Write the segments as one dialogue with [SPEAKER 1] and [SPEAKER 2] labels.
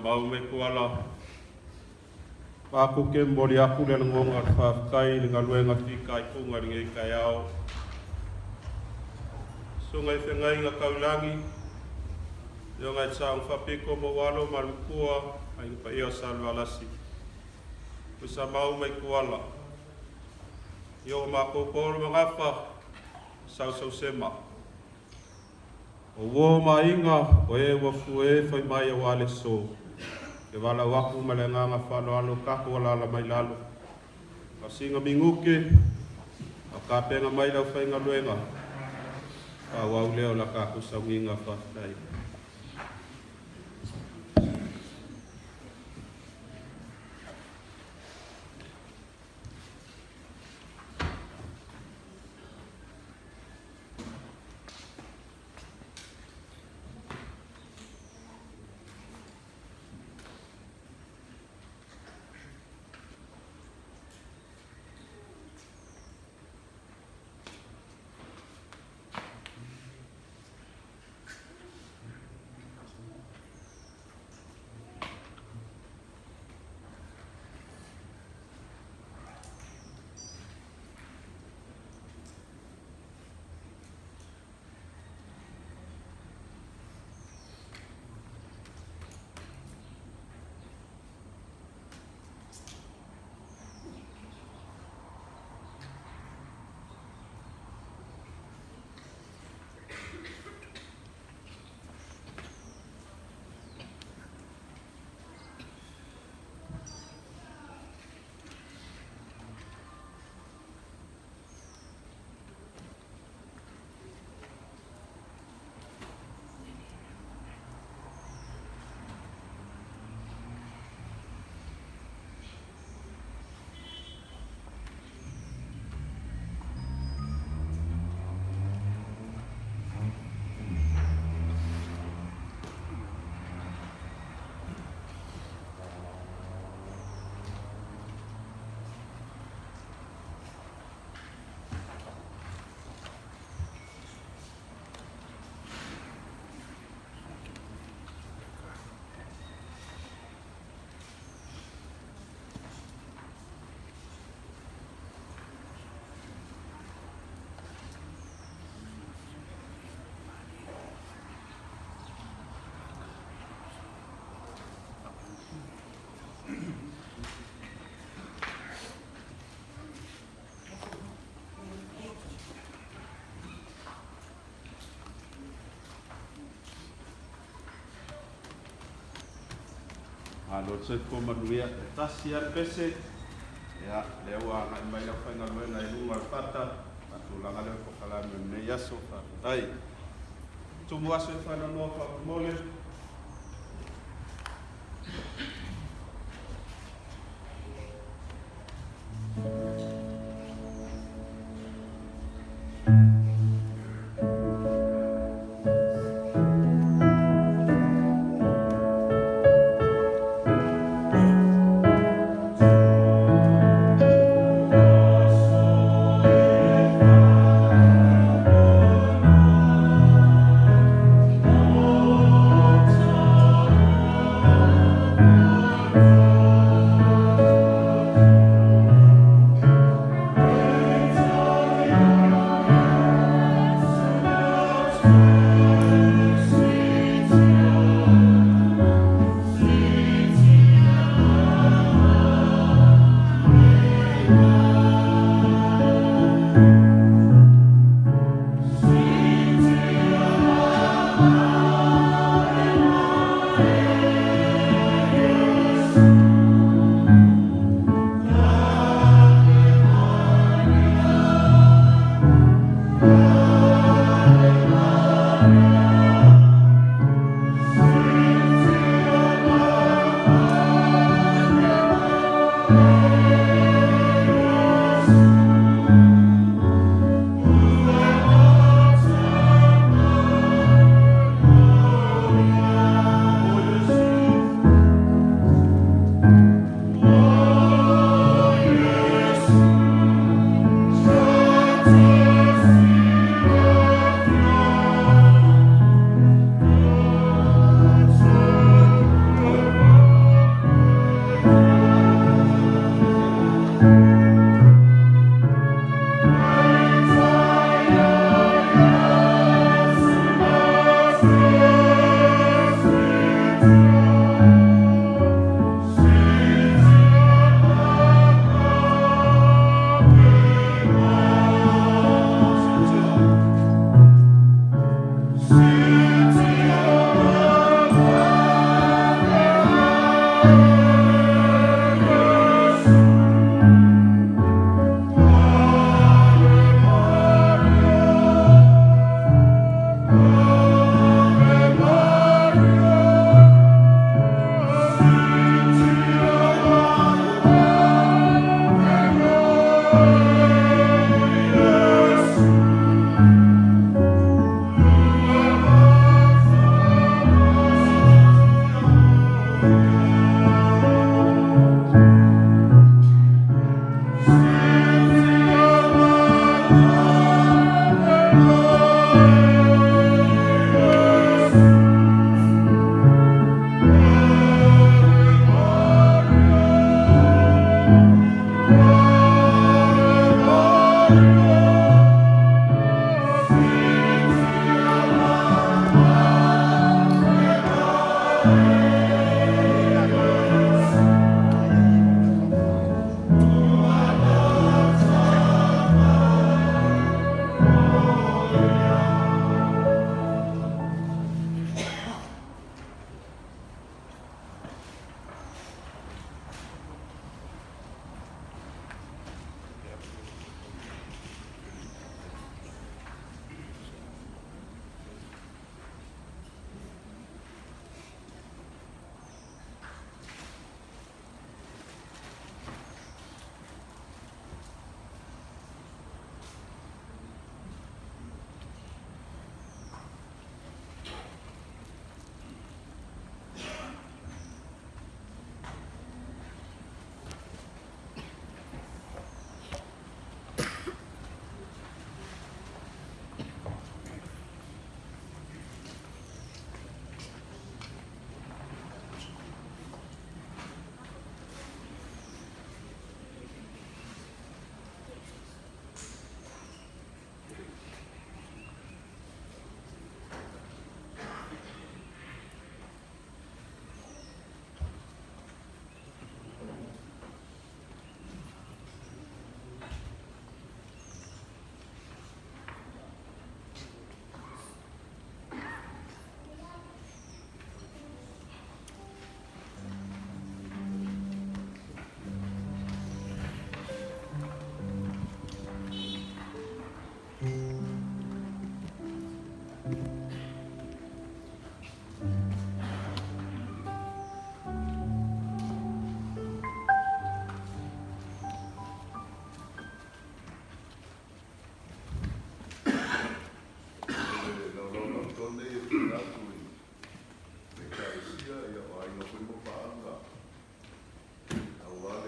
[SPEAKER 1] Samau me Kuala. Matou te momoli atu le lagona o le faafetai i le galuega fitaituga i lenei taeao. Susuga i feagaiga taulagi, Afioga ia Saga Faapito ma ou alo ma le matua, Aiga Paia o Salevalasi, Tuisamau ma Ituala, ia o matou paolo ma gafa, sausausema. O uo ma aiga o e ua fue fai mai auā le aso. E valaau atu ma le agaga faaaloalo tatou alaala mai lalo. Na o sina minute a o tapena mai le aufaigaluega, faaauau lea o la tatou sauniga faafetai. Malo le soifua manuia. E tasi lava le pese, ia, lea ua agai mai le aufaigaluega i luga o le fata, faatulaga lea o le polokalame o lenei aso. Faafetai. Tumu aso e faanoanoa faamolemole.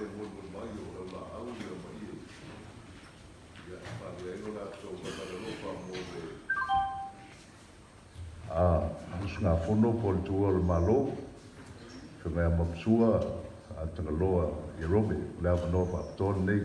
[SPEAKER 2] e molimoli mai o le aulaau ia ma ie ia e faaalia ai lo latou agaga alofa mo le usugafono po o le tuua o le Malo, Afioga ia Maposua Agaloa Ierome, o le avanoa faapitoa lenei.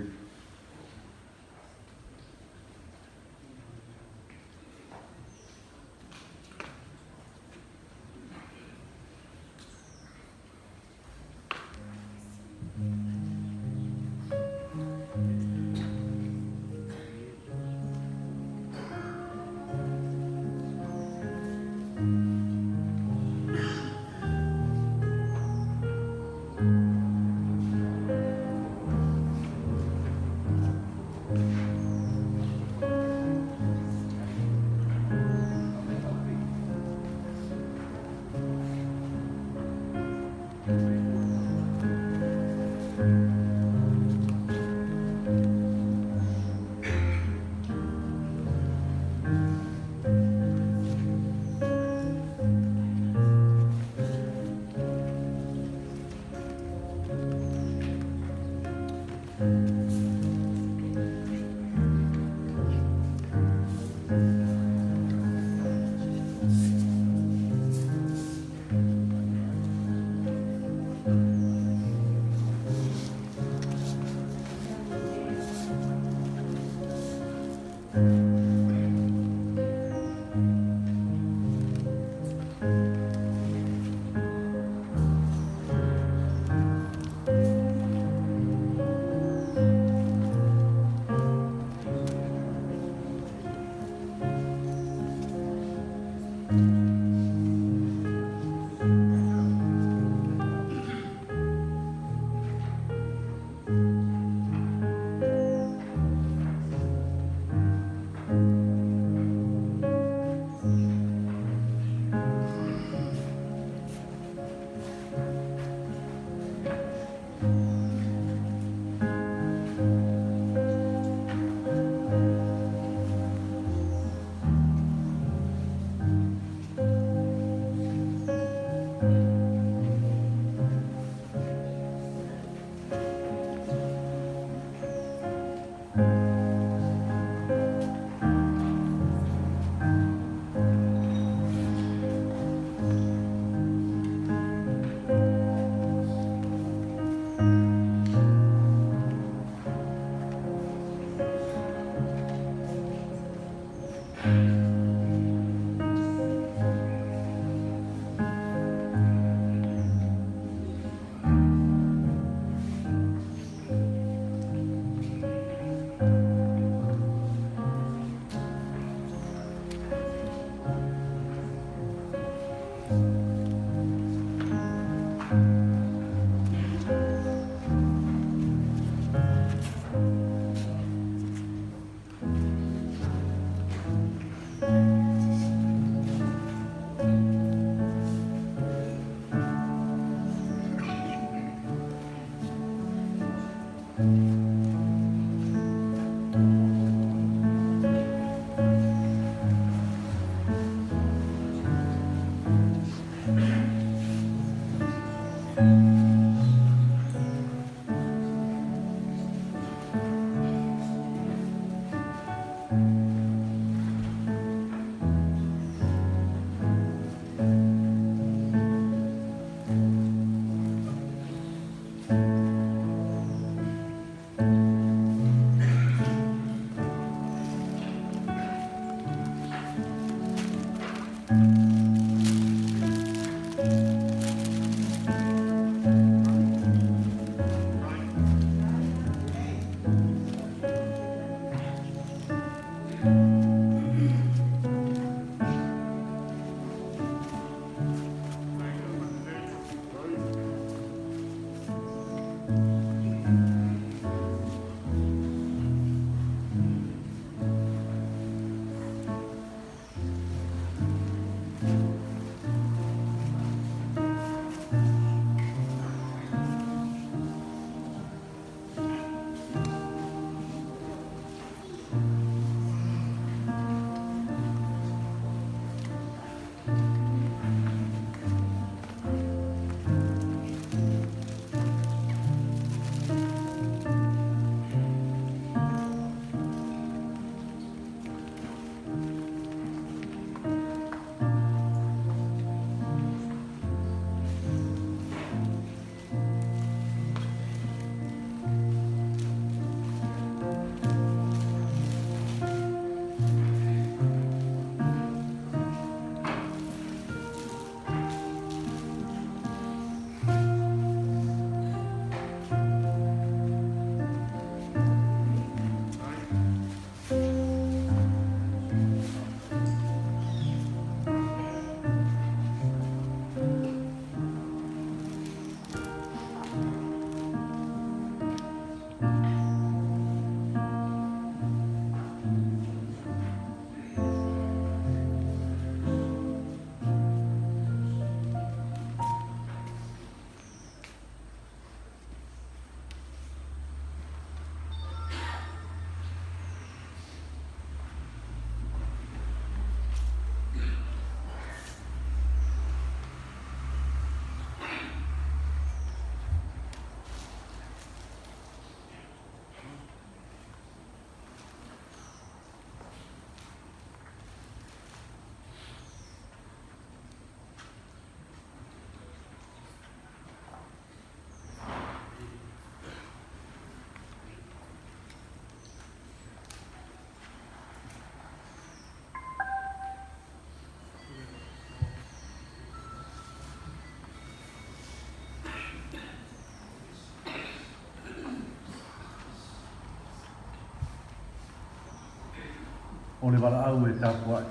[SPEAKER 2] O le valaau e tapuai.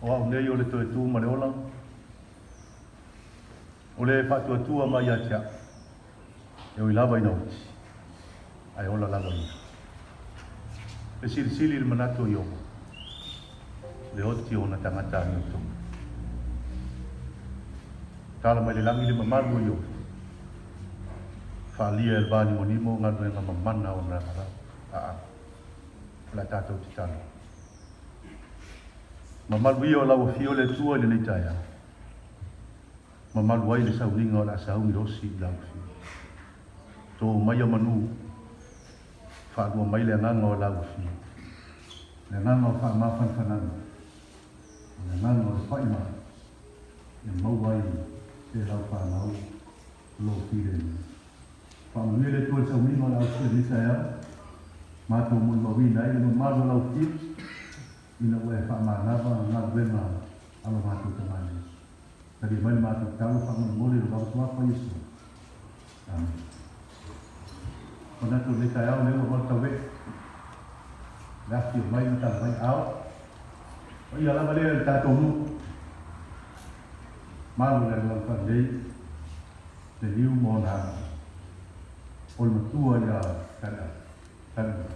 [SPEAKER 2] O au nei o le toe tu ma le ola, o le faatuatua mai ia te au, e ui lava ina oti, ae ola lava ia. E silisili le manatu o Iobo, le oti o ona tagata amiotonu. Tala mai le lagi le mamalu o Iobo, faaalia e le vanimonimo galuega mamana o ona aao. O le a tatou tatalo. Mamalu ia o lau afio le Atua i lenei taeao. Mamalu ai le sauniga o le a sauni osi i lau afio. Tō maia manu, faalua mai le agaga o lau afio. Le agaga o faamafanafanaga, o le agaga o le faimai, e maua ai e lau fanau lou filemu. Faamanuia le Atua i le sauniga o le ausia i lenei taeao, matou molimauina ai le mamalu o lau afio, ina ua e faamanava galuega a lo matou Tama nei. Talia mai le matou tatalo faamolemole i lo vavatuafa Iesu. Amene. Manatu o lenei taeao lea ua malu tauee le afifio mai ma tala mai ao. O ia lava lea i le tatou nuu. Malo le alualu faalelei le liu ma ona aga. O le matua ia Taliau, Taliau,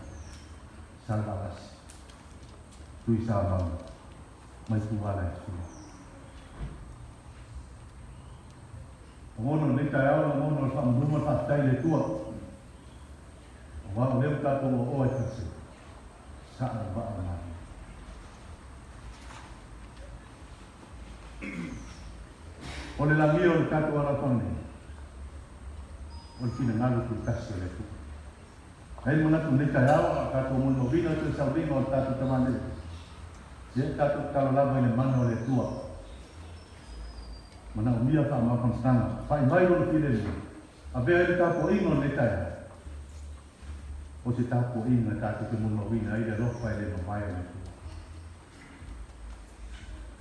[SPEAKER 2] Salvalasi, Tuisamau, mai Tuala e fia. Lagona o lenei taeao, lagona o le faamanu ma le faafetai i le Atua, aua o lea ua tatou oaoa i Faleseu, sa'a le vaa o le Malo. O le lagia o le tatou alaofaga nei, o le finagalo tulitasi o le Atua. Ai le manatu i lenei taeao, a o tatou molimauina le toe sauliga o le tatou Tama nei, ia tatou tatalo lava i le mana o le Atua. Manaomia faamafanafanaga, fa'i mai Lona filemu, avea ai le tapuaiga o lenei taeao, o se tapuaiga tatou te molimauina ai le alofa e le mavae o le Atua.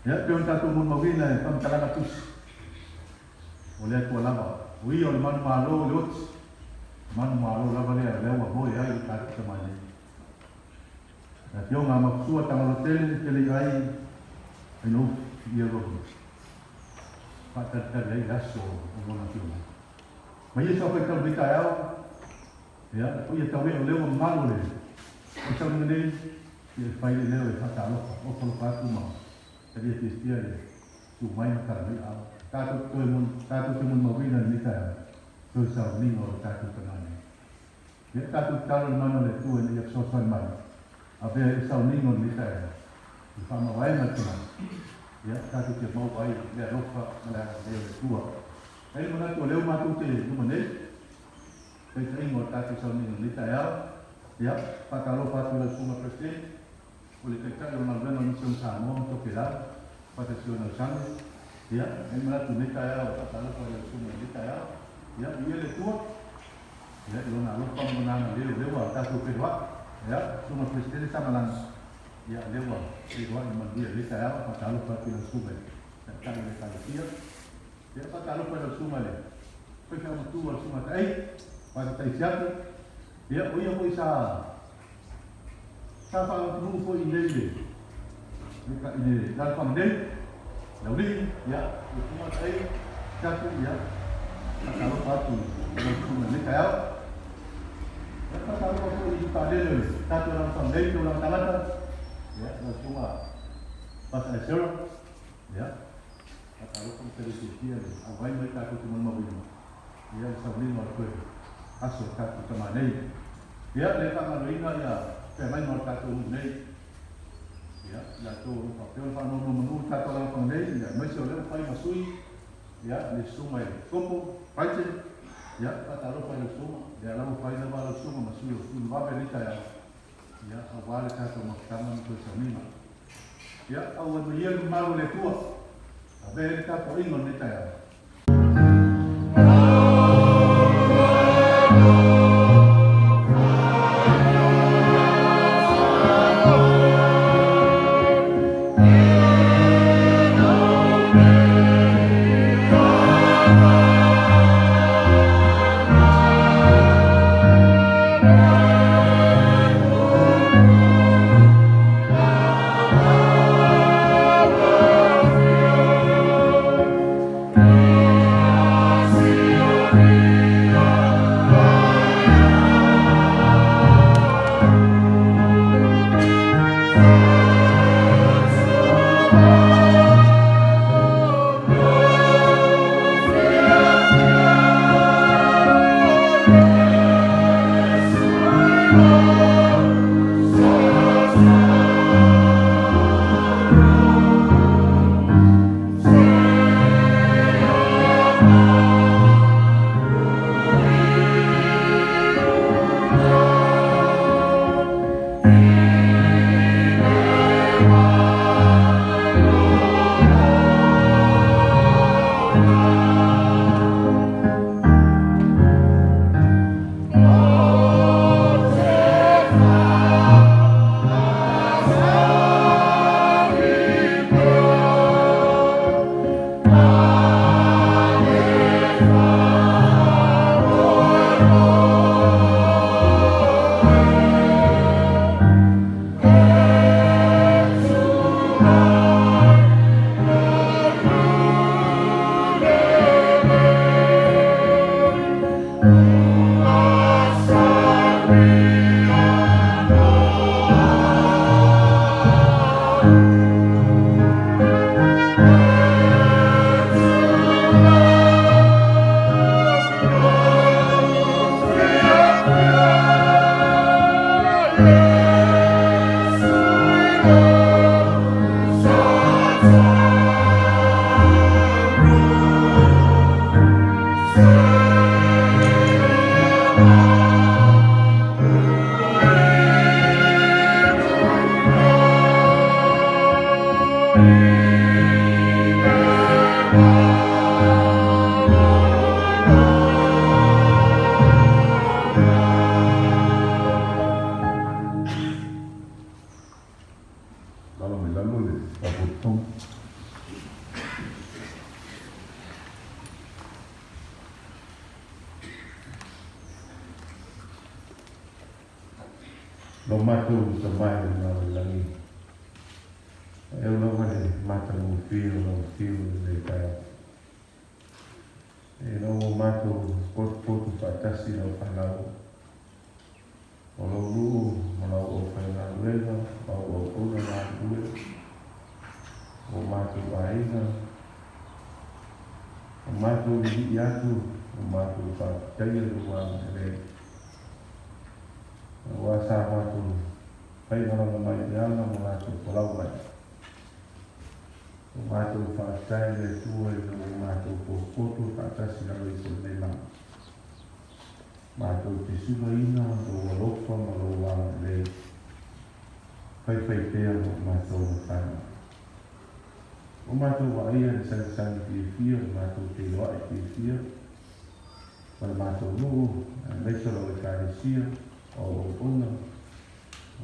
[SPEAKER 2] Ia, pei ona tatou molimauina i le faamatalaga tusi, o le Atua lava, o Ia o le manumalo o le oti, manumalo lava lea o lea ua hoe ai le tatou Tama nei. Le Afioga a Makusua Tagaloatele te le ai ai no ufi ia rohi. Faatalitali ai le aso o lona afio mai. Ma ia sau faitau lenei taeao, ia, o ia tau e o lea ua mamalu le o sauniga nei, ia e fai le leo e faatalofa, ofo alofa atu ma talia fiafia le tu mai ma tala mai ao. Tatou te toe tatou te molimauina i lenei taeao, toe sauniga o le tatou tama nei. Ia tatou tatalo i le mana o le Atua ina ia fesoasoani mai, avea ai le sauniga o lenei taeao i faamavaega le tagata, ia tatou te maua ai le alofa ma le agalelei o le Atua. Ai le manatu o lea ua matou te luma nei, taitaiga o le tatou sauniga i lenei taeao, ia, faatalofa atu i lau Susuga President, o le Taitai o le Galuega o le Misione Samoa ma Tokelau, faatasi o Nausame, ia, ai le manatu i lenei taeao, faatalofa i lau Susuga i lenei taeao, ia, viia le Atua. Ia, i lona alofa ma lona agalelei o lea ua tatou feiloai. Ia, Susuga i le Peresetene Samalagi, ia, o lea ua feiloai i le manuia i lenei taeao, faatalofa atu i lau Susuga i le Taitai o le Ekalesia. Ia, faatalofa i lau Susuga i le Faifeau Matua, le Susuga Taei, Faafetai Siapo. Ia, o ia foi sa sa faaatunuu foi i inei i le i le alaalafaga nei, le aualii, ia, le Susuga Taei Siapo, ia, faatalofa atu i lau Susuga i lenei taeao. Ia, faatalofa foi i faalele o le tatou alaalafaga nei, tulaga tagata, ia, lau Susuga Pasa Esera, ia, faatalofa ma tali fiafia le auai mai tatou te molimauina, ia, le sauniga o le toe aso o tatou tama nei. Ia, le faamaloina ia feagaiga o le tatou nuu nei, ia, i latou o lo o faapea ona faanonomanu i le tatou alaalafaga nei, ia, aemaise o lea ua fai ma sui, ia, le susuga i le Kopo, Brighton, ia, faatalofa i lau susuga, ia, la ua fai lava lau susuga ma sui o Uluave i lenei taeao, ia, aua le tatou mafutaga ma toe sauniga. Ia, auai mai ia le mamalu o le Atua, avea ai le tapuaiga o lenei taeao. Lalo mai lalo le faapotopotoga. Lo matou Tama i luga o le lagi, e au lava le matagofie o lau afio i lenei taeao. E ina ua matou potopoto faatasi i lau fanau, o lou nuu ma lau aufaigaluega ma au auauna galulue, o matou aiga, o matou lilii atu, o matou faafetaia lou agalelei. Aua sa matou faimalaga mai i le ala ma latou folau mai. O matou faafetai i le Atua ina ua matou potopoto faatasi i lalo ifo i lenei lā. Matou te sulaina lou alofa ma lou agalelei faifaipea mo matou ma fanau. Ua matou vaaia le sagisagi fiafia, le matou feiloai fiafia ma le matou nuu, aemaise o lau Ekalesia, o au auauna,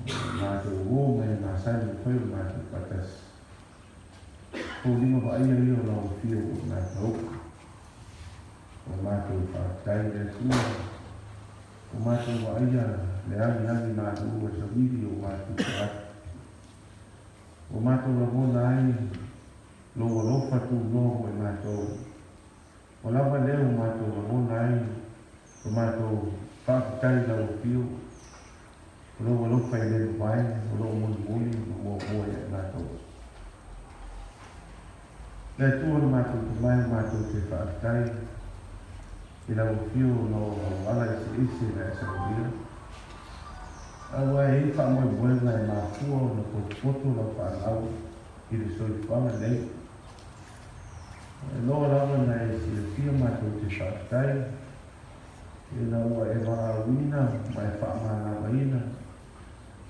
[SPEAKER 2] o matou uo ma e masani ua fai o le matou faatasi. Foliga vaaia ia o lau afio ua matou. Ua matou faafetai i le Atua, ua matou vaaia le agiagi malu e savili o matou tagata. Ua matou lagona ai lou alofa tunoa mo i matou. Ua lava lea ua matou lagona ai lo matou faafetai i lau afio, o lou alofa e le mavae, o loo mulimuli ma muamua ia i matou. Le Atua lo matou Tama e matou te faafetai i lau afio ona o lau ala eseese na e saunia. Aua e i ai faamoemoega e mafua ona potopoto lau fanau i le soifuaga nei. E loa lava na e silafia matou te faafetai ina ua e valaauina ma e faamanavaina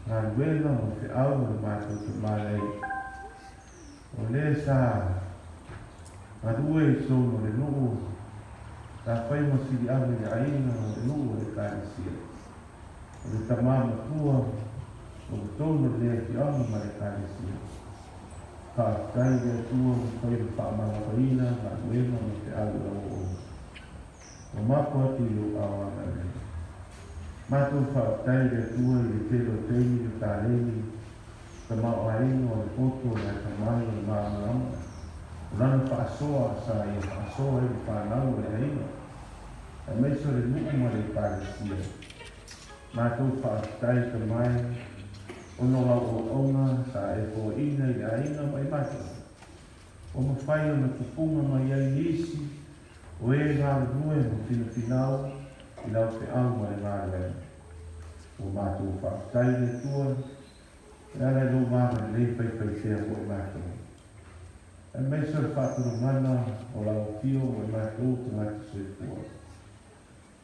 [SPEAKER 2] galuega ma feau a le matou Tama nei. O le sa galue i totonu o le nuu, sa fai ma siliave i le aiga o le nuu o le Ekalesia. O le tama matua o totonu o le afioaga ma le Ekalesia. Faafetai i le Atua ua fai ma faamalamaina galuega ma feau i lau auauna. Ua mapo atu i lou ao agalelei. Matou faafetai i le Atua i le tele o taimi le taleni, tamaoaiga o le poto, o le atamai, o le malamalama, o lana faasoa sa ia faasoa ai le fanau o le aiga.
[SPEAKER 3] Aemaise o le nuu ma le Ekalesia. Matou faafetai tamae ona o lau auauna sa e foaiina i le aiga ma i matou. Ua mafai ona tupuga mai ai nisi o e galulue ma finafinau i lau feau ma le galuega. Ua matou faafetai i le Atua e ala i lou agalelei faifaitea mo i matou. Aemaise o le faatulagaga o lau afio mo i matou tagata soifua.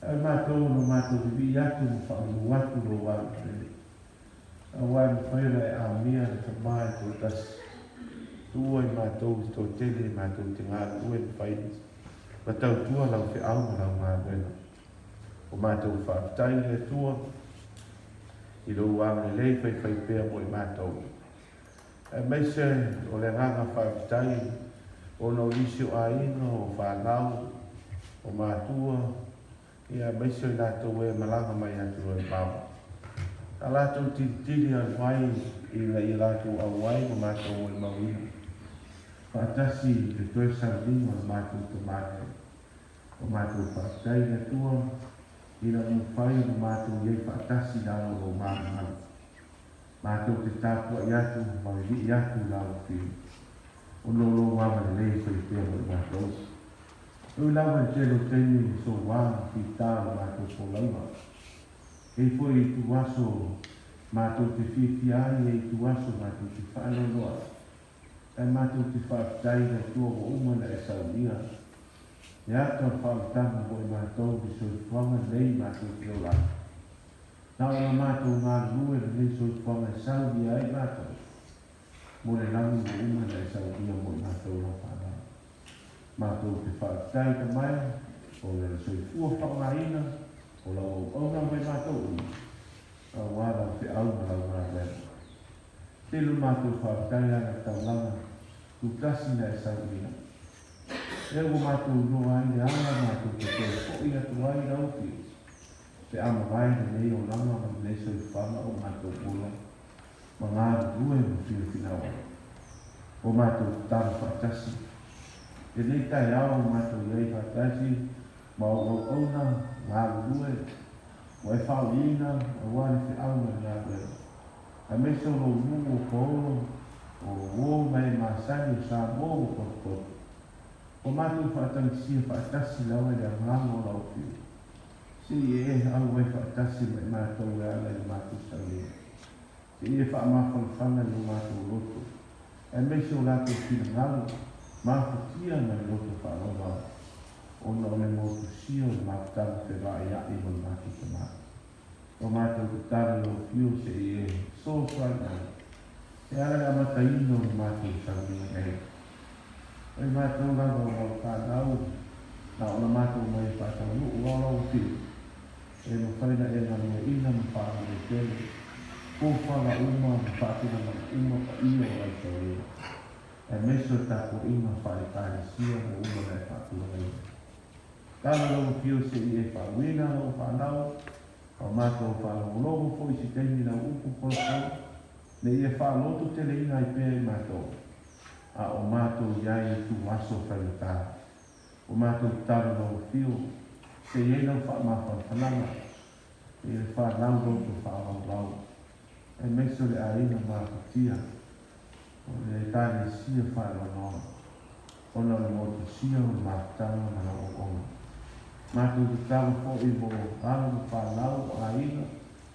[SPEAKER 3] Ae o matou na matou vivii atu ma faamanu atu lou agalelei. Aua e mafai ona e amia le tama e toatasi. Tuua i matou i toatele e matou te galulue ma fai ma tautua lau feau ma lau galuega. O matou faafetai i le Atua i lou agalelei faifaipea mo i matou. Aemaise o le agaga faafetai ona o nisi o aiga, o fanau, o matua, ia aemaise o i latou e malaga mai atunuu e mamao. Sa latou tilitili alu ai ina ia latou auai ma matou molimauina faatasi i le toe sauniga o le matou tama nei. O matou faafetai i le Atua ina ua mafai ona matou i ai faatasi i lalo o lou malumalu. Matou te tapuai atu ma vivii atu i lau afio, ona o lou agalelei e faipea mo i matou. E ui lava i le tele o taimi i soua ma fita o le matou folauga, e i foi i ituaso matou te fiafia ai, e ituaso matou te faanoanoa ai. Ae matou te faafetai i le Atua ua uma ona e saunia le ata o le faaolataga mo i matou i le soifuaga lenei matou te ola ai. Na ona matou galulue lenei soifuaga e saunia ai matou mo le lagi ua uma ona e saunia mo i matou lau fanau. Matou te faafetai ka mai o le soifua faaaogaina o lau auauna mai matou uma aua lau feau ma lau galuega. Tele o matou faafetai ana taulaga tutasi na e saunia. Lea ua matou iloa ai le ala matou te toe foi atu ai lau afio pe a mavae lenei olaga ma lenei soifuaga o matou ola ma galulue ma finafinau ai. Ua matou tatalo faatasi lenei taeao ua matou i ai faatasi ma ou auauna galulue ua e faaoiina aua le feau ma le galuega. Aemaise o lou nuu o Paolo, o uo ma e masani o Samoa ua potopoto. Ua matou faatagisia faatasi lava i le agaga o lau Afioga. Se i e auai faatasi ma i matou e ala i le matou sauniga. Se i e faamafanafana i o matou loto, aemaise o latou finagalo mafatia ma le loto faaaloalo, ona o le motusia o le mafutaga fevaaia'i ma le matou tama. O matou tatalo i lou afio se i e fesoasoani ai e ala le amataina o le matou sauniga nei. O i matou lava o lau fanau na ona matou mai e faataunuu ao lau afio e mafai na e galueaina ma faalavelave tele fuafuaga uma ma faatulagaga uma paia o lau sauniga aemaise o le tapuaiga faale-Ekalesia ua uma na e faatulagaina. Tala lau afio se i e faauiina lau fanau, a o matou faalogologo foi i se taimi lau upu polopolo, ne i e faaloto teleina ai pea i matou, a o matou i ai i tu aso faigata. O matou tatalo lau afio, se i ai lau faamafanafanaga i le fanau loto faavaulau, aemaise o le aiga mafatia o le Ekalesia faanoanoa ona o le motusia o le mafutaga ma lau auauna. Matou tatalo foi mo alo ma fanau o aiga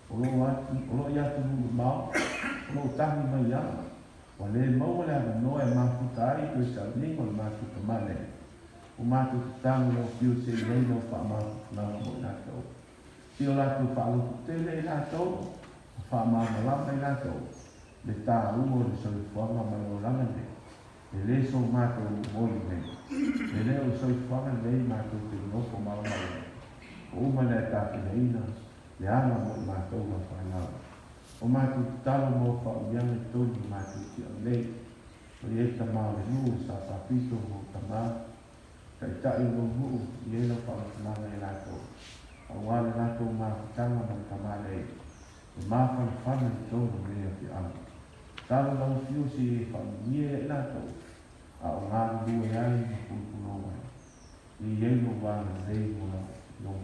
[SPEAKER 3] o lo atu o lo i atunuu mamao o lo o tahi mai ana ua le maua le avanoa e mafuta ai toe sauniga o le matou tama nei. Ua matou tatalo lau Afio se i ai lau faamafanafanaga mo i latou. Se o latou faaloto tele i latou ma faamalamalama i latou le taua o le soifuaga ma le olaga nei, e le so matou momoli nei. E le o le soifuaga lenei matou te nofo maumau ai. Ua uma ona e tapenaina le ala mo i matou lau fanau. O matou tatalo ma ou faauiaga i totonu o matou tiau nei. O i ai tama o le nuu o Sa Papito ma ou tama, taitai o lou nuu, i ai lau faamatalaga i latou, aua le latou mafutaga ma le tama nei. E mafanafana i totonu o lenei afioaga. Talo lau afio se i e faamanuia ia i latou, a o galulue ai ma pulupulou ai. Ia i ai lou agalelei mo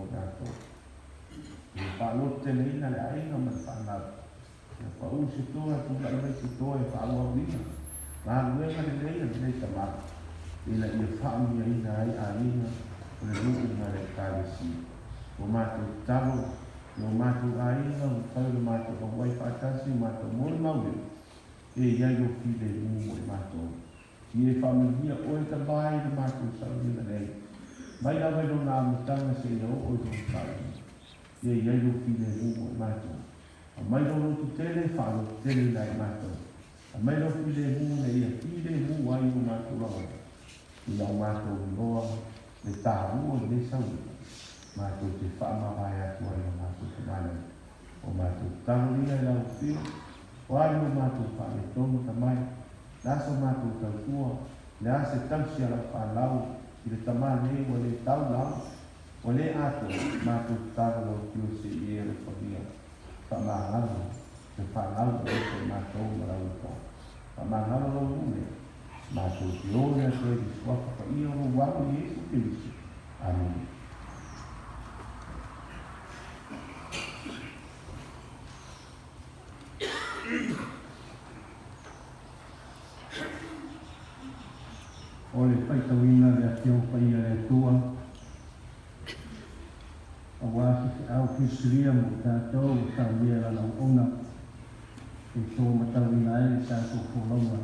[SPEAKER 3] faalototeleina le aiga ma le fanau. Ia pau se toa e tulai mai se toa e faaauauina galuega lelei a lenei tama ina ia faamuiaina ai aiga o le nuu ma le Ekalesia. Ua matou tatalo i o matou aiga ua mafai ona matou auai faatasi o matou molimauina e i ai lou filemu mo i matou. Ia e faamanuia oe tama i le matou sauniga nei, mai lava i lona amataga seia oo i lona faaiuga. Ia i ai lou filemu mo i matou. Aumai lou loto tele e faalototeleina ai matou. Aumai lou filemu ina ia filemu ai o matou lagona ina o matou iloa le taua o lenei sauniga, matou te faamavae atu ai o matou tamalai. O matou tatalo ia i lau Afio, o a ni o matou faaletonu tamai, le a so matou tautua, le a se tausi a lau fanau i le tama nei ua le tau lau, Ua le atoa matou tatalo lau Afio se i e alofagia faamagalo le fanau alofa i matou ma lau alofa faamagalo lau nuu lea matou te o le atu ai i le suafa paia o lou Alo Iesu Keriso. Amene.
[SPEAKER 4] O le faitauina le Afioga Paia a le Atua, aua se feau filifilia mo tatou ua saunia e Lana auauna e to matauina ai le tatou folauga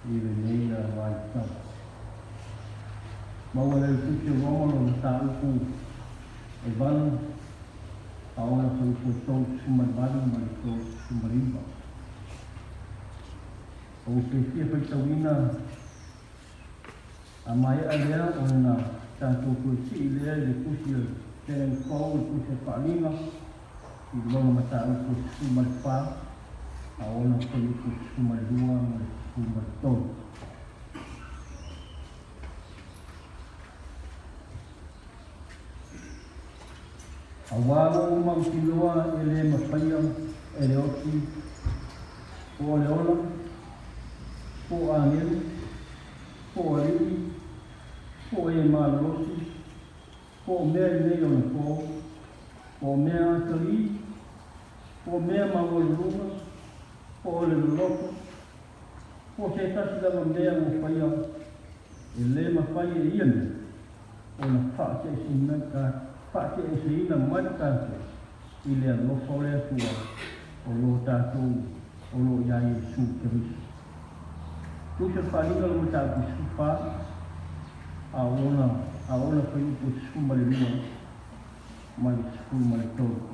[SPEAKER 4] i lenei vaitau. Maua lea i le Tusi o Roma lona mataupu e 8, a ona fuaiupu e 38 ma le 39. Ou te fia faitauina a maea lea ona tatou toe sii lea i le tusi a James Paul, le tusi a Faaliga, i lona mataupu e 14, a ona fuaiupu e 12 ma le 13. Auā ua ou mautinoa e lē mafaia e le oti, po o le ola, po o agelu, po o aliʻi, po o e malolosi, po o mea i nei ona pō, po o mea atalī, po o mea maualuluga, po o le loloto, po o se tasi lava mea ua faia e lē mafai e ia mea ona faateeseina mai tatou i le alofa o le Atua o lo tatou o lo o iā Iesu Keriso. Tusa le faaaliga o le mataupu 14, a o ona a ona fuaiupu e 12 ma le 13.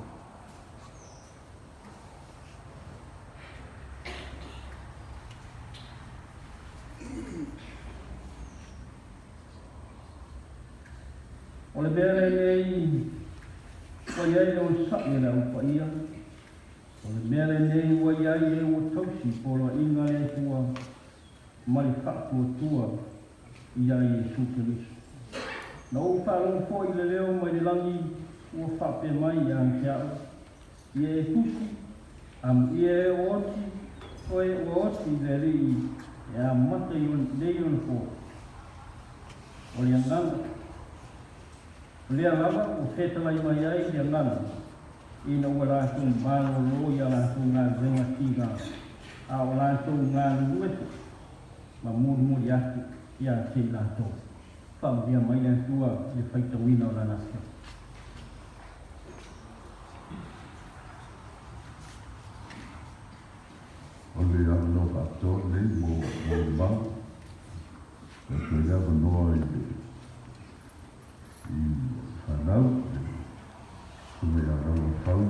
[SPEAKER 4] O le mea lenei ua i ai le onosai a le Au Paia, o le mea lenei ua i ai e ua tausi poloaiga a le Atua ma le faatuatua iā Iesu Keriso. Na ou faalogo foi i le leo mai le lagi ua faapea mai ia te a'u, Ia e tusi, amuia e o oti, oe ua oti i le Alii e amata i nei ona po. O le agaga, o lea lava ua fetalai mai ai le agaga ina ua latou malolo i a latou galuega tiga, a o latou galulue foi ma mulimuli atu ia te i latou. Faamanuia mai le Atua i le faitauina o Lana Afioga.
[SPEAKER 2] O le avanoa faapitoa lenei mo molimau. E atu ai le avanoa i le i fanau, le Susuga ia Raualefau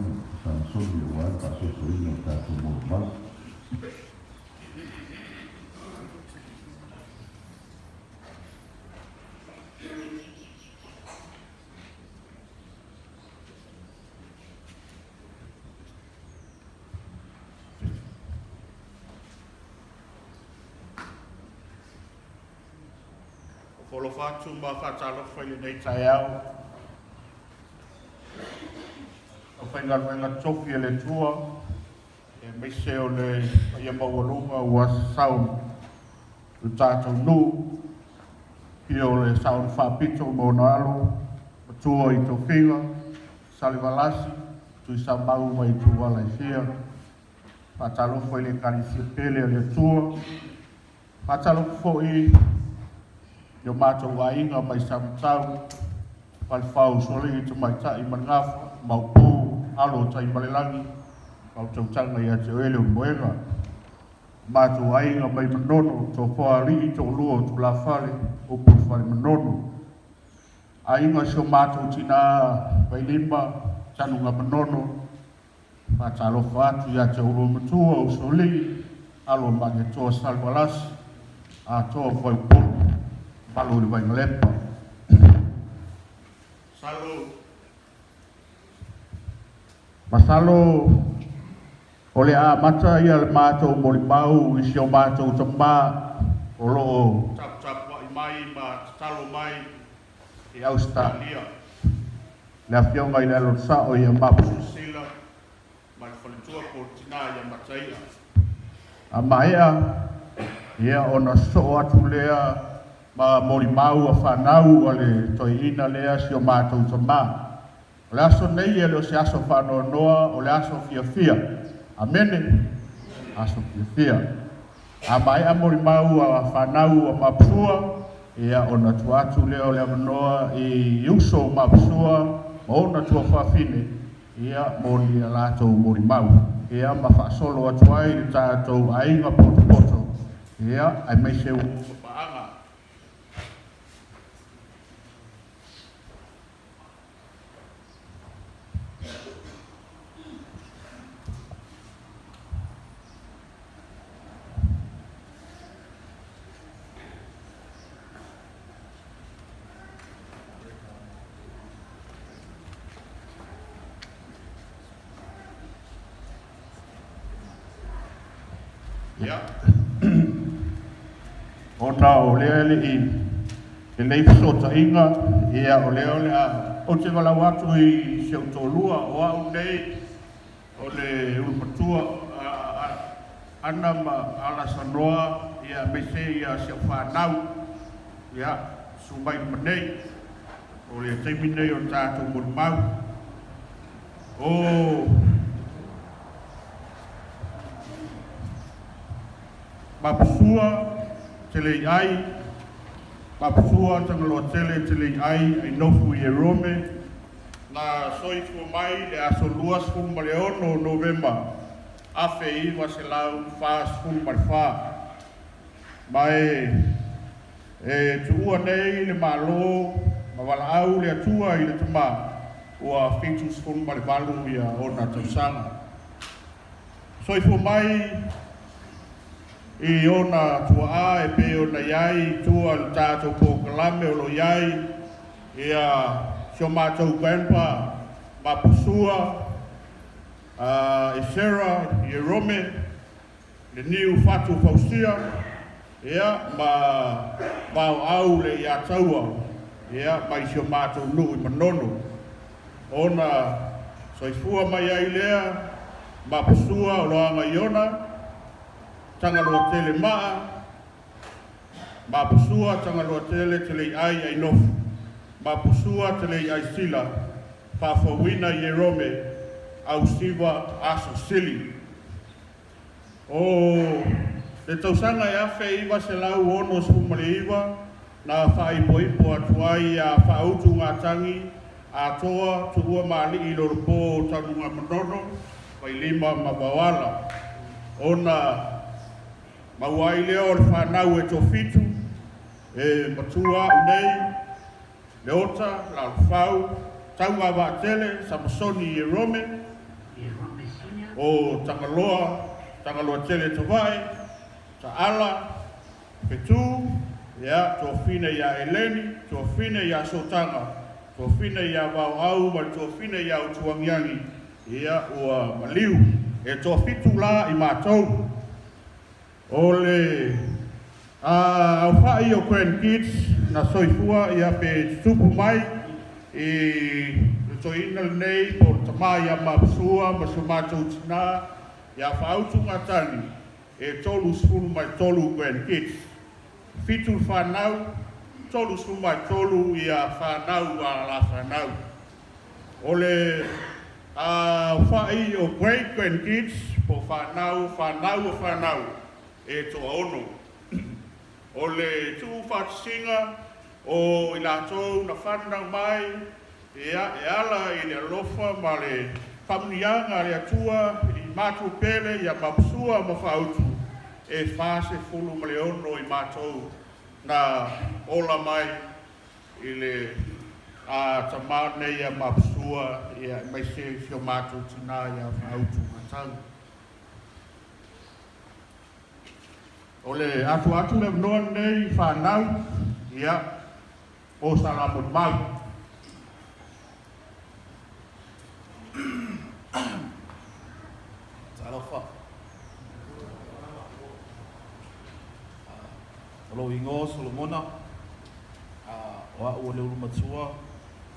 [SPEAKER 2] Samasoni aua le faasoasoaina o tatou molimau.
[SPEAKER 5] Ofo alofa atu ma faatalofa i lenei taeao. Aufaigaluega tofi a le Atua, aemaise o le paia maualuga ua sao le tatou nuu, ia o le saoni faapito ma ona alo, matua i tofiga, Salevalasi, Tuisamau ma ituala e fia. Faatalofa i le Ekalesia pele a le Atua. Faatalofa foi i o matou aiga mai Samatau, Falefau, Usoalii, Tamaitai ma le Gafa, Maopu, Alo o Taimalelagi, Faautautaga ia te oe le Ulumoega. O matou aiga mai Manono, Tofoa Alii, Toalua o Tulafale, upu i le Fale Manono. Aiga si o matou tina Vailima, Tanugamanono, Faatalofa atu ia te oulua matua, Usoalii, alo o Malietoa Salevalasi, atoa Fuaipolu, malu i le Vainalepa. Masalo, masalo o le a amata ia le matou molimau i si o matou tama o lo o taputapuai mai ma tatalo mai i Ausetalia, le afioga i le Alosao ia Mapususila ma le faletua po o le tina ia Mataia. A maea, ia ona sosoo atu lea ma molimau a fanau a le toeaina lea si o matou tama. O le aso nei e le o se aso faanoanoa, o le aso fiafia. Amene. Aso fiafia. A maea molimau a fanau a Mapusua, ia ona tua atu lea o le avanoa i uso o Mapusua ma ona tuafafine, ia mo ni a latou molimau, ia ma faasolo atu ai le tatou aiga potopoto, ia aemaise uo ma paaga. Ia. Ona o lea e le i lelei fesootaiga, ia o lea o le a ou te valaau atu i si ou toalua, o au nei o le ulumatua Ana ma Alasanoa, ia aemaise ia si au fanau, ia susu mai luma nei. O le taimi nei o le tatou molimau. O Mapusua Teleiai, Mapusua Tagaloatele Teleiai Ainofu Ierome, Na soifua mai le aso 26 o Novema 1944, ma e e tuua nei le Malo ma valaau le Atua i le Tama ua 78 ia ona tausaga. Soifua mai i ona tuaa e pei ona i ai i tua i le tatou polokalame o lo o i ai ia si o matou grandpa Mapusua, Esera, Ierome, le niu fatu fausia, ia, ma vaoau le Iataua, ia, mai si o matou nuu i Manono. Ona soifua mai ai lea Mapusua o Loaga Iona, Tagaloatele Maa, Mapusua Tagaloatele Teleiai Ainofu, Mapusua Teleiai Sila, Faafouina Ierome, Ausiva Aso Sili. O le tausaga e 1969 na faaipoipo atu ai ia Faautu Gatagi Atoa Tuua Maalii Lolopo o Tanugamanono, Vailima ma Vaoala ona maua ai lea o le fanau e toafitu e matua a'u nei, Leota, Lalofau, Taugavaatele, Samasoni Ierome, o Tagaloa, Tagaloatele Tavae, Taala, Fetu, ia, Tuafine ia Eleni, Tuafine ia Sotaga, Tuafine ia Vaoau ma le Tuafine ia Utuagiagi, ia, ua maliu. E toafitu la i matou. O le aofai o grandkids na soifua ia pe tutupu mai i le toeaina lenei po o le tama ia Mapusua ma si o matou tina ia Faautu Gatani e 33 grandkids. Fitu le fanau, 33 ia fanau a la fanau. O le. aofai o great grandkids po o fanau, fanau o fanau e toaono. O le tuufaatasiga o i latou na fanau mai ia e ala i le alofa ma le faamanuiaga a le Atua i matou pele ia Mapusua ma Faautu e 46 i matou na ola mai i le tama nei ia Mapusua ia aemaise si o matou tina ia Faautu Matau. O le atu atu le avanoa lenei i fanau ia o Salamolimau.
[SPEAKER 6] Talofa. O lou ingoa o Solomona, o a'u o le ulumatua o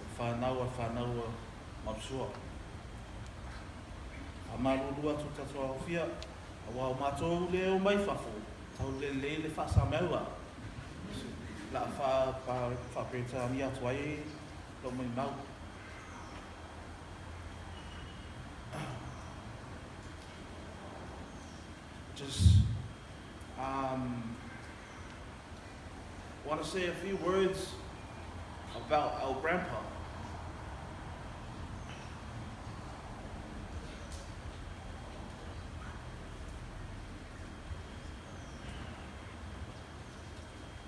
[SPEAKER 6] le fanau a le fanau a Mapsua. Faamalulu atu i tatou aofia, aua o matou le o mai fafo, tau lelei le faasameaua. La faa-Peretania atu ai lou molimau. Just want to say a few words about our grandpa.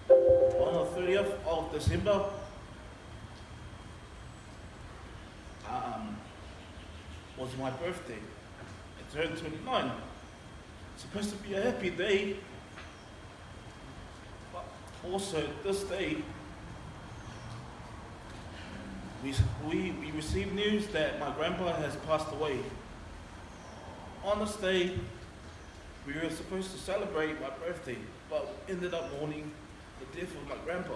[SPEAKER 6] On the 30th of December, was my birthday. I turned 29. Supposed to be a happy day, but also this day, we received news that my grandpa has passed away. On this day, we were supposed to celebrate my birthday, but ended up mourning the death of my grandpa.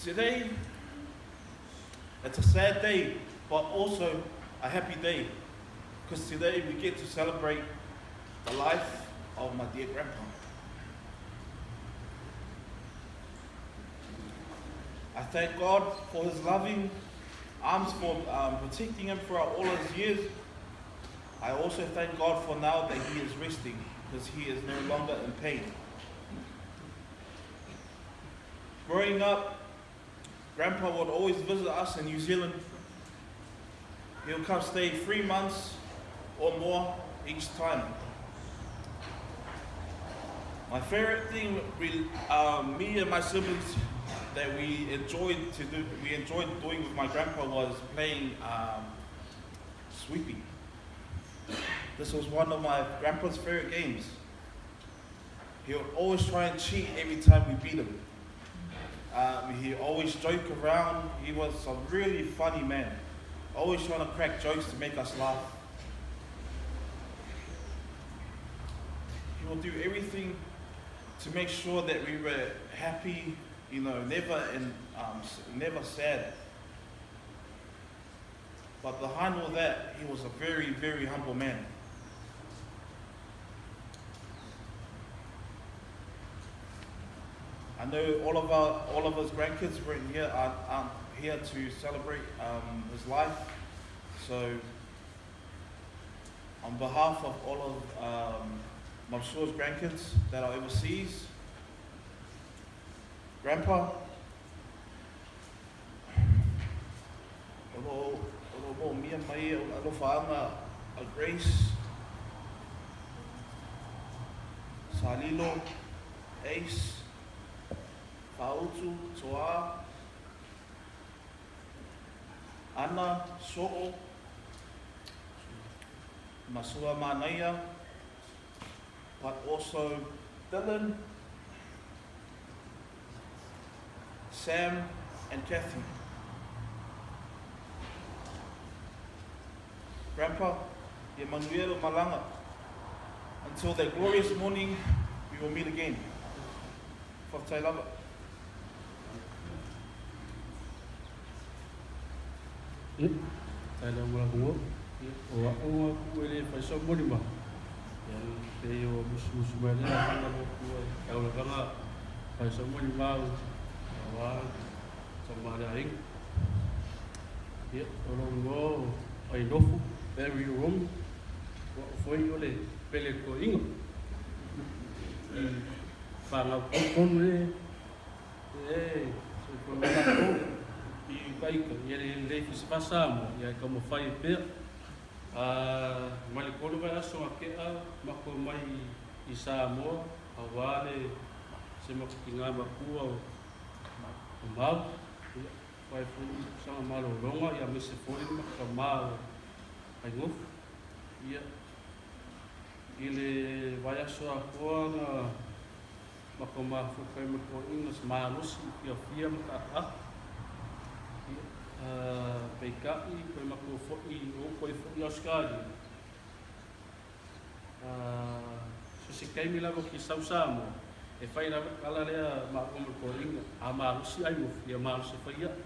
[SPEAKER 6] Today, it's a sad day, but also a happy day, because today we get to celebrate the life of my dear grandpa. I thank God for his loving arms, for protecting him throughout all his years. I also thank God for now that he is resting, because he is no longer in pain. Growing up, Grandpa would always visit us in New Zealand. He would come stay 3 months or more each time. My favorite thing me and my siblings that we enjoyed to do, we enjoyed doing with my grandpa was playing sweepy. This was one of my grandpa's favorite games. He would always try and cheat every time we beat him. He always joked around. He was a really funny man, always trying to crack jokes to make us laugh. He would do everything to make sure that we were happy, never and never sad. But behind all that, he was a very, very humble man. I know all of his grandkids weren't here, aren't here to celebrate his life. So, on behalf of all of Mapsua's grandkids that are overseas, Grandpa, olo mo mia mai o alofa a Grace, Salilo, Ace, Fautu, Toa, Anna, So'o, Masua Manaia, but also Dylan, Sam, and Kathy. Grandpa, Emanuel Malanga, until that glorious morning, we will meet again. Whakatau lava.
[SPEAKER 7] E, tai la mula kungo, o a o ku ele fai so moli ma. Ya pe o musu musu mai le hanga mo ku e au la kanga fai so moli ma o wa so ma le ai. Ainofu Barry Romi, o a'u foi o le pele toeaina i fanau tonu le e soifua mai matou i uka ika ia le lelei fasafasa Samoa ia e taumafai ai pea. Mai le 3 vaiaso na tea matou mai i Samoa aua le se matou tina matua o Mau ia fai foi saga malologa ia aemaise foi le matou tama o Ainofo ia i le vaiaso atoa na matou mafuta ai ma toeaiina se malosi fiafia ma taataata. Ia, peitai, toe matou foi, ou toe foi i Ausetalia. So se taimi lava ou te sau Samoa, e fai lava le tala lea maua ma le toeaina, a malosi ai ofu, ia malosi e fai ai.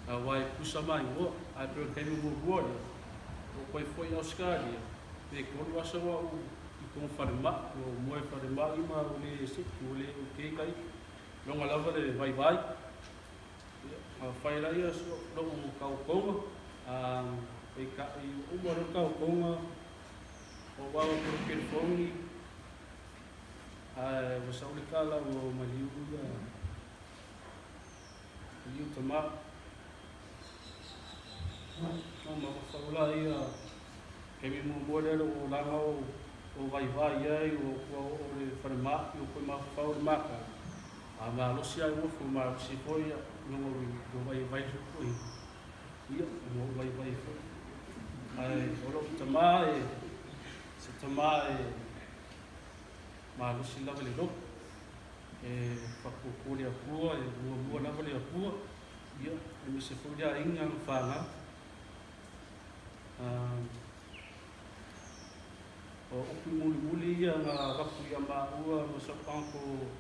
[SPEAKER 7] Aua e pusa mai igoa, ae pei o le taimi muamua lea, ou toe foi i Ausetalia, pe 3 aso au i tonu falemai, ua ou moe falemai ma ua le seki, ua le okay ka ita, loga lava le vaivai. Ia, ma fai laia lou taotoga, peitai ua uma lou taotoga, ua ou ao atu i le telefoni, ae ua sau le tala ua maliu ia maliu tama. Na mafaufau laia Taimi muamua lea lou olaga o vaivai ai, ua ua oo i le falemai, ua toe mafaufau i le makau, a malosi lava i uafu, malosi foi luga o le vaivai foi, ia, ua ou vaivai foi. Ae o lou tama e, se tama e malosi lava i le loto, e faapuapua le Atua, e muamua lava le Atua, ia, aemaise foi le aiga ma fanau. O upu mulimuli ia na avatu ia maua ma sou uncle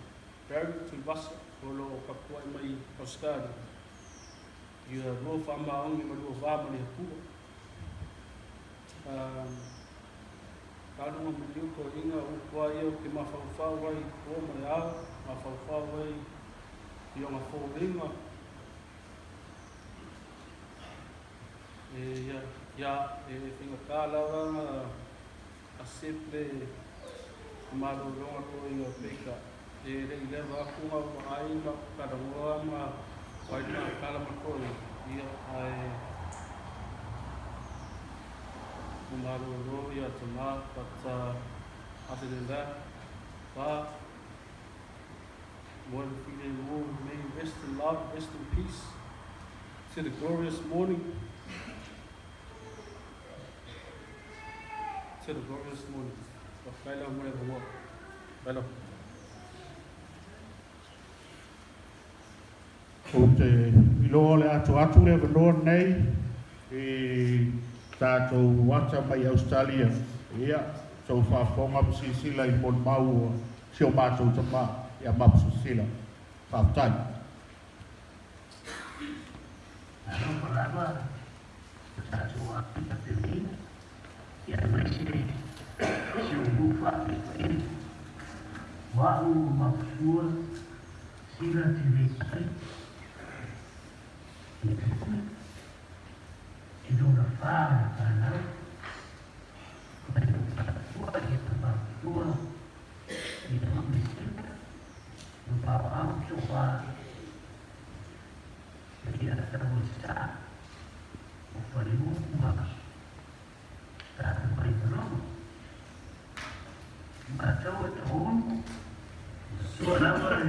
[SPEAKER 7] Barry Tuivasa o lo o tapuai mai Australia. Ia lua faamaoni ma lua va ma le Atua. Talu na maliu toeaiina upu a ia ou te mafaufau ai i po ma le ao, mafaufau ai i ona foliga. E ia, e faigata lava na accept le malologa toeaiina peita. E le i leva atu na ou vaai ma ou talanoa ma fai ma tala ma toeaiina, ia, ae ua malolo ia tama, but other than that, pa, moe ma filemu, may you rest in love, rest in peace. To the glorious morning. To the glorious morning. Faafetai lava mo le avanoa. Faafetai lava.
[SPEAKER 5] Ou te iloa o le ato atu le avanoa lenei i tatou ata mai Ausetalia. Ia, tou faafofoga ma silasila i molimau o si o matou tama ia Mapusasila. Faafetai.
[SPEAKER 8] Alofa lava o tatou aiga peleina, ia aemaise si ou nuu faafefaina. O a'u o Mapusua Sila Teveitai i Tupe i lona fa o le fanau, mai lou faletua ia Mapusua i Tupe Sila, ma Paoao Sofa. Ia tau e sa o Faleulu ma tatou Vaimalogo. Matou e toaono, sua lava le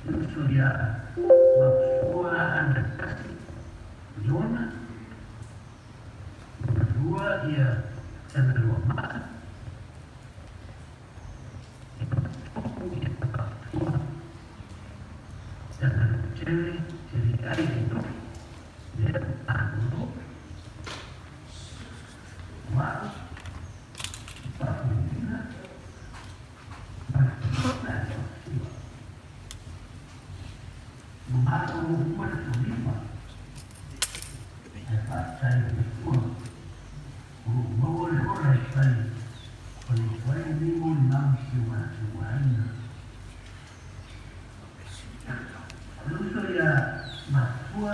[SPEAKER 8] uso ia Mapusua Anatasi Iona, lona lua ia Tagaloamaa, lona tolu ia Mapusua Tagaloatele Teliai Enoki, lea ua malolo, o au i Papuina ma le Tupuna e Mapusua. Ua malolo uma le tolima, ae faafetai i le Atua O lo o maua le ola e fai o le wai lenei molimau i si o matou aiga. O le uso ia Matua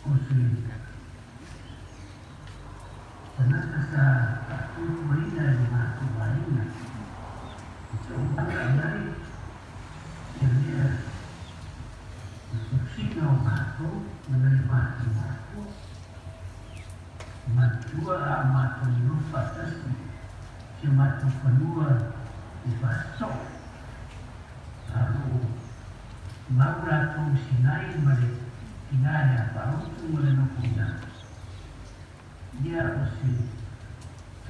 [SPEAKER 8] o se o matou fanua i Fasoo, a o lo o mau latou i Sinai ma le tina ia Faautu ma le nofo i ina. Ia o se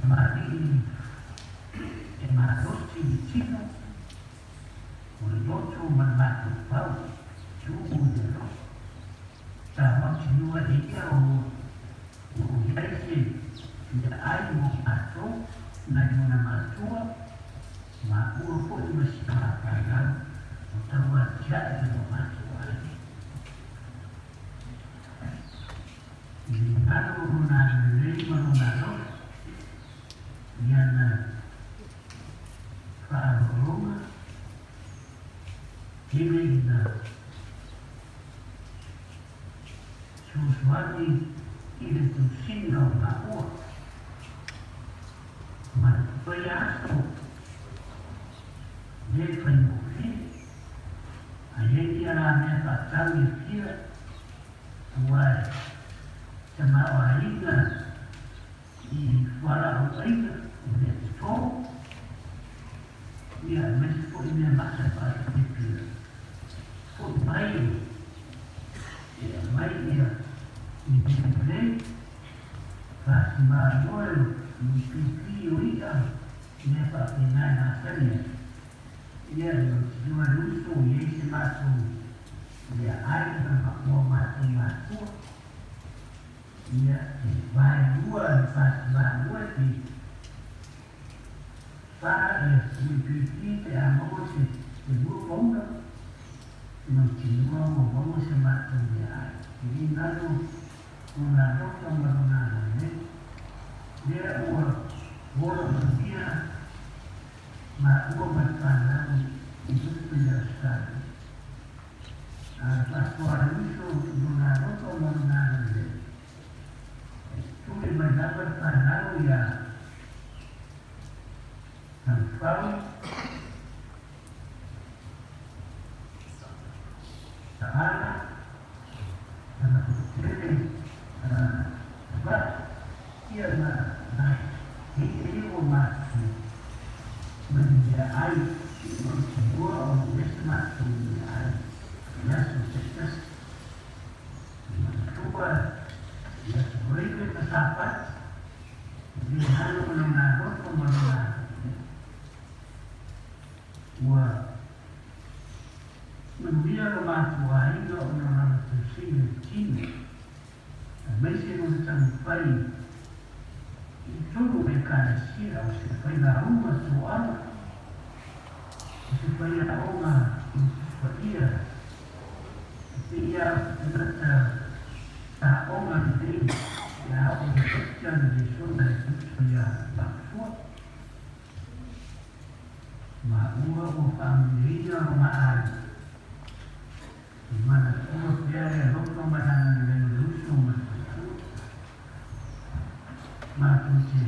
[SPEAKER 8] tamalii e malosi i le tino, o le loto ma le mafaufau, tuu i le alofa. Sa mautinoa e ia o lo o i ai se meaai mo matou nai ona matua, maua foi ma si pāpānau o tauatiae i lo matou aiga. I le galo o lona agalelei ma lona alofa i ana faaaloaloga, tele ina fesoasoani i le tausiga o maua. Ma le paia aso le faigofie, a i ai ia la mea faatau i Apia, aua e tamaoaiga i fualaau aina, o mea toto, ia aemaise foi mea mata faatapipia. Foi mai e aumai ia ni mea lelei, faasimamoe ni pipi o i'a, mea faapena e masani ai. Ia e mautinoa le uso i ai se matou meaai mo matou matua. Ia e vaelua le faasimamoe pe fa ia ni pipi pe a maua se lua pauna. Mautinoa ua maua se matou meaai. E le galo lona alofa ma lona agalelei. Lea ua ola manuia maua ma le fanau i lupe i Ausetalia. A le faasoa a le uso i lona alofa ma lona agalelei, e tuli mai lava le fanau iā Taufau, Taala, Tamatetele, Vaa, ia ma nai e ua matou manuia ai i mautinoa ona ua ese matou manuia ai i aso taitasi. E manatua i aso Reive ma Sapati, e le galo o lona alofa ma lona agalelei. Ua manuia lo matou aiga ona o lana tausiga i le tino, aemaise lona taumafai i totonu o Ekalesia, o se failauga toala, o se faiaoga i le Tusi Paia, e pei lava o se tagata aoga lelei e aoga i le Kristiana Iesu na e uso iā Mafua. Maua ua faamanuiaina lona aiga. E manatua pea le alofa ma le agalelei o le uso ma le faletua. Matou te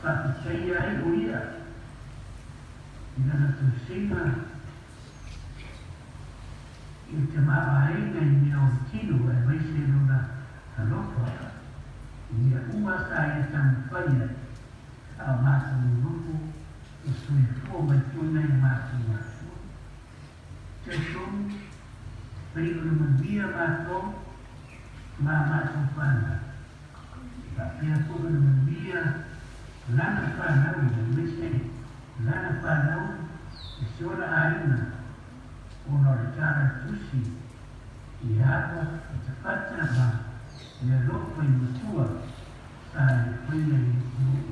[SPEAKER 8] faafetaia ai o ia i lana tausiga i le tamaoaiga i mea o le tino aemaise lona alofa i mea uma sa ia taumafai ai a o matou nonofo o soifua mai foi nai o matou matua. Talitonu, pei o le manuia matou ma a matou fanau, faapea foi o le manuia lana fanau aemaise lana fanau e si ona aiga ona o le tala i tusi i ava fatafata ma le alofa i matua sa le faia i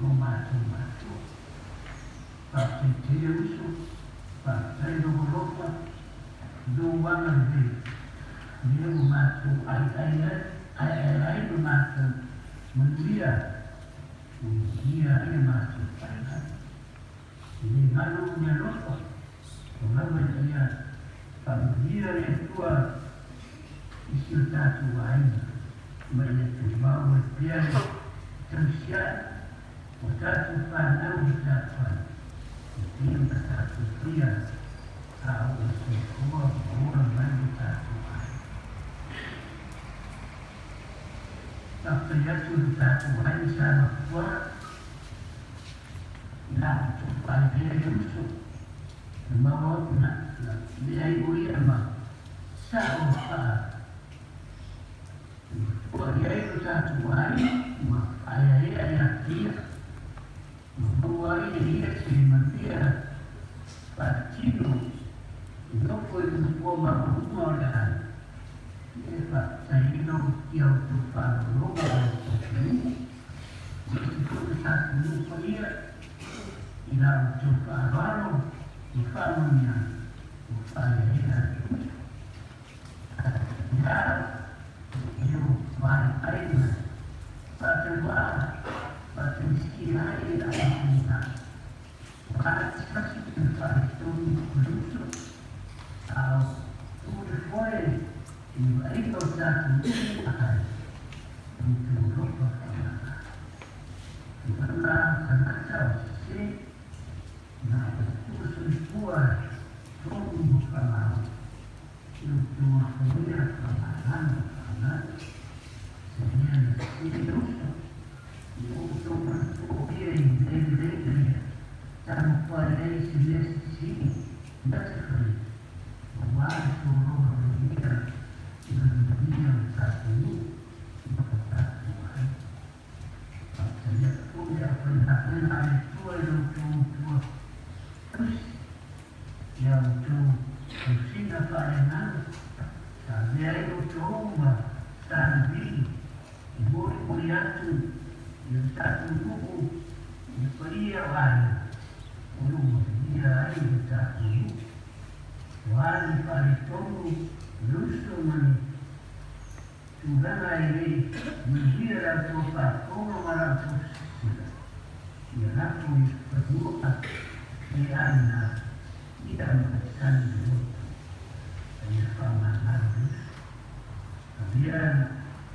[SPEAKER 8] lo matou matua. Faafetai tele uso, faafetai lou alofa i lou agalelei, lea ua matou aiai ai, aeae ai lo matou manuia, ua manuia ai a matou fanau. E le galo le alofa, o lava ia faamanuia le Atua i si o tatou aiga, ma ia tumau ai pea le tausia'i o tatou fanau i tapuai, e pei ona tatou faia a o soifua ma ola mai lo tatou aiga. Faafetai atu i lo tatou aiga sa mafua i. Na outou faalelea le uso, na maua na, na leai o ia ma sa'o faa ua i ai lo tatou aiga ma faaeaea ia te ia, ma maua ai e ia se manuia faatino i nofo i le nofoa maualuga o le aiga, ia e faafetaiina i a outou faalogologa ma outou nuu, aemaise foi lo tatou nuu paia i la outou faaaloalo ma faamanuiaga ua faaeaea atu ai. Ia outou tausiga faaleagaga, sa avea ai outou ma Salvi e molimoli atu i lo tatou nuu i le paia o aiga o lo o manuia ai lo tatou nuu. O a ni faaletonu le uso ma ni tulaga e le manuia la outou faafofoga ma la outou silasila, ia lafo i fanua le aiga ia masani le loto, a ia faamagalo le uso. Avea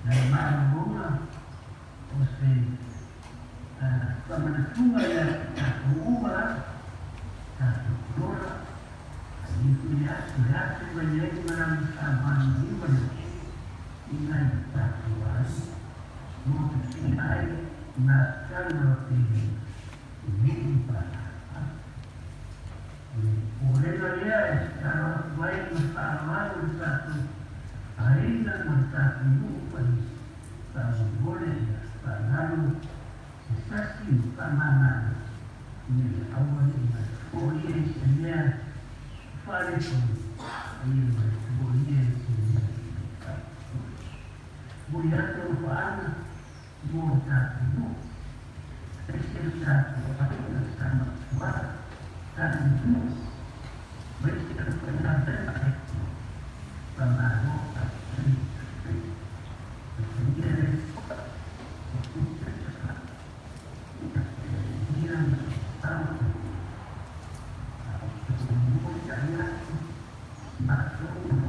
[SPEAKER 8] nai malologa o se faamanatuga ia tatou uma lava, tatou lola, a i ai foi le aso e afe mai ai ma lana faamagilima le i nai o tatou aiga, motusia ai mafutaga o te nuu ma alaalafaga. O le popolega lea e tatalo atu ai ma faaaloalo i le tatou aiga ma le tatou nuu paia, faamolemole ia faagalo se sasi ma faamagalo ina ia aua ne i manatua ia i se mea faaletonu, a ia manatua ia i se mea maikaʻi. Momoli atu alofaaga mo le tatou nuu, aemaise le tatou aiga sa matua tatou nuu, aemaise le aufaigaluega a le Atua. Faamalo faafetai faafetai. Alofagia le Atua o tupe sa ia ma sao a o te momoli atu matou o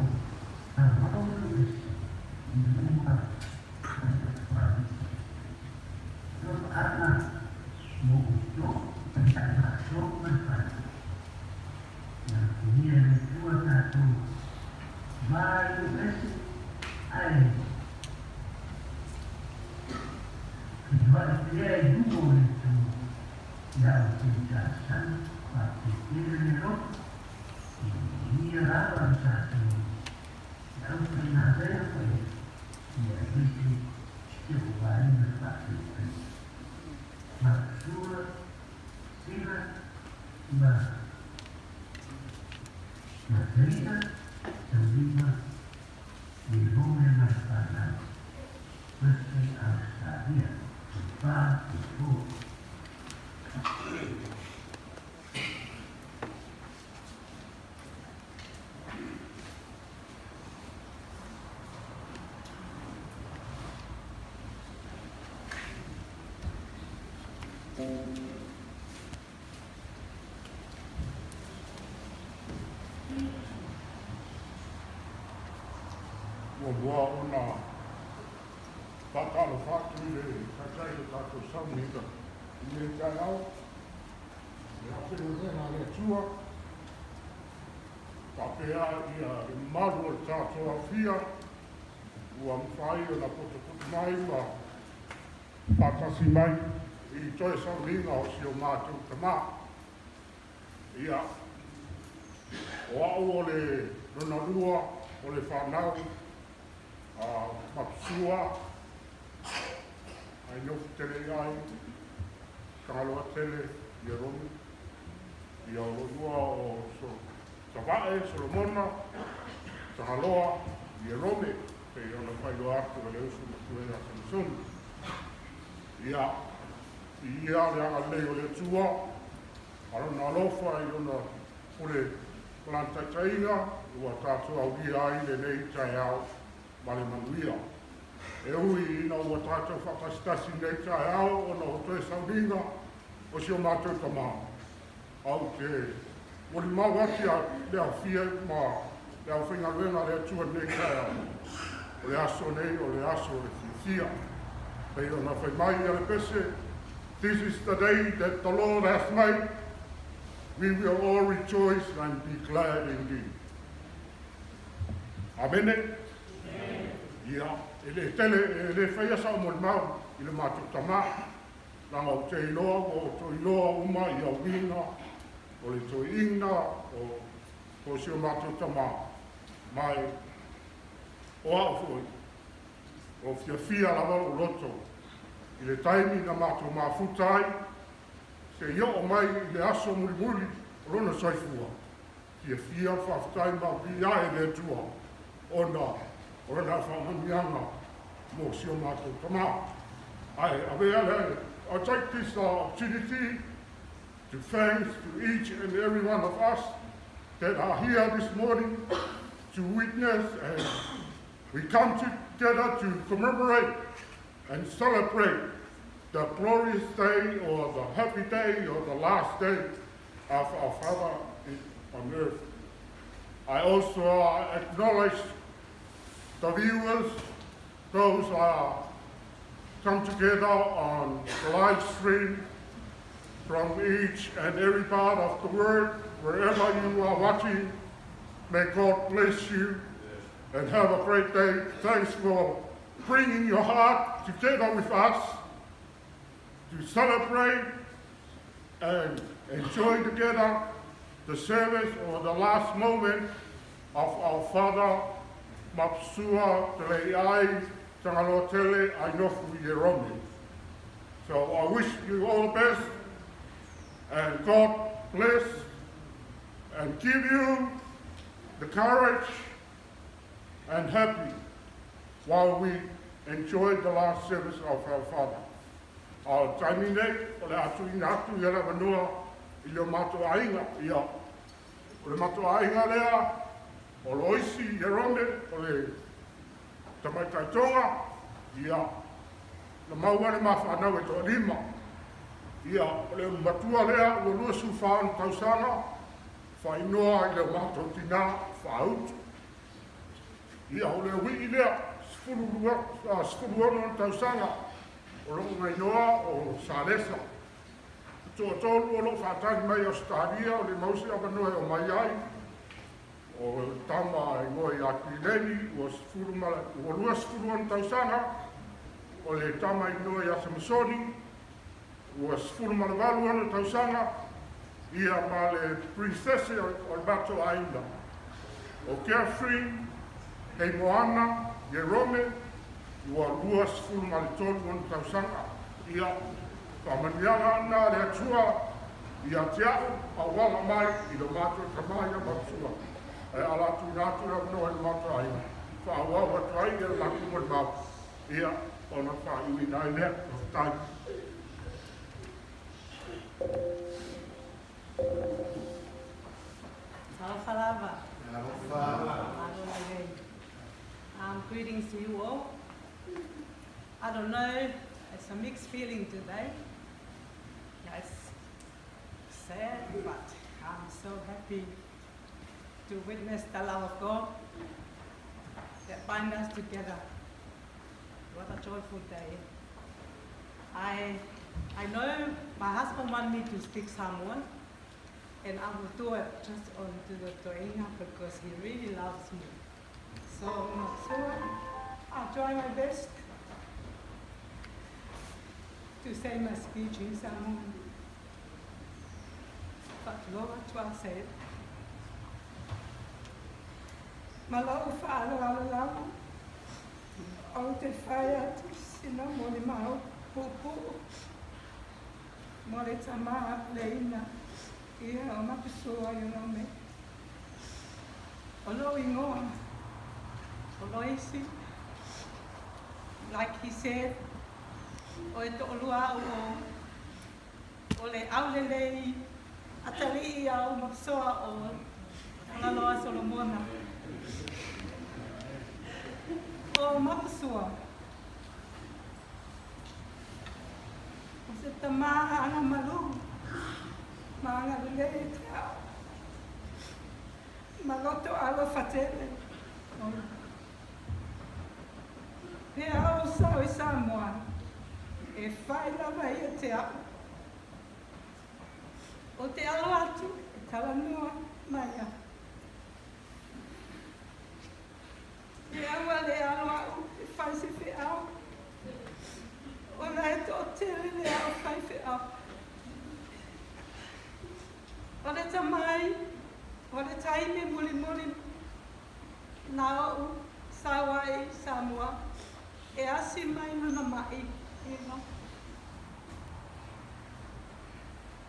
[SPEAKER 9] Muamua ona faatalofa atu i le Taitai o tatou sauniga i lenei taeao, le afenoega a le Atua, faapea ia le mamalu o le tatou aofia ua mafai ona potopoto mai ma faatasi mai i toe sauniga o si o matou tama. Ia, o au o le lona lua o le fanau a Matusua, ai nofu tele i ai, Tagaloa tele Ieromi. Ia o lua o so, Savae, Solomona, Tagaloa, Ierome, pe ona whailoa atu e le usu matua ia Samsoni. Ia, i ia le agalelei o le Atua, a lona alofa i lona pule taitaiga, ua tatou aulia ai lenei taeao ma le manuia. E ui ina ua tatou whakasitasi nei taeao ona o toe sauniga o si o mātou tamā. Au te molimau ati a le aufia ma le aufaigaluega le Atua nei taeao. O le aso nei o le aso o le fiafia. Pei ona fai mai ia le pese, This is the day that the Lord hath made. We will all rejoice and be glad indeed. Amene. Ia, e le tele, e le whaia sa o molimau i le mātou tamā. Langa o te iloa, o to iloa uma i au winga, o le toi inga, o, o si o mātou tamā. Mai, o au foi, o fiafia lava o loto, i le taimi na mātou mafuta ai, se i o mai i le aso mulimuli o lona soifua. Fiafia whawhtai ma pia e le Atua, ona o lona whaamanuiaga mo si o mātou tamā. Ai, avea le, I take this opportunity to thanks to each and every one of us that are here this morning to witness, and we come together to commemorate and celebrate the glorious day or the happy day or the last day of our Father on earth. I also acknowledge the viewers, those are come together on the live stream from each and every part of the world, wherever you are watching. May God bless you and have a great day. Thanks for bringing your heart together with us to celebrate and enjoy together the service or the last moment of our father, Mapsua Teleiai Tagaloatele Ainofu Ierome. So I wish you all the best, and God bless and give you the courage and happy while we enjoy the last service of our father. A o taimi nei, o le atu ina atu i ala vanua i le o mātou aiga, ia, o le mātou aiga lea, o Loisi Ierome, o le tamaitai Tonga, ia, na maua le mawhanau e toa lima. Ia, o le matua lea, ua 24 ona tausaga, whainoa i le o mātou tina, whautu. Ia, o le wii lea, 16 ona tausaga, o loo ngainoa o Salesa. Toatolu o loo whaatali mai Australia, o le mausi awanoa e o mai ai, o tama i ngoi a Kileni, ua sefulu ma, ua 20 ona tausaga, o le tama i ngoi a Samsoni, ua 18 ona tausaga, ia ma le princesse o le matou aiga. O Catherine, hei Moana, Ierome, ua 23 ona tausaga. Ia, whaamanuiaga ana le Atua ia te au, auala mai i le mātou tamā ia Matua. E ala atu ina atu au noa i le mātou aiga. Whaauau atu ai ia le mātou mo le mau. Ia, ona whaiui nai lea, faafetai.
[SPEAKER 10] Talofa lava. Talofa. Greetings to you all. I don't know, it's a mixed feeling today. Yeah, it's sad, but I'm so happy to witness the love of God that bind us together. What a joyful day. I know my husband wanted me to speak Samoan, and I will do it just on to the toeina because he really loves me. So, so I'll try my best to say my speech in Samoan. But Faatulou atu Asaele. Ma lou faaaloalo lava, ou te fai atu sina molimau puupuu mo le tama a Puleina ia o Mapusua Ionome. O lou igoa o Loisi, like he said, o e to'alua a'u o o le aulelei atalii a ou masoa o Tagaloa Solomona. O Mapusua, o se tama agamalu ma agalelei i te ao ma loto alofa tele. Pe a ou sao i Samoa, e fai lava ia te a'u. O te alo atu e talanoa mai au. E aua le alo a'u e fai se feau, ona e to'atele le a'u fai feau. O le tamai, o le taimi mulimuli na o'u sau ai i Samoa, e asi mai lana ma'i ina.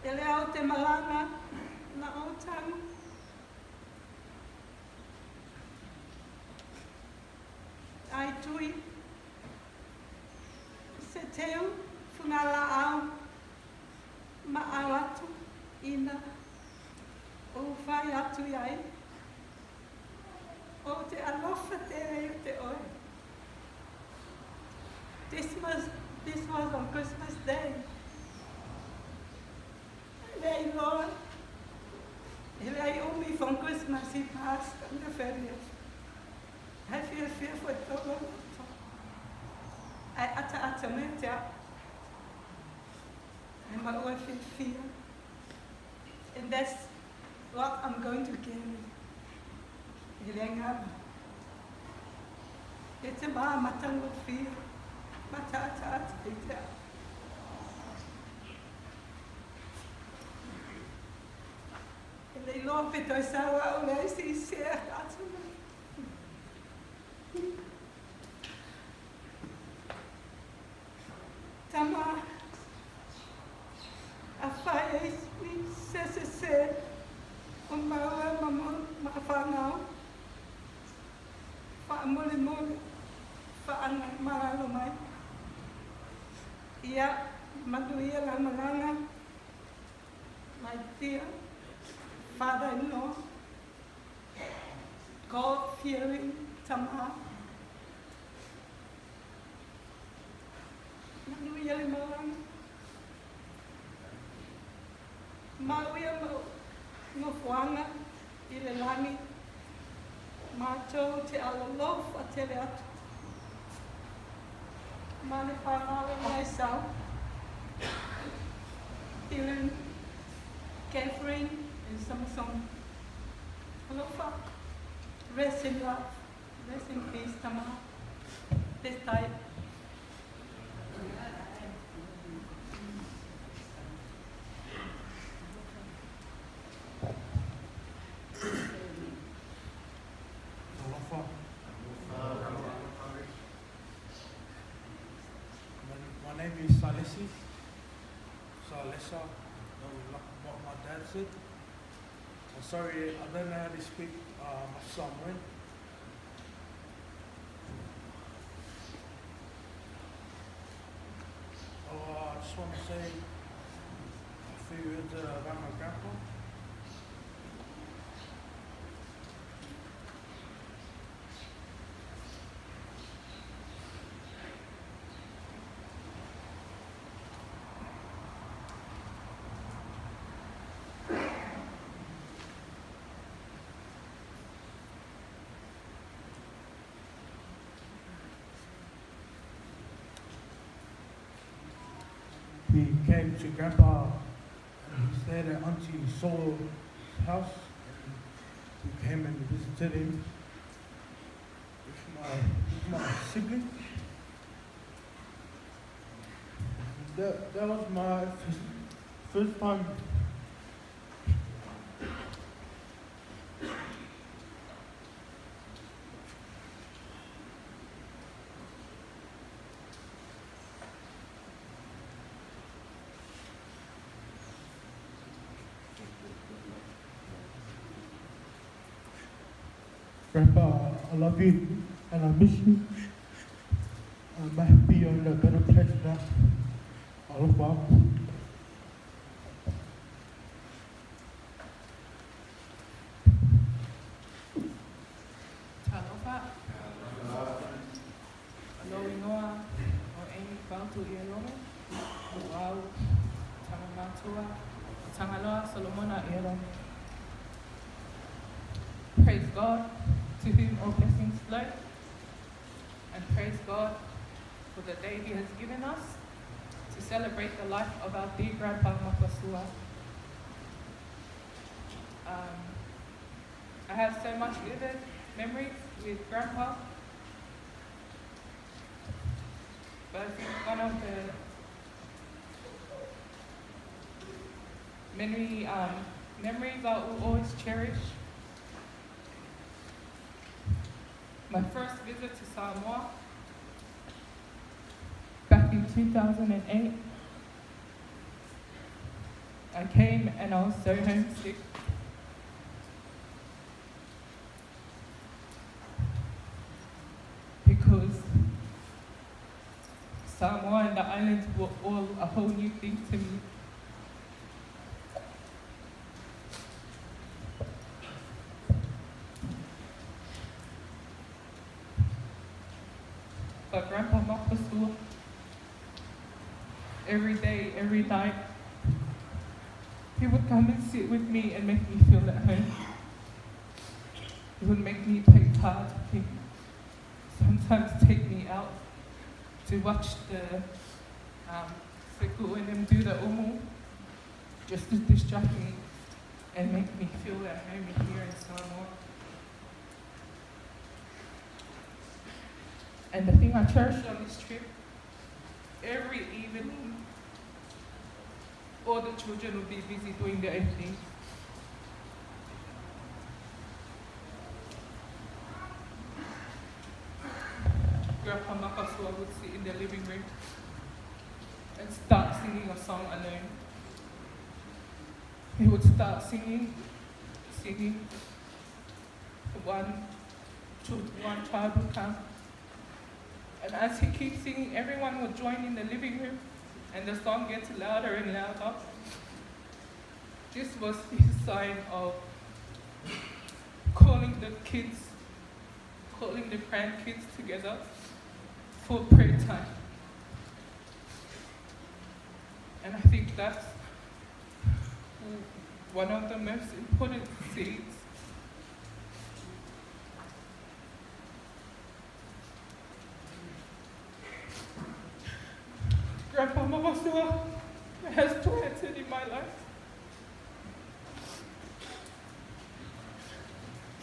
[SPEAKER 10] E le ao te malaga na ou tagu. Ai tui, se teu fugalaau ma ao atu ina ou fai atu i ai. Ou te alofa tele ia te oe. This was, this was on Christmas Day. E leai loa, e leai umi from Christmas he passed on the 30th. Hai fiafia foi tō loto. Ai ataata me te ao. Ai maua fiafia. And that's what I'm going to carry. E le ngalo. E te mā matangofie, mataataata i te ao. E le iloa pe toe sau au le isi sea atu mai. Tama, a fai e ni se sesē o maua ma ma whanau, faamolemole, faamalalo mai. Ia manuia la malaga, my dear father-in-law, God-fearing tama. Manuia le malaga. Mauia mau nofoaga i le lagi, matou te alolofa tele atu ma le fanau e Esau, Dylan, Catherine and Samson. Alofa, rest in love, rest in peace, tama. This time.
[SPEAKER 11] Alofa. My name is Salesi. Salesa, like what my dad said. I'm sorry, I don't know how to speak my Samoan. So I just want to say a few words about my grandpa. He came to Grandpa and he stayed at Auntie Saul's house. And we came and visited him with my, with my sibling. That, that was my first, first time Grandpa, I love you and I miss you. I hope you're in a better place now. Alofa.
[SPEAKER 12] Talofa. Lou igoa o Amy Fautu Ierome, o au Tama Matua, o Tangaloa Solomona Ierome. Praise God, to whom all blessings flow, and praise God for the day He has given us to celebrate the life of our dear grandpa Mapasua. I have so much vivid memories with Grandpa, but I think one of the many memories I will always cherish. My first visit to Samoa, back in 2008, I came and I was so homesick. Because Samoa and the islands were all a whole new thing to me. But Grandpa Mapasua, every day, every night, he would come and sit with me and make me feel at home. He would make me play cards with him, sometimes take me out to watch the Seku and them do the umu, just to distract me and make me feel at home here in Samoa. And the thing I cherish on this trip, every evening, all the children would be busy doing their own thing. Grandpa Mapasua would sit in the living room and start singing a song alone. He would start singing, singing. One child would come. And as he keeps singing, everyone would join in the living room, and the song gets louder and louder. This was his sign of calling the kids, calling the grandkids together for prayer time. And I think that's one of the most important seeds Grandpa Mapasua has planted in my life.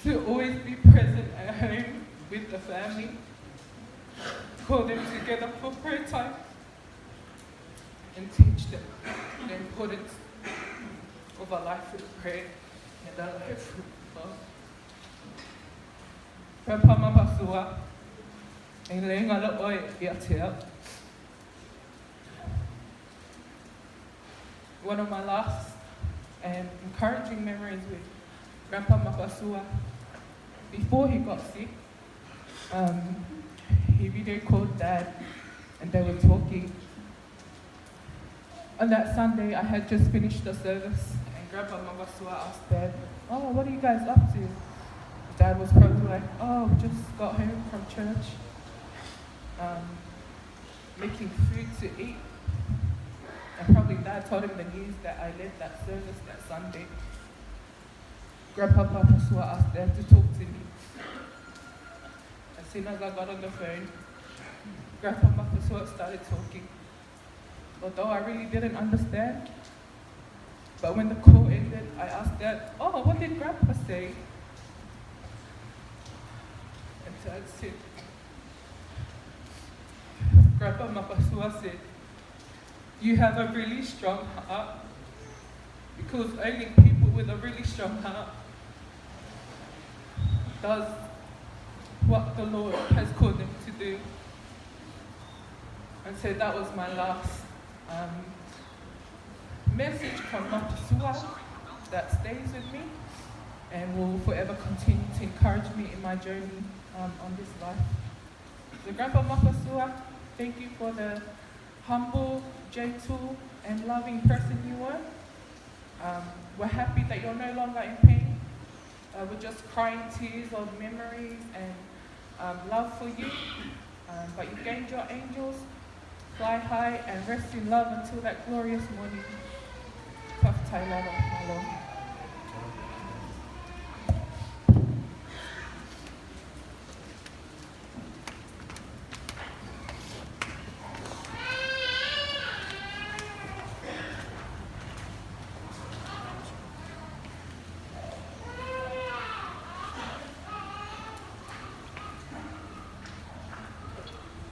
[SPEAKER 12] To always be present at home with the family, call them together for prayer time, and teach them the importance of a life with prayer and a life with love. Grandpa Mapasua, e le ngalo oe ia te au. One of my last and encouraging memories with Grandpa Mapasua, before he got sick, he video called Dad and they were talking. On that Sunday, I had just finished the service and Grandpa Mapasua asked Dad, oh, what are you guys up to? Dad was probably like, oh, we just got home from church, making food to eat. And probably Dad told him the news that I led that service that Sunday. Grandpa Mapasua asked Dad to talk to me. As soon as I got on the phone, Grandpa Mapasua started talking. Although I really didn't understand, but when the call ended, I asked Dad, oh, what did Grandpa say? And Dad said, Grandpa Mapasua said, you have a really strong heart, because only people with a really strong heart does what the Lord has called them to do. And so that was my last message from Mapasua that stays with me. and will forever continue to encourage me in my journey um, on this life. So Grandpa Mapasua, thank you for the humble, gentle, and loving person you were. Um, we're happy that you're no longer in pain. Uh, we're just crying tears of memories and um, love for you. Um, but you gained your angels. Fly high and rest in love until that glorious morning. Fa'afetai lava, malo.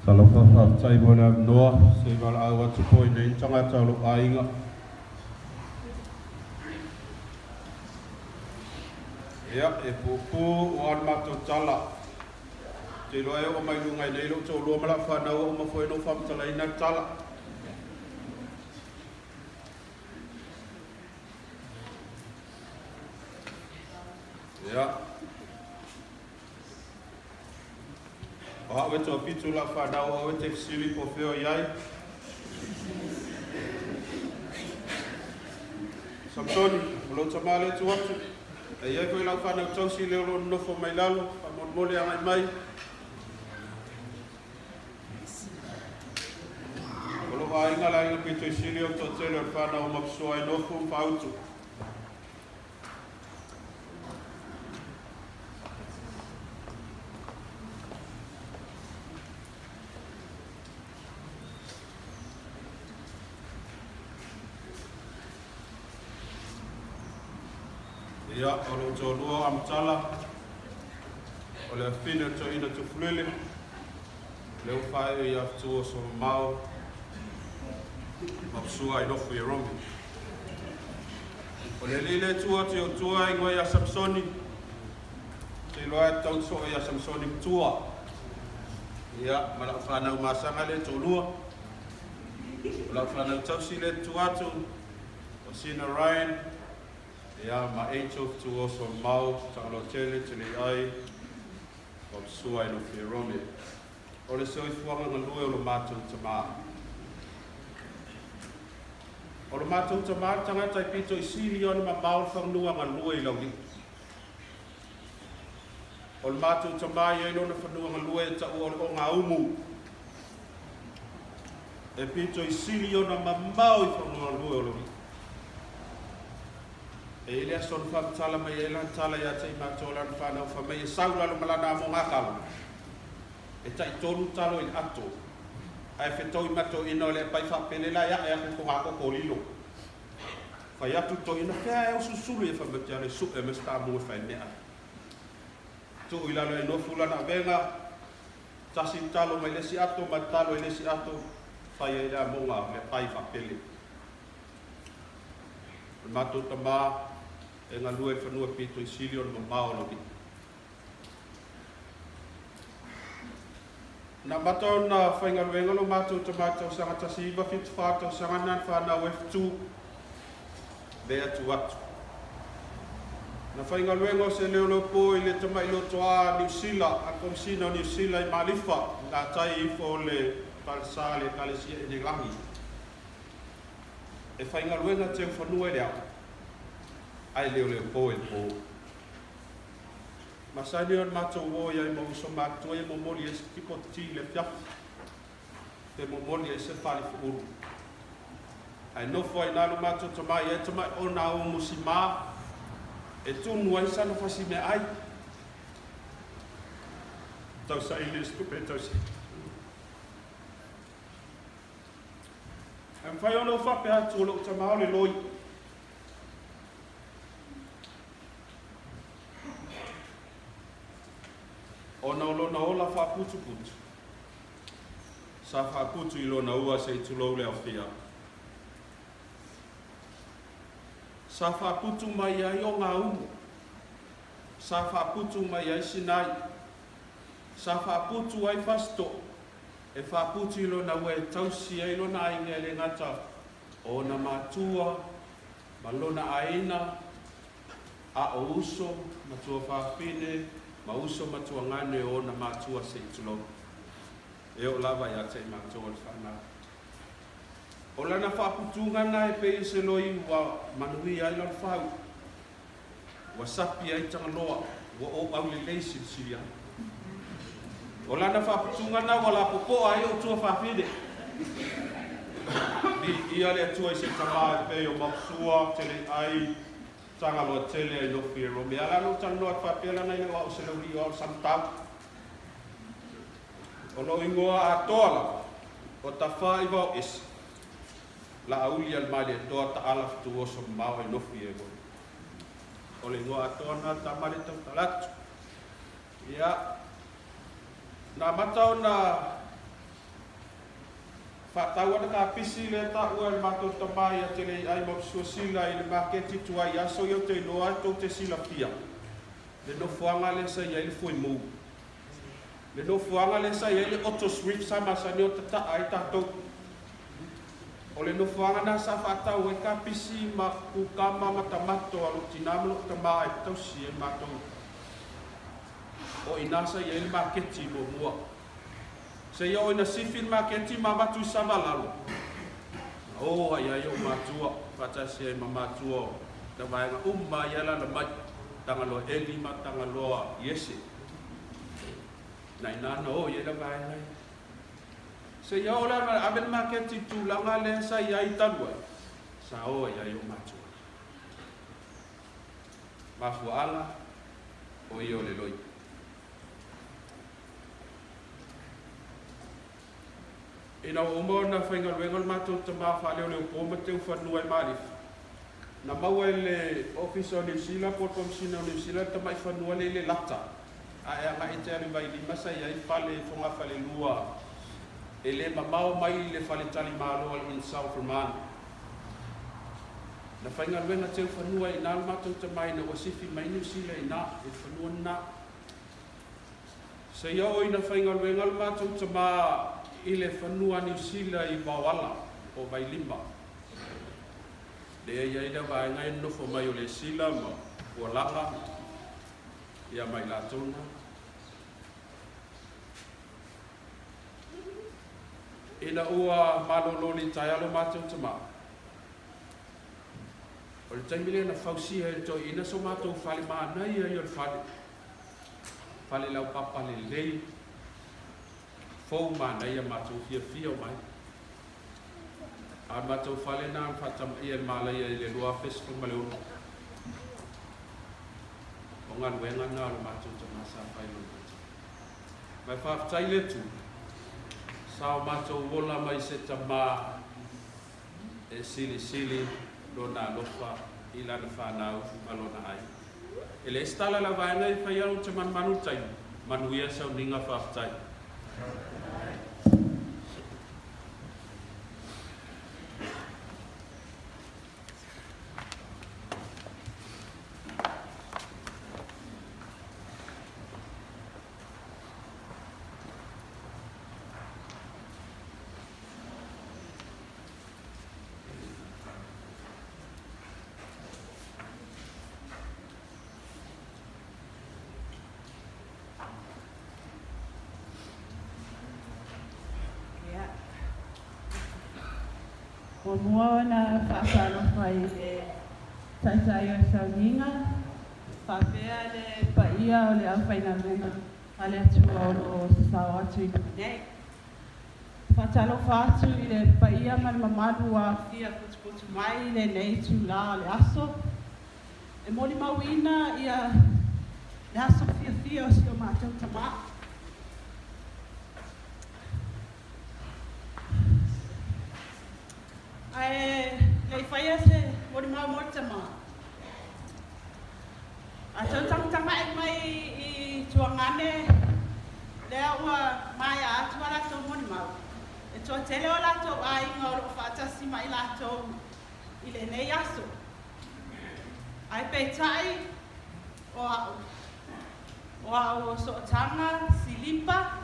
[SPEAKER 1] Talofa faafetai mo le avanoa se i valaau atu foi i nei tagata o lou aiga. Ia, e puupuu ua le matou tala. Ou te iloa e oo mai luga i nei lou toalua ma lau fanau ua uma foi ona ou faamatalaina le tala. Ia. O au e toafitu lau fanau, o au e te fesili po o fea o i ai. Samsoni, o lou tama lea e tu atu. E i ai foi lau fanau tausi lea o lo o nonofo mai lalo, faamolemole agai mai. O lou aiga, le aiga pito i sili o le toatele o le fanau o Mapusoa e nofo ma faautu. Ia, o lou toalua o Amutala, o le afine o Toeaina Tufulele, lea ua faaiu ia Fetu o Somamao ma Pusua i Nofo i Romi. O le alii lea e tu atu i ou tua e ingoa ia Samsoni, te iloa e tatau ona soo ia Samsoni matua. Ia, ma lau fanau masaga lea e toalua. O lau fanau tausi lea e tu atu, o Sina Ryan, ia, ma Angel Fetuoso Mau, Tagaloa Tele, Tele Ai, ma Pusua i Nofo i Romi. O le soifuaga galue o lo matou tama. O lo matou tama le tagata e pito i sili ona mamao le fanua galue i Laulii. O le matou tama e i ai lona fanua galue e taua o le Ogaumu. E pito i sili ona mamao i fanua galue o Laulii. E i ai le aso na faamatala mai ai lana tala ia te i matou lana fanau fai mai e sau lalo ma lana amoga kalo. E tai tolu talo i le ato, ae fetau i matoina o le apai faapele la e ae aku ko nga koko lilo. Fai atu toina fea e usulusulu ia fai mai te ale sue me se tamu e fai mea ai. Tuu i lalo e nofu lana avega, tasi talo mai le isi ato ma talo i le isi ato, fai ai le amoga o le apai faapele. O le matou tama e galue i le fanua pito i sili o le mamao o Laulii. Na amata ona faigaluega lo matou tama i le tausaga 1974, tausaga lena na fanau ai Fetu, lea tu atu. Na faigaluega o se leoleo i le tamai lotoa Niu Sila, a le Komesina o Niu Sila i Malifa, i tai ifo o le falesa le Ekalesia Enelagi. E faigaluega teu fanua i le ao, ae leoleo po i le po. Masani ona matou o i ai ma uso matutua ia momoli ai se tiko ti i le afiafi, pe momoli ai se fale fuulu. Ae nofo ai na lo matou tama i ai tamai ona o musima e tunu ai sana fasi meaai. Tausaili i se tupe e tausi. E mafai ona ou faapea atu o lou tama o le loi. Ona o lona ola faaputuputu, sa faaputu i lona ua se i tulou le aofia. Sa faaputu mai ai o Gaumu, sa faaputu mai ai Sinai, sa faaputu ai Fasito'o, e faaputu i lona ua e tausi ai lona aiga e le gata o ona matua ma lona aiga. A o uso ma tuafafine ma uso ma tuagane o ona matua se i tulou, e oo lava ia te i matou o le fanau. O lana faaputuga na e pei o se loi ua manuia ai Lalofau, ua sapi ai Tagaloa, ua ou aulelei silisili ai. O lana faaputuga na ua lapopoa ai ou tuafafine. Viia le Atua i se tama e pei o Mausua, Teleiai, Tagaloa tele ai Nofi e Rome. E ala ona ou talanoa atu faapea leaga e le o au o se laulii o au o le Samatau. O lou igoa atoa lava o Tafaaivaoese, Laauli a le Malietoa Taala Fetuoso Mamao ai Nofi e Rome. O le igoa atoa lena tama le tautala atu. Ia, na amata ona faatau ana kapisi lea taua e le matou tama ia Teleiai Mausuasila i le maketi tuai aso ia ou te iloa ai tou te silafia le nofoaga lea sa i ai le foemou. Le nofoaga lea sa i ai le Otto's Reef sa masani ona tataa ai tatou. O le nofoaga lena sa faatau ai kapisi ma kukama ma tamato a lou tina ma lou tama e tausi ai matou. O i ina sa i ai le maketi muamua. Seia oo ina sifi le maketi ma avatu i Savalalo. Na o ai ai ou matua, faatasi ai ma matua o na vaega uma ia alaala mai, Tagaloa Eli ma Tagaloa Iese. Na ina na o i ai la vaega ia. Seia oo la na ave le maketi i tulaga lea sa i ai talu ai, sa o ai ai ou matua. Mafuaaga, o ia o le loi. Ina ua uma ona faigaluega le matou tama faaleoleo-po ma teufanua i Malifa, na maua e le Ofisa o Niu Sila po o le Komesina o Niu Sila le tamai fanua lea i Lelata, ae agai te alu i Vailima sa i ai fale fogafalelua e le mamao mai le faletalimalo a le Insalferman. Na faigaluega teufanua i ina le matou tama ina ua sifi mai Niu Sila i ina i le fanua lena. Seia oo ina faigaluega le matou tama i le fanua Niu Sila i Vaoala o Vailima. Lea e i ai lea vaega e nonofo mai o Lesila ma Pualaga ia ma i latou na. Ina ua malolo litaea lo matou tama, o le taimi lea na fausia ai e le toeaina so matou fale manaia ia o le fale. Fale laupapa lelei, fou manaia matou fiafia uma ai. A o le matou fale lena na faatamaia e le malaia i le 2016. O galuega lena a lo matou tama sa fai mo le matou. Ma e faafetai le Atua, sa o matou ola mai se tama e silisili lona alofa i lana fanau ma lona aiga. E leai se tala lau vaega e fai au te manumanu taimi. Manuia sauniga faafetai.
[SPEAKER 13] Muamua ona faatalofa i le Taitai o le Sauniga, faapea le paia o le aufaigaluega a le Atua o lo o sasao atu i luma nei. Faatalofa atu i le paia ma le mamalu ua aofia potupotu mai i lenei itula o le aso. E molimauina ia le aso fiafia o si o matou tama. Ae le i faia se molimau mo le tama, a tau tagatagai mai i tuagane lea ua maea atu a latou molimau, e toatele o latou aiga o lo o faatasi ma i latou i lenei aso. Ae peitai, o au, o au o sootaga silipa,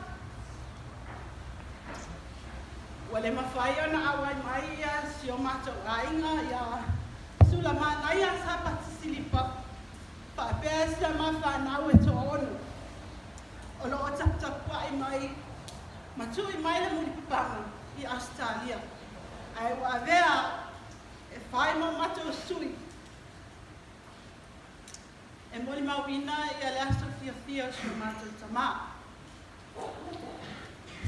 [SPEAKER 13] ua le mafai ona auai mai ia si o matou aiga ia Sulamanaia Sapati Silipa. Faapea si a ma fanau e toaono o lo o taputapuai mai ma tui mai le mulipapaga i Ausetalia, ae ua avea au e fai ma o matou sui e molimauina ia le aso fiafia o si o matou tamā.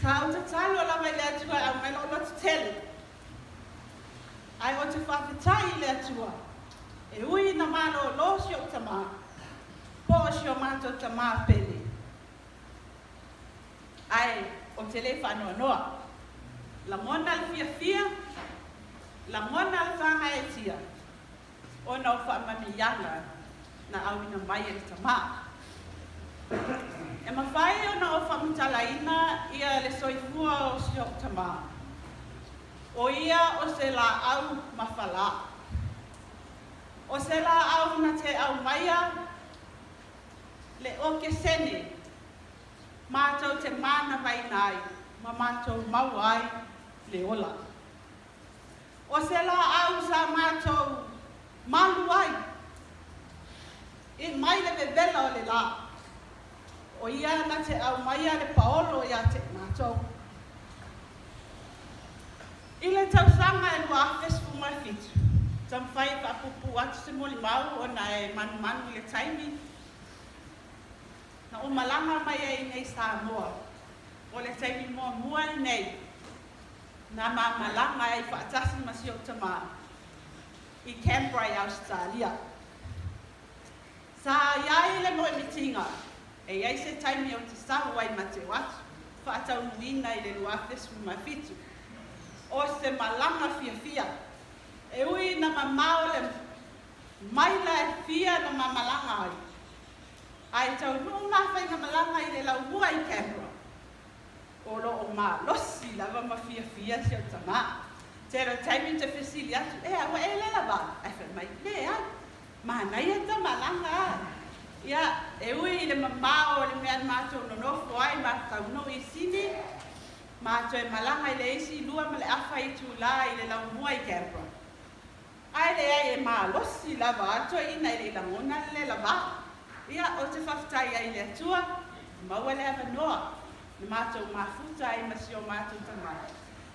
[SPEAKER 13] Sa ou tatalo lava i le Atua e aumai lou loto tele, ae ou te faafetai i le Atua e ui ina malōlō si ou tamā, po o si o matou tamā pele, ae ou te le faanoanoa. Lagona le fiafia, lagona le faagaeetia, ona o faamanuiaga na auina mai e le Tamā. E mafai ona ou faamatalaina ia le soifua o si ou tamā, o ia o se lāʻau mafalā. O se lāʻau na te aumaia le okesene mātou te mānawaina ai ma mātou maua ai le ola. O se lāʻau sa mātou malu ai i mai le vevela o le lā, ʻo ia na te aumaia le paolo iā te mātou. I le tausaga e 2017, taumafai e faapuupuu atu se molimau ona e manumanu i le taimi na ou malaga mai ai i nei Samoa, o le taimi muamua lenei na ma malaga ai faatasi ma si ou tamā i Canberra i Ausetalia. Sa i ai le moemitiga e i ai se taimi ou te sau ai ma te o atu, faataunuuina i le 2017. O se malaga fiafia, e ui ina mamao le maila e fia na ma malaga ai, ae taunuu ma faigamalaga i le laumua i Canberra. O lo o malosi lava ma fiafia si au tamā. Tele o taimi te fesili atu, Ea, ua e lela va? Ae fai mai, Leai. Manaia ta malaga a. Ia, e ui i le mamao o le mea na matou nonofo ai ma taunuu i Sydney, matou e malaga i le isi 2.5 itulā i le laumua i Canberra. Ae leai, e malosi lava a toeaina e le i lagona le lela va. Ia, ou te faafetai ai i le Atua, maua le avanoa na matou mafuta ai ma si o matou tama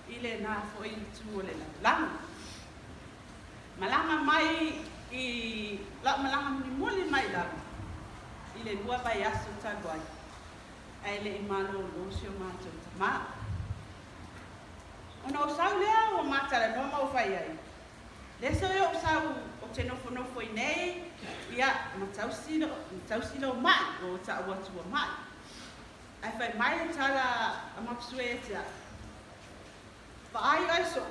[SPEAKER 13] i lena foi itu o le lalolagi. Malaga mai i lau malaga mulimuli mai lava i le lua vaiaso talu ai, ae le i malōlō si o matou tama. Ona ou sau lea ua matalanoa ma ou fai ai, Lea soi ou sau ou te nofonofo i nei, ia, ma tausi, ma tausi lou maʻi, ua ou taʻu atu ua maʻi. Ae fai mai le tala a Mapusue ia te au, Vaai oe soʻu,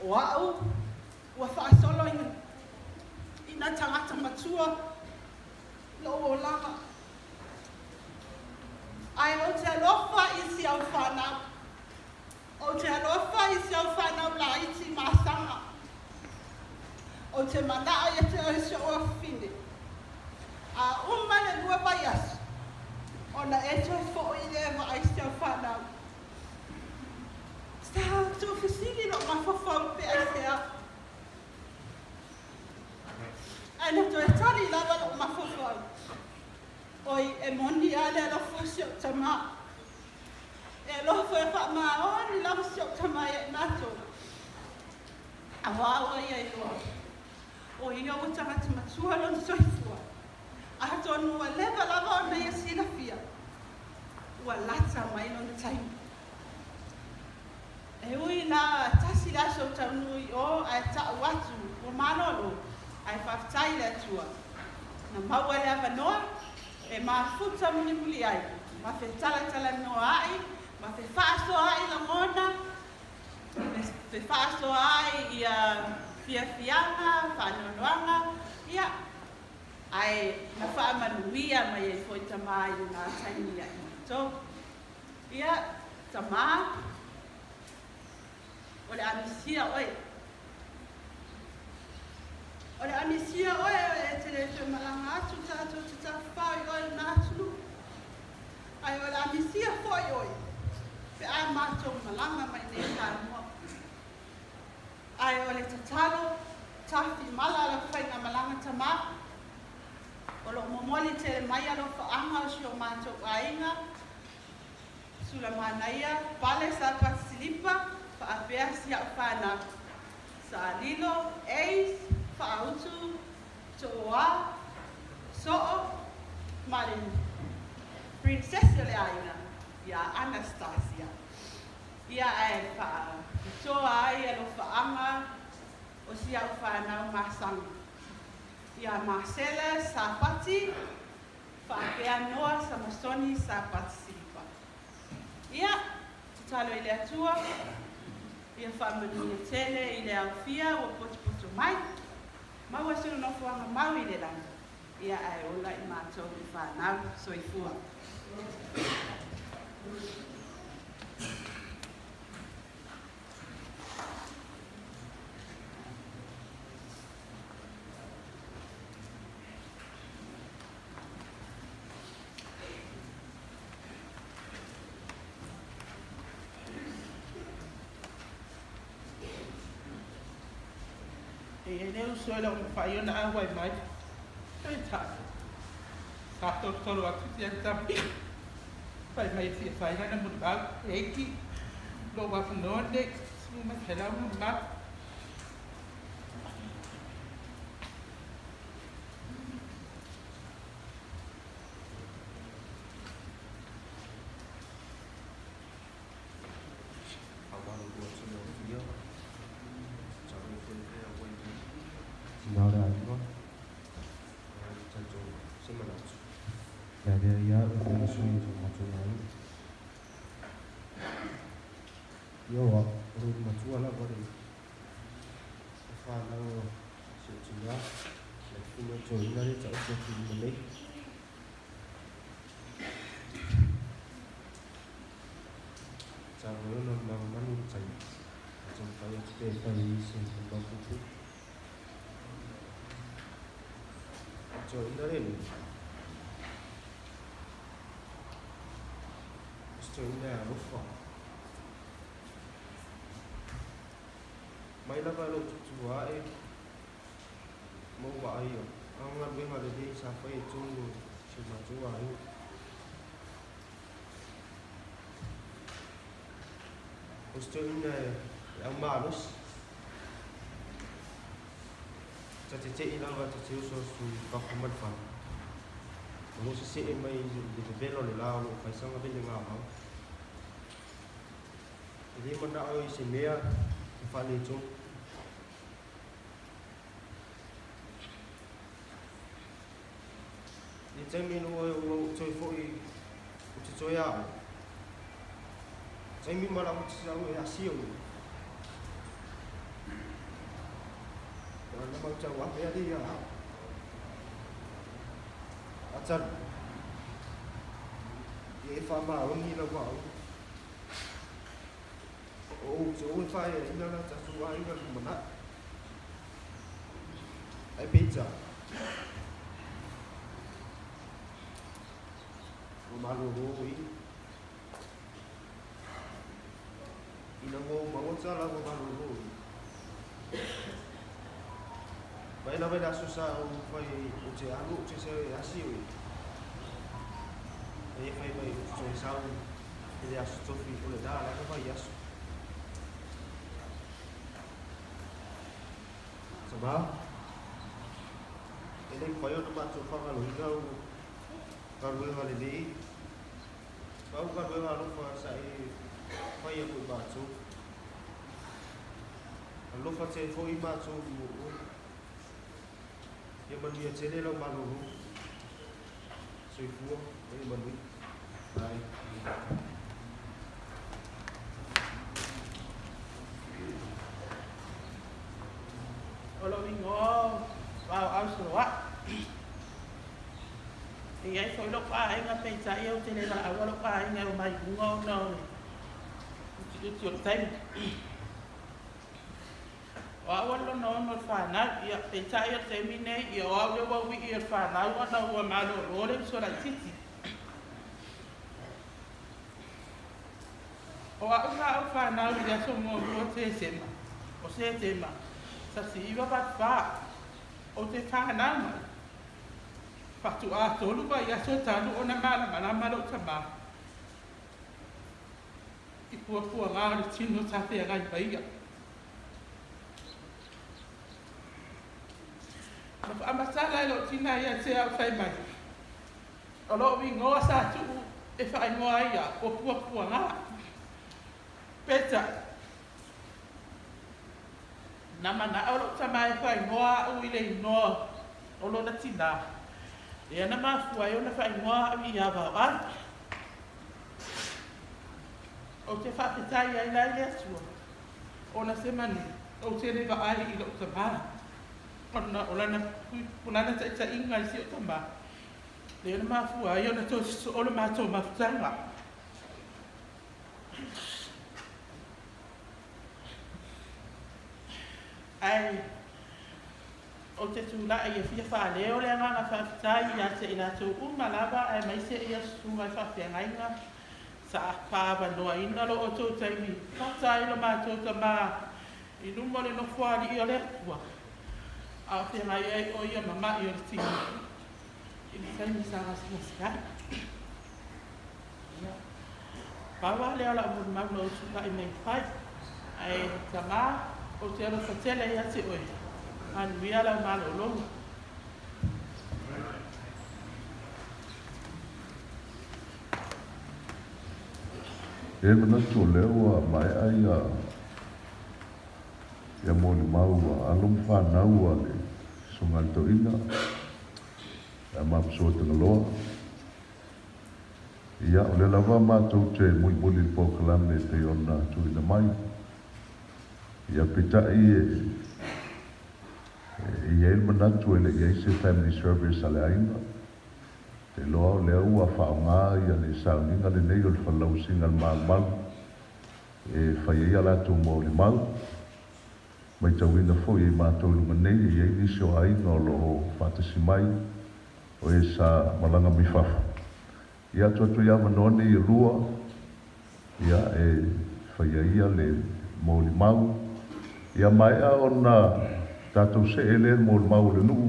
[SPEAKER 13] o aʻu ua faasolo i, i na tagata matua lou olaga. Ae ou te alofa i si au fanau. Ou te alofa i si au fanau laiti masaga. Ou te manaʻo ia te oe si oʻu afafine. A uma le lua vaiaso, ona e toe foʻi lea e vaai si au fanau. Sa tuufesili loʻu mafaufau pe aisea. Ae na toe tali lava loʻu mafaufau, Oi, e moni a le alofa o si oʻu tamā. E alofa e faamaoni lava si oʻu tamā ia i matou. Auā ua ia iloa, o ia ua tagata matua lona soifua, atonu ua leva lava ona ia silafia, ua lata mai lona taimi. E ui la, tasi le aso ou taunuu i o ae taʻu atu ua malolo, ae faafetai i le Atua na maua le avanoa e mafuta mulimuli ai ma fetalatalanoa ai ma fefaasoa ai lagona, fefaasoa ai ia fiafiaga, faanoanoaga, ia, ae na faamanuia mai ai foi tamā i lena taimi ia i matou. Ia, tamā, o le a misia oe. O le a misia oe e te le toe malaga atu tātou te tafafao i oe lena atunuu. Ae o le a misia foi oe pe a mātou malaga mai nei Samoa. Ae o le tatalo. tafimala a lau faigamalaga tamā. O lo o momoli tele mai alofaaga o si o matou aiga, Sulamanaia, Pale Sapati Silipa, faapea si au fanau, Sa Lilo, Ace, Faautu, Tooa, Soo, ma le Princess o le aiga, ia Anastasia. Ia ae faapitoa ai alofaaga o si au fanau masani, ia Marcella Sapati faapea Noa Samasoni Sapati Silipa. Ia, tatalo i le Atua, ia faamanuia tele i le aofia ua potopoto mai, maua sona nofoaga mau i le lagi, ia ae ola i matou le fanau. Soifua.
[SPEAKER 12] E i ai le uso e le o mafai ona auai mai. Peitai, sa tolotolo atu si ana tama, fai mai e fia fai lana molimau, e iki lou avanoa lenei, sulu mai fai lau molimau. O lou igoa o Aoao Soloaʻu. E i ai foi lou aiga peitai ou te le valaauina lou aiga e omai i luga ona o le utiuti o le taimi. O au o le lona ono o le fanau, ia, peitai o le taimi nei, ia, o au lea ua uii o le fanau ona ua malolo le uso laitiiti. O a'u sa ou fanau i le aso muamua o Tesema, o Setema. 1984, ou te fanau mai, faatoa tolu vaiaso talu ona malamalama lou tamā i puapuaga o le tino sa feagai ma ia. Na faamatala e lou tina ia te au fai mai, o lou igoa sa tuu e faaigoa ai au o Puapuaga. Peitai, na manao lou tama e faaigoa au i le igoa o lona tinā, lea na mafua ai ona faaigoa au i Avaoai. Ou te faafetai ai la i le Atua, ona se manu ou te le vaai i lou tama, ona o lana, o lana taitaiga i si ou tama, lea na mafua ai ona toe sosoo le matou mafutaga. Ae ou te tulai e fia faaleo le agaga faafetai ia te i latou uma lava aemaise ia susuga i faafeagaiga sa faaavanoaina lo outou taimi fata ai lo matou tama i luma o le Nofoalii o le Atua a o feagai ai o ia ma ma'i o le tino i le taimi sa gasegase ai. Ia, pau lava lea o lau molimau na ou tulai mai fai. Ae tama, ou te alofa tele ia te oe. Manuia lau malologa.
[SPEAKER 14] E i ai le manatu o lea ua maea ia ia molimau a alo ma fanau a le Susuga a le Toeaina ia Mapusoa Tagaloa. Ia, o lea lava matou te mulimuli i le polokalame e pei ona tuuina mai. Ia, peitai e i ai le manatu e le i ai se family service a le aiga. Te iloa o lea ua faaaoga ia le sauniga lenei o le falelauasiga a le Malumalu e fai ai a latou molimau. Matauina foi e matou i luga nei e i ai nisi o aiga o lo o faatasi mai o e sa malaga mai fafo. Ia atu atu i avanoa nei e lua, ia e fai ai ia le molimau. Ia maea ona tatou see lea i le molimau o le nuu,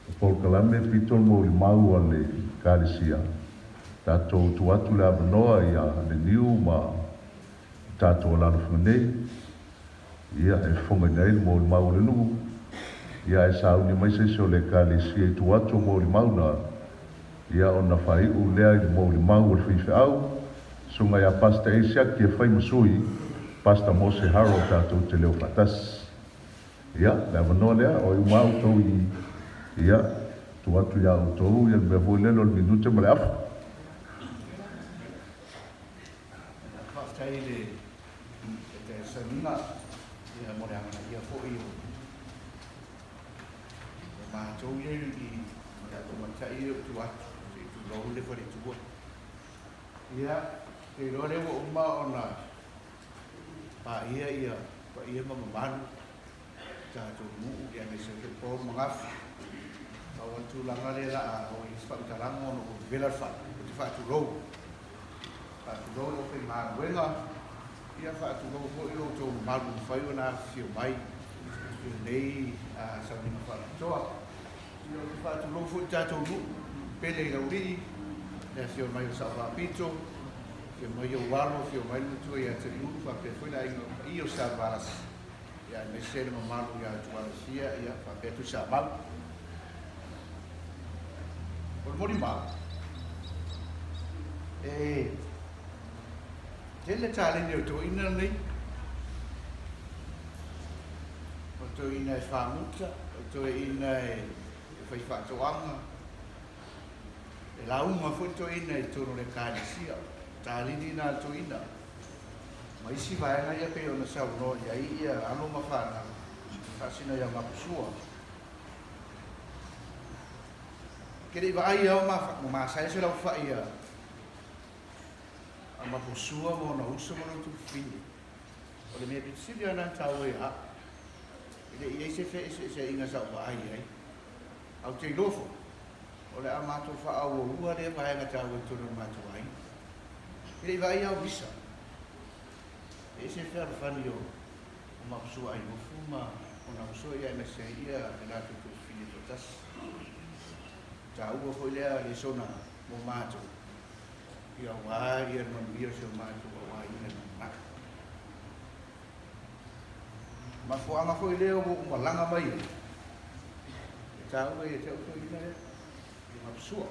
[SPEAKER 14] o polokalame pito le molimau a le Ekalesia. Tatou tuu atu le avanoa ia Leniu ma tatou alalafaga nei. Ia, e fofogaina ai le molimau a le nuu, ia ae sauni mai se isi o le Ekalesia i tua atu o molimau na, ia ona faaiu lea i le molimau a le faifeau, Susuga ia Pastor A. Siaki e fai ma sui, Pastor Mose Harold tatou te leo faatasi. Ia, le avanoa lea, o ai uma lava outou i, ia, tuu atu ia outou ia le mea foi lele o le minute ma le afa.
[SPEAKER 15] Faafetai i le Taitai ia mo le aganaia foi o matou ia i tatou matai ia ua atu se i tulou le faletua. Ia, ou te iloa lea ua uma ona paia ia paia ma mamalu o tatou nuu ia aemaise foi Paul ma Gafa. Pau lava le tulaga lea o le a oo i ai se faamatalaga ona ua vevela le fale, ou te faatulou. Faatulou le aufaigaluega, ia faatulou foi lo outou mamalu ua mafai ona afifio mai i lenei sauniga faapitoa. Ia ou te faatulou foi i le tatou nuu pele i Laulii, le afio mai o Sao Faapito, afio mai ou alo, afio mai le matua ia Taliulu, faapea foi le aiga paia o Salevalasi, ia aemaise le mamalu ia Tualasia, ia faapea Tuisamau. O le molimau, e tele le taleni o le toeaina lenei. O le toeaina e faguta, o le toeaina e fai faatoaga, e lauga foi le toeaina i totonu o le ekalesia. O taleni na a le toeaina. Ma isi vaega ia pei ona saunoa i ai ia alo ma fanau, faasino ia Mapusua. Ke le i vaai au ma masae se laufai a Mapusua ma ona uso ma lona tuafafine. O le mea pito sili lava lena na taua ia au. E le i i ai se feeseeseaiga sa ou vaai i ai. Ae ou te iloa foi, o le a matou faaauaua lea vaega taua i totonu o le matou aiga. E le i vaai au misa. E ese le fealofani o Mapusua Aiofu ma ona uso ia aemaise ai ia le latou tuafafine toatasi. Taua foi lea lesona mo matou, ia aua ia le manuia o si o matou auaiga i le lumanai. Mafuaaga foi lea ua ou malaga mai ai, e taua ia te au toeaina lea, i Mapasua.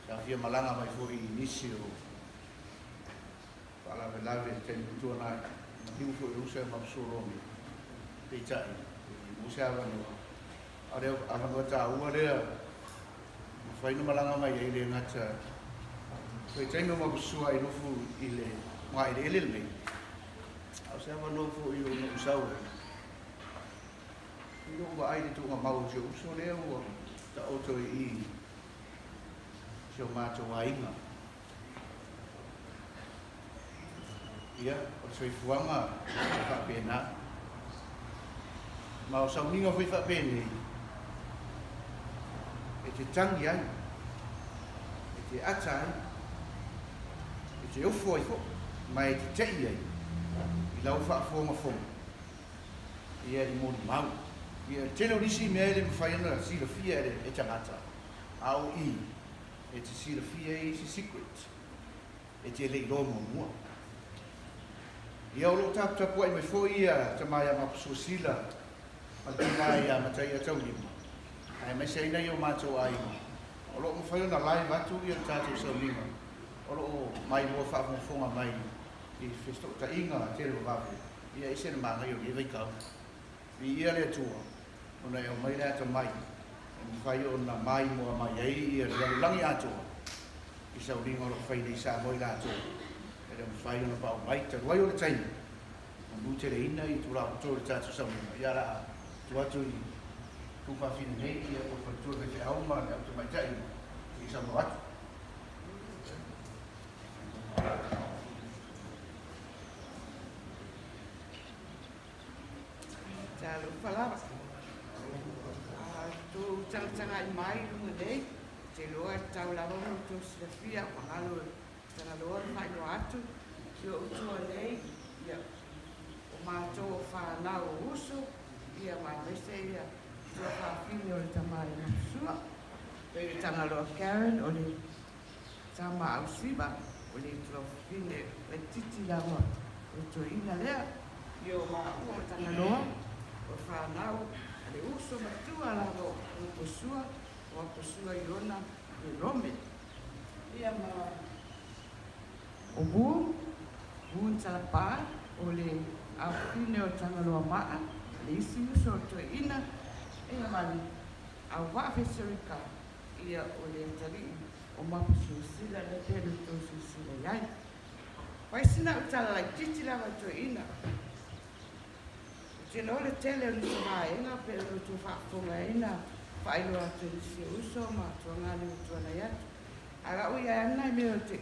[SPEAKER 15] Sa fia malaga mai foi i nisi o faalavelave i le taimi ua tuanai, maliu foi i le uso ia Mapasua Lomi, peitai, e le maua se avanoa. A o le avanoa taua lea, mafai ona malaga mai ai le gata i taimi o Mapasua i nofo i le gaeleele lenei, a o se avanoa foi o na usau ai. I lou vaai i le tuugamau o si ou uso lea ua taoto i i si o matou aiga. Ia, o le soifuaga e faapena. Ma o sauniga foi faapenei, e te tagi ai, e te ata ai, e te ofo ai foi, ma e te te'i ai i lau faafogafoga ia i molimau. Ia, le tele o nisi mea e le mafai ona silafia e tagata, a o i, e te silafia ai isi secret e te le iloa muamua. Ia, o lo o taputapuai mai foi ia tama ia Mapusuasila ma le tina ia Mataia Taulima, aemaise ai nai o matou aiga, o lo o mafai ona live atu ia le tatou sauniga, o lo o maimoa faafogafoga mai i fesootaiga televavave, ia ese le manaia o lenei vaitau. Viia le Atua, ona e aumai le atamai e mafai ona maimoa mai ai ia le lalolagi atoa i sauniga o lo o fai nei Samoa i latou e le o mafai ona pao mai talu ai o le taimi ua muteleina i tulafono o le tatou sauniga. Ia o le a tuu atu i tuafafine nei ia po o le faletua o le faifeau ma le au tamaitai i saunoa atu.
[SPEAKER 16] Talofa lava. A outou tagatagai mai i luga nei, ou te iloa e tatau lava ona outou silafia, ua galo e Tagaloa ona faailoa atu i ou tua nei, ia, o matou o fanau o uso, ia, ma aemaise ia tuafafine o le tama i Matusua, pei o Tagaloa Karen, o le tama ausiva, o le tuafafine laitiiti lava o le toeaina lea. Ia o maua o Tagaloa, o fanau a le uso matua lava o Aposua, o Aposua Iona Jerome. Ia ma o Woon, Woon Talapa, o le afafine o Tagaloa Maa, le isi uso o le toeaina, ia ma le auvaa Feserika, ia o le atalii o Mapusilasila lea pei ona outou silasila i ai. Fai sina au tala laitiiti lava i toeaina. Ou te iloa le tele o nisi vaega pei ona outou faafofoga ai na faailoa atu e nisi o uso ma tuagalima tuanai atu. Ae o au ia e ana i mea ou te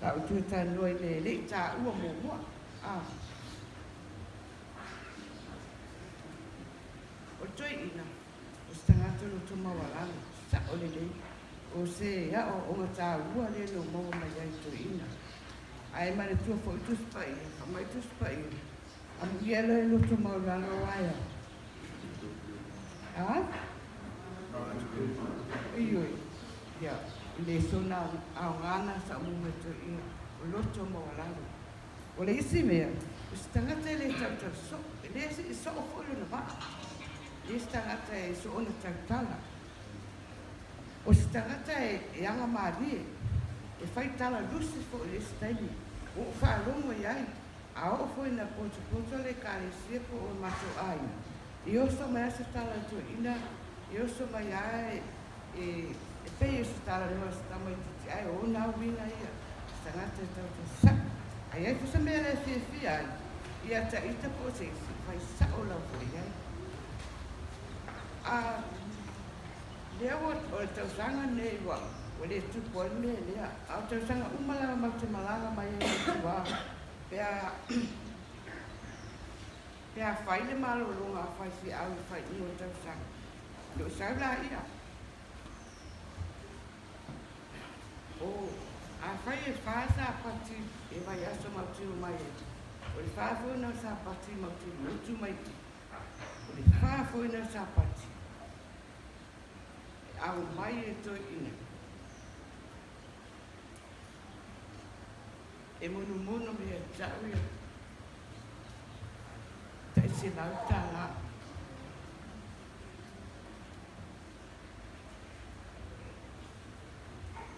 [SPEAKER 16] la ou toe talanoa i mea e le i taua muamua. A. O le toeaina, o se tagata loto maualalo, sao lelei, o se aoaoga taua lea na ou maua mai ai i toeaina. Ae manatua foi Tusi Paia, aumai Tusi Paia, Amuia loa e loto maualalo ae a? Ioe, ia, e le sona aoga na sa umu mai toeaina, o loto maualalo. O le isi mea, o se tagata e le tautala soo, e le sii soo foi lona vaa. E le se tagata e soona tautala. O se tagata e aga malie, e fai tala lusi foi i le isi taimi, ua ou faalogo i ai, a oo foi ina potopoto le Ekalesia po o matou aiga, i oso mai lava se tala i toeaina, i oso mai lava e pei o se talanoa i se tamaitiiti, ae o ona uiga ia, se tagata e tautala sao. A i ai foi se mea le fiafia ai, ia ta ita po o se isi, fai sao lava foi i ai. A lea ua, o le tausaga lenei ua, ua le tupu ai le mea lea, a o tausaga uma lava matou te malaga mai ai i tua, pe a, pe a fai le malologa a faifeau i faaiuga o le tausaga, ona ou sau laia. O, afai e fa sapati e vaiaso matou te omai ai, O le fa foi lena o Sapati matou te lotu mai i i. O le fa foi lena o Sapati e aumai e toeaiina e monomono mai ia te au ia tai $100.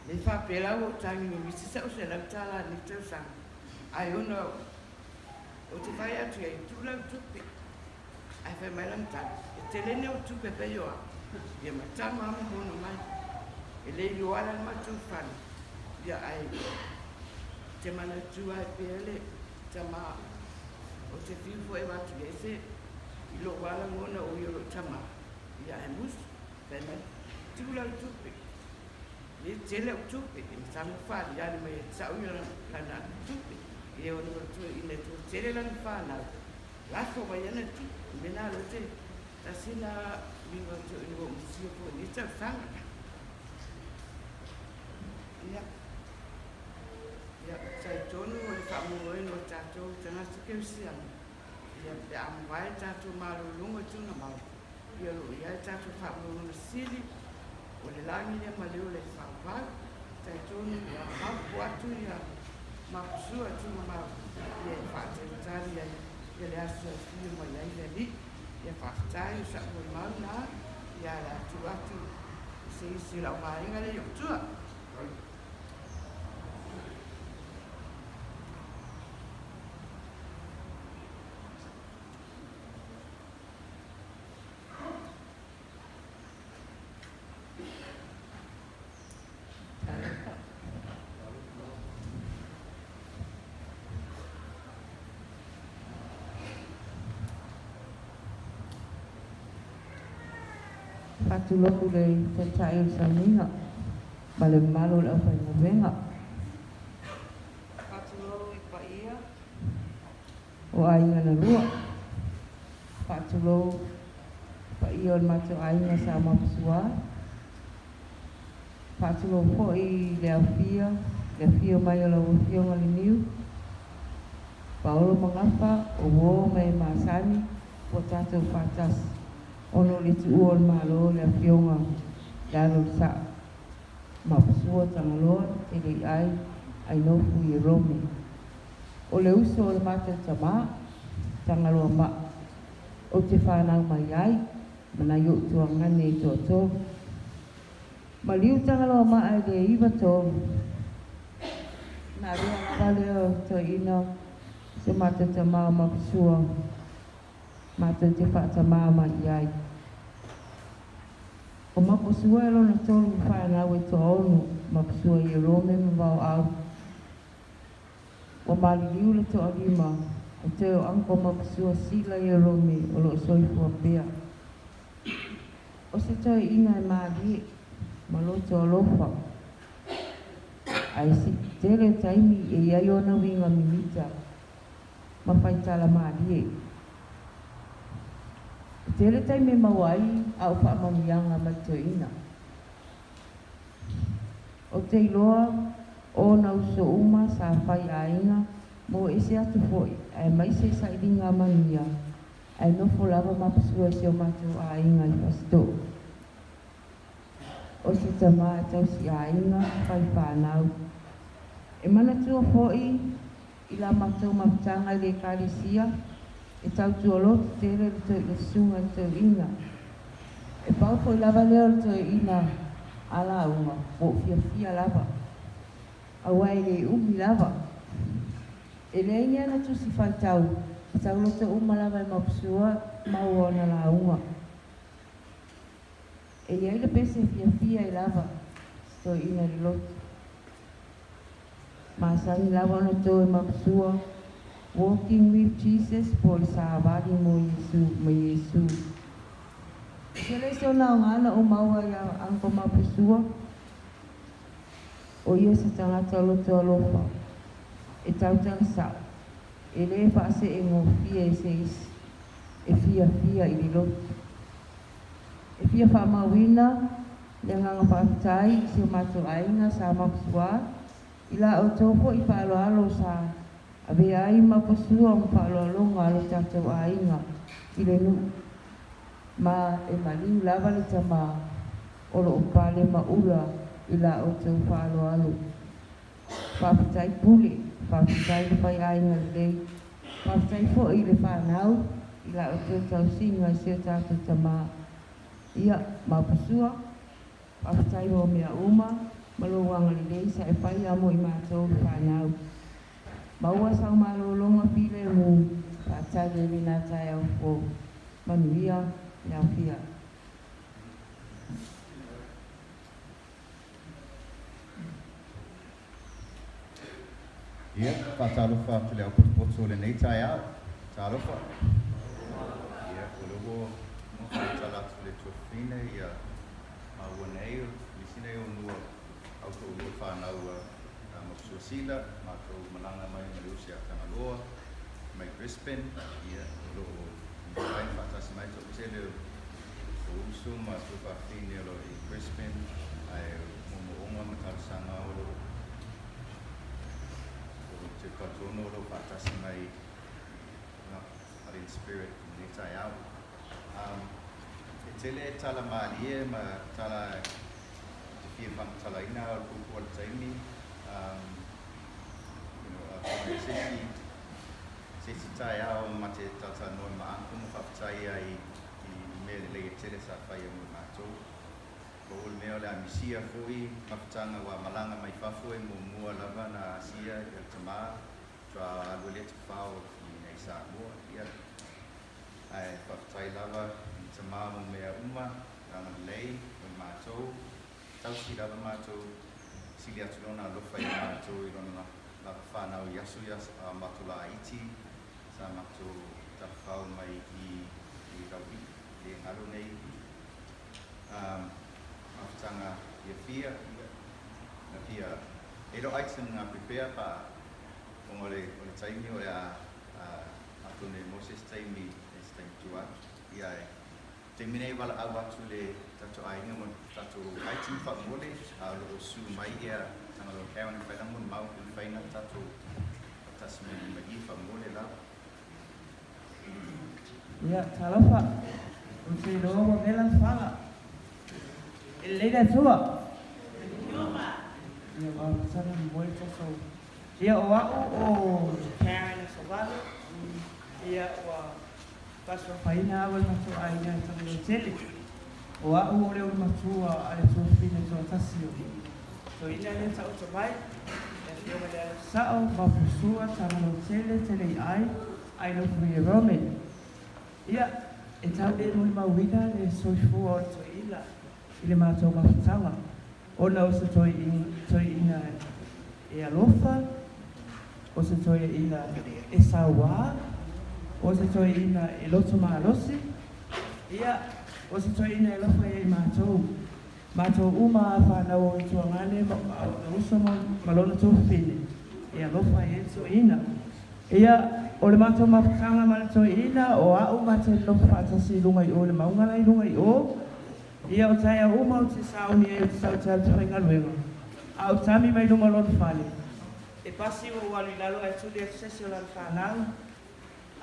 [SPEAKER 16] Le faapea la ua ou tagi mimiti sa'u $100 i lenei tausaga, ae ona ou te fai atu i ai, tuu lau tupe. Ae fai mai lana tala, e tele nei ou tupe pei o au. Ia ma tama lava ma mono mai. E le iloa la le matou fale, ia ae te manatua ai pea le tama o te fiu foi e avatu i ai se i lou lava lagona o ia o lou tama, ia ae musu. Fai mai, tuu lau tupe. Le tele au tupe, e masalo faliali mai ia te au ia lana tupe. E ono matua ina tua tele lana fanau, lafo mai ana tupe. O mea na loa te tasi na uiga o te ua ou misia foi i nei tausaga. Ia, ia, talitonu o le faamoemoe o tatou tagata kerisiano, ia pe a mavae tatou malologa i tuna mau, Ia o lo o i ai tatou faamoemoega sili, o le lagi lea ma le ola i faavavau. Talitonu ua mapu atu ia mapusua tuugamau ia e faatalitali ai ia le aso e afio mai ai le Alii. Ia faafetai o sa'u molimau na ia le a tuu atu i se isi o lau vaega lea i ou tua.
[SPEAKER 13] Faatulou le Taitai o le Sauniga ma le mamalu o le aufaigaluega.
[SPEAKER 17] Faatulou i paia.
[SPEAKER 13] O aiga na lua. Faatulou paia o le matou aiga sa Mapusuā. Faatulou foi i le aufia, le afio mai o lau Afioga Leniu, Paolo Magafa, o uo ma e masani ua tatou faatasi ona o le tuua o le Malo le Afioga le Alo o le Sao Mapusua Tagaloa Teleiai Ainofu Ierome. O le uso o le matou tamā, Tagaloa Maa, ou te fanau mai ai ma nai o'u tuagane e toatolu. Maliu Tagaloa Maa i le 93. Na avea lava lea o toeaina si o matou tamā o Mapusua matou te faatamā mai i ai. O Mapusua e lona tolu fanau e toaono, Mapusua Ierome ma Vaoau. Ua maliliu le toalima o toe o Uncle Mapusua Sila Ierome o lo o soifua pea. O se toeaina e malie ma loto alofa, ae se tele o taimi e i ai ona uiga mimita ma faitala malie. E tele taimi e maua ai a'u faamanuiaga mai toeaina. Ou te iloa ona uso uma sa fai aiga mo ese atu foi aemaise sailiga manuia ae nofo lava mapusua i si o matou aiga i Fasitoo. O se tama e tausi aiga fai fanau. E manatua foi i la matou mafutaga i le Ekalesia, e tautua loto tele le toeaina susuga i le toeaina. E pau foi lava lea o le toeaina a lauga ua ou fiafia lava, aua e le umi lava. E leai ni ana tusi faitau, e tauloto uma lava e Mapusua maua ona lauga. E i ai le pese e fiafia ai lava si toeaina i le loto. Masani lava ona toe mapusua Walking with Jesus po o le Savali mo Iesu ma Iesu. Se le isi ona aoga na ou maua ia Uncle Mapusua, o ia se tagata loto alofa, e tautala sa'o, e le faaseegofie e se isi, e fiafia i le loto. E fia faamauina le agaga faafetai i si o matou aiga sa Mapusua i la outou foi faaaloalo sa.
[SPEAKER 17] Avea ai maposua ma faaaloaloga a lo tatou aiga i le nuu, ma e maliu lava le tamā o lo o pale ma ula i la outou faaaloalo. Faafetai Pule, faafetai le faiaiga lelei, faafetai foi i le fanau i la outou tausiga i si o tatou tamā. Ia, Maposua, faafetai mo mea uma ma lou agalelei sa e faia mo i matou le fanau. Maua sau malologa filemu faatali ai lena taeao fou. Manuia le aofia.
[SPEAKER 18] Ia, faatalofa atu i le au potopoto o lenei taeao. Talofa. Ia, o lea ua uma faamatala atu le tuafafine, ia, maua nei, o nisi nei o nua au toalua fanau a Mapsuasila, matou malaga mai ma le usi a Tagaloa, mai Brisbane, ia, o lo o mafai ona faatasi mai toatele o uso ma tuafafine o lo o i Brisbane, ae o moomooga ma talosaga o lo o te tautono o lo o faatasi mai in spirit i lenei taeao. E tele tala malie ma tala te fia whakamatalaina o le puupuu o le taimi, you know, atonu e sesi, sesi taeao ma te talatalanoa ma uncle ma whawhetai ia i, i mea lelei e tele sa whaia mo i matou. Ko o le mea o le a misia foi mafutaga ua malaga mai fafo e muamua lava na asia i le tama tua alu e lea tafao i nei Samoa ia ae faafetai lava i le tama mo mea uma agalelei mo i matou tausi lava matou sili atu lona alofa ia matou i lona lava fanau i aso ia a matou laiti sa matou tafafao mai i i Raui'i le galo nei mafutaga fiafia ia na fia e lo item na prepare pa ona o le o le taimi o le a atonu e maua se isi taimi se taimi tua atu ia e taimi nei valaau atu le tatou aiga mo tatou item faamole a o lo o su mai ia Tagaloa Karen e fai lana molimau e mafai ona tatou faatasi mai lima i faamole lava.
[SPEAKER 13] Ia, talofa, ou te iloa ua vela le fala. E lelei le Atua. Ia, ua amata ona moe le tatou. Ia, o au o Karen Asovalu. Ia, ua faasoafaina au e le matou aiga e Tagaloa tele. O au o le ulumatua a le Tuafafine Tuatasi o Toeaina lea taoto mai, le Afioga i le Alosao, Mapusua, Tagaloa tele, tele i ai, I love you Roman. Ia, e tau le molimauina le soifua o le toeaina i le matou mafutaga, ona o se toeaina e alofa, o se toeaina e sauā, o se toeaina e loto malosi, ia, o se toeaina e alofa ia i matou, matou uma a fanau o Ituagane ma ona uso ma lona tuafafine, e alofa ai le toeaina. Ia, o le matou mafutaga ma le toeaina, o a'u ma te nonofo faatasi i luga i o i le mauga la i luga i o. Ia, o taeao uma ou te sauni ai ou te sau te alu te faigaluega, a ou tami mai luma o lona fale. E pasi ua ou alu i lalo ae tuli atu se isi o lana fanau.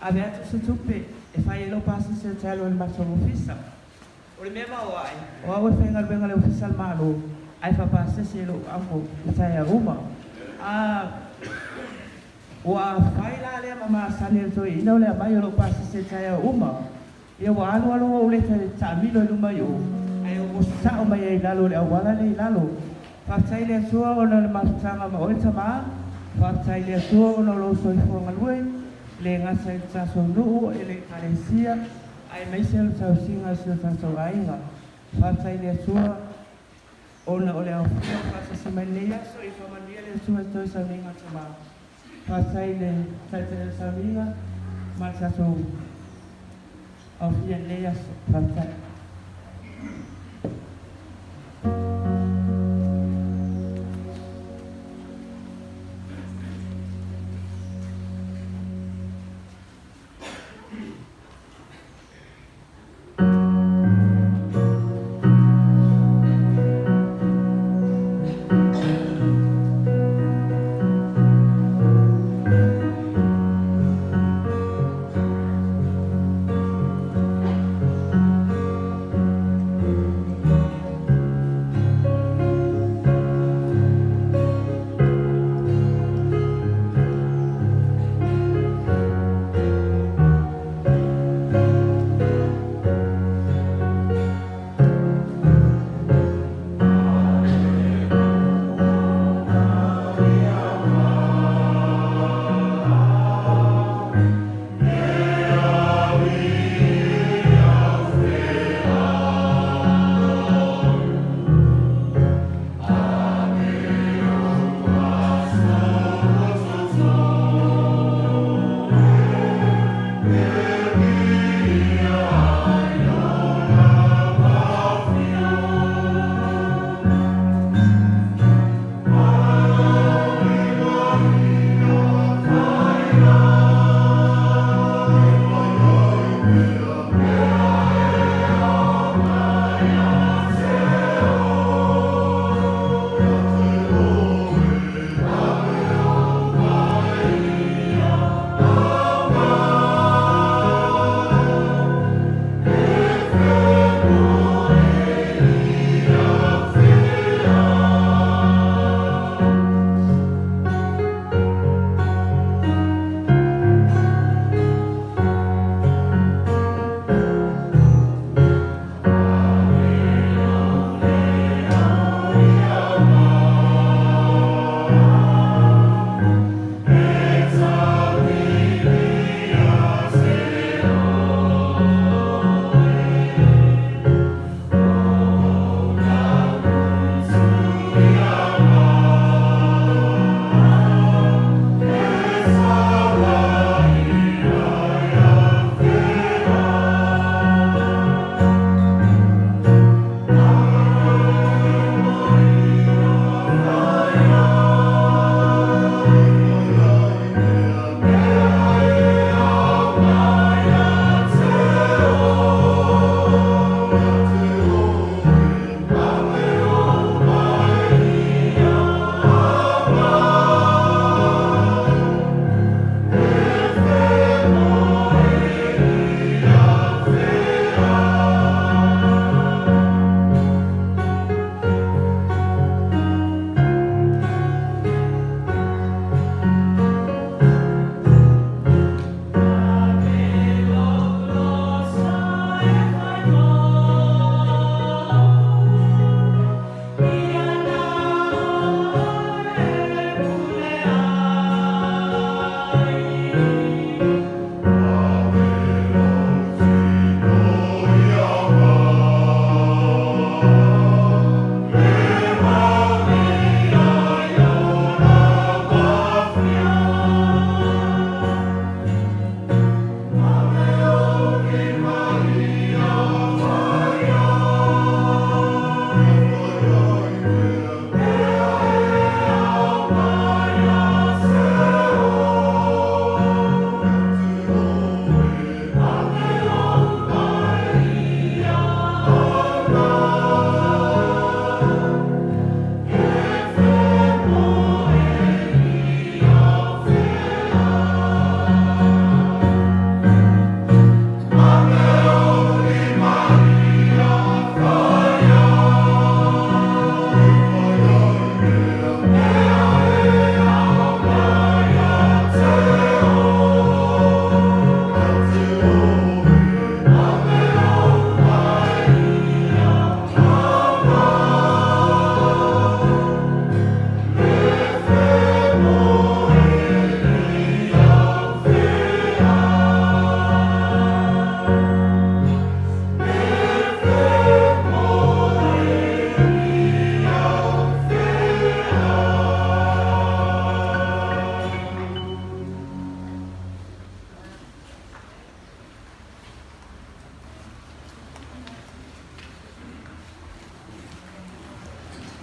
[SPEAKER 13] Ave atu se tupe e fai ai lou pasese ou te alu ai i le matou ofisa. O le mea maoae, o au e faigaluega i le Ofisa a le Malo, ae faapasese i lou ago i taeao uma. A ua fai la lea ma masani a le toeaina o le aumai o lou pasese i taeao uma, ia ua alu alu ou leta i le taamilo i luma i o, ae ou oso sao mai ai i lalo o le auala lea i lalo. Faafetai i le Atua ona o le mafutaga ma oe tamā, faafetai i le Atua ona o lou soifua galue, e le gata i le tatou nuu, e le Ekalesia, aemaise o le tausiga a si o tatou aiga. Faafetai i le Atua ona o le aofia o faatasi mai lenei aso i faamanuia le Atua i toe sauniga tamā. Faafetai i le Taitai o le sauniga ma le tatou aofia i lenei aso. Faafetai.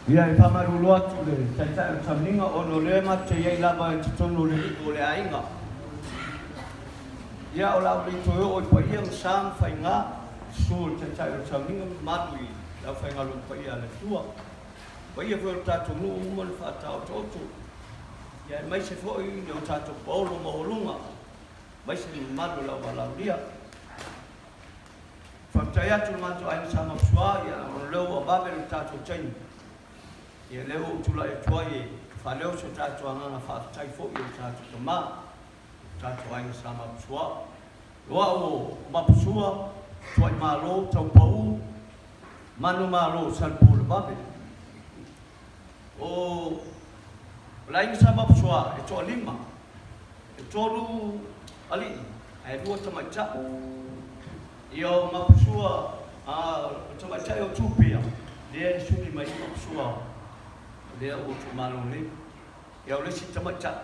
[SPEAKER 4] Ia, e faamalulu atu le Taitai o le Sauniga ona o lea matou te i ai lava i totonu o le li'u o le aiga. Ia, o le a ou le toe oo i paia ma sa ma faiga, susu o le Taitai o le Sauniga ma mamalu i le aufaigaluega paia a le Atua. Paia foi o le tatou nuu uma na faataotooto, ia aemaise foi le o tatou paolo maualuga, aemaise le mamalu o le auvalaaulia. Faafetai atu i le matou aiga Sa Mapusua, ia ona o lea ua vave lo tatou taimi. Ia lea ua ou tulai atu ai e faaleo so tatou agaga faafetai foi i o tatou tama, o tatou aiga Sa Mapusua. O au o Mapusua, Tuaimalo, Taupau, Manumalo, Salepuulavave. O le aiga Sa Mapusua e toalima. E 3 alii ae 2 tamaitai. Ia o Mapusua, a o tamaitai o Tupia, lea e suli mai ai Mapusua, lea ua tuumalo nei. Ia o le isi tamaitai,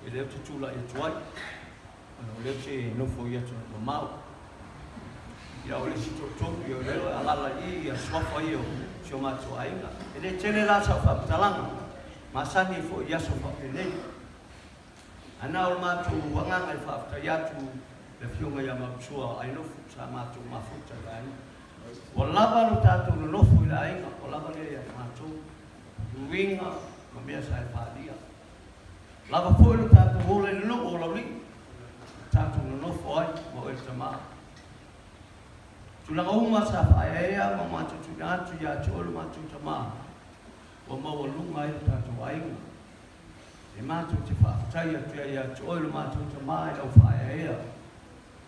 [SPEAKER 4] ia lea ou te tulai atu ai, ona o lea ou te nofo i atunuu mamao. Ia o le isi toatolu, ia o lea e alaala i i ia suafa ia o si o matou aiga. E le tele la sau faamatalaga, masani ai foi i aso faapenei. Ae na o le matou agaga e faafetai atu le Afioga ia Mausua Ainofu sa matou mafuta i le aiga. Ua lava lo tatou nonofo i le aiga, ua lava lea ia matou uiga ma mea sa e faaalia. Lava foi lo tatou ola i le nuu o Laulii, tatou nonofo ai ma oe le tama. Tulaga uma sa faaeaea ma matou tuuina atu ia te oe lo matou tama, ua maualuga ai lo tatou aiga. E matou te faafetai atu ai ia te oe lo matou tama i lau faaeaea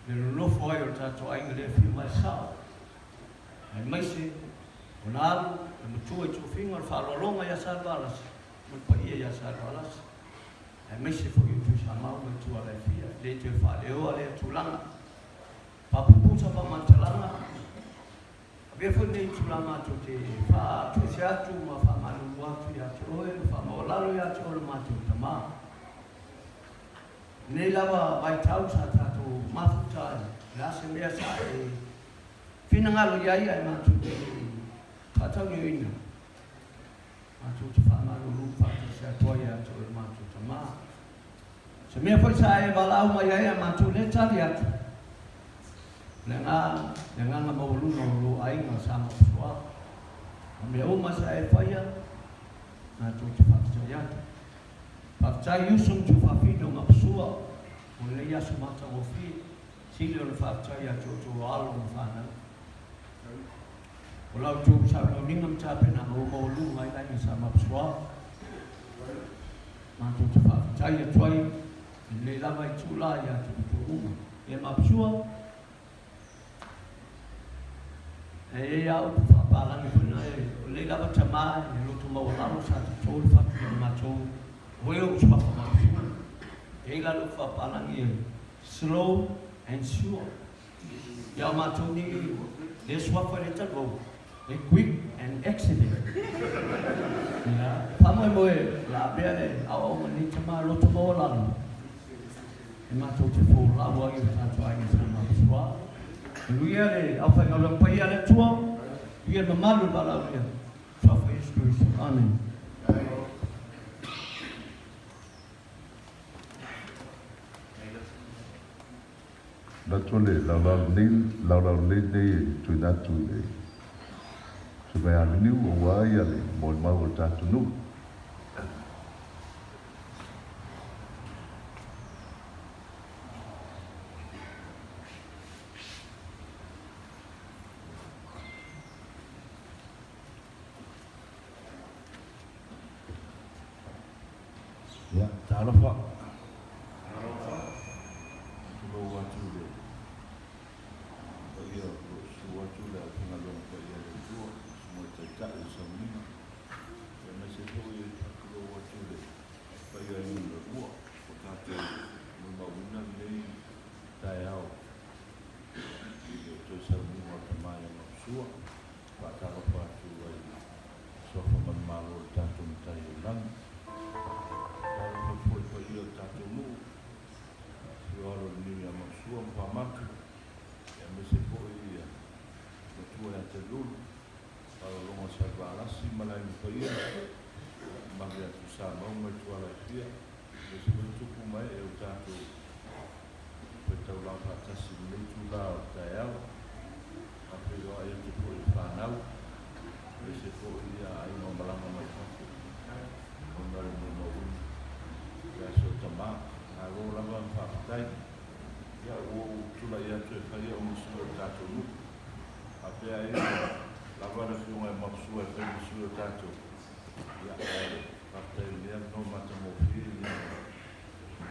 [SPEAKER 4] le nonofo ai o le tatou aiga le afio mai sao, aemaise ona alu le matua i tofiga o le faaaloaloga ia Salevalasi ma le paia ia Salevalasi, aemaise foi o Tuisamau ma Ituala e fia, e le toe faaleoa lea tulaga. Faapupusa faamatalaga. Avea foi lenei itula matou te faatuese atu ma faamalulu atu ia te oe ma faamaualalo ia te oe lo matou tama. Lenei lava vaitau sa tatou mafuta ai, o le a se mea sa e finagalo i ai ae matou te le i faatauneuina, matou te faamalulu faatuese atu ai ia te oe lo matou tama. Se mea foi sa e valaau mai ai a matou lea tali atu, Le agaga, le agaga maualuga o lou aiga sa mapusoa. O mea uma sa e faia, matou te faafetai atu. Faafetai i uso ma tuafafine o Mapusua mo lenei aso matagofie. Sili ona faafetai ia te outou alo ma fanau. O la outou sauniuniga ma tapenaga ua maualuga ai le aiga sa Mapusua. Matou te faafetai atu ai i lenei lava itula ia te outou uma. E Mapusua, e i ai lava upu faapalagi foi na e, o lenei lava tama e loto maualalo sa toto le fatu ia matou, o e ou suafa Mapusua. E i ai la le upu faapalagi e slow and sure. Ia o matou nei lea suafa lea talu au e quick and accident. Ia, faamoemoe o le a avea le aoaoga nei tama loto maualalo e matou te folau ai o tatou aiga sa Mapusua. Manuia le aufaigaluega paia a le Atua, manuia le mamalu o le valaaulia. Suafa Iesu Keriso. Amen.
[SPEAKER 14] Manatu o le laulau lelei lenei e tuuina atu i le Susuga ia Liniu aua le molimau o le tatou nuu.
[SPEAKER 3] Ia, talofa. Talofa. Tulou atu le paia o lo o susu atu le aufaigaluega paia a le Atua, susuga i Taitai o Sauniga, aemaise foi e faatulou atu le paia i le ua o tatou molimauina lenei taeao i le toe sauniga o le Tama ia Mausua. Faatalofa atu ai i Suafa Manumalo o le tatou Matai o le Lagi. Talofa atu foi i paia o le tatou nuu, afio alo o le niu ia Mausua ma Faamatu, aemaise foi ia Matua ia Telulu, Faalologo a Salevalasi ma le aiga paia. Samau mai Tuala e fia, aemaise foi tupu ma ee o tatou faitaulaga faatasi i lenei itula o le taeao. Faafeiloai atu foi i le fanau, aemaise foi aiga o malaga mai fafo ona o le molimauina i le aso tama. Malo lava ma faafetai. Ia, ua ou tulai atu e fai au ma sui o le tatou nuu. Faapea ai ua lava le afioga ia Maposua e fai ma sui o tatou. Ia, ae faafetai i lenei avanoa matagofie, ia,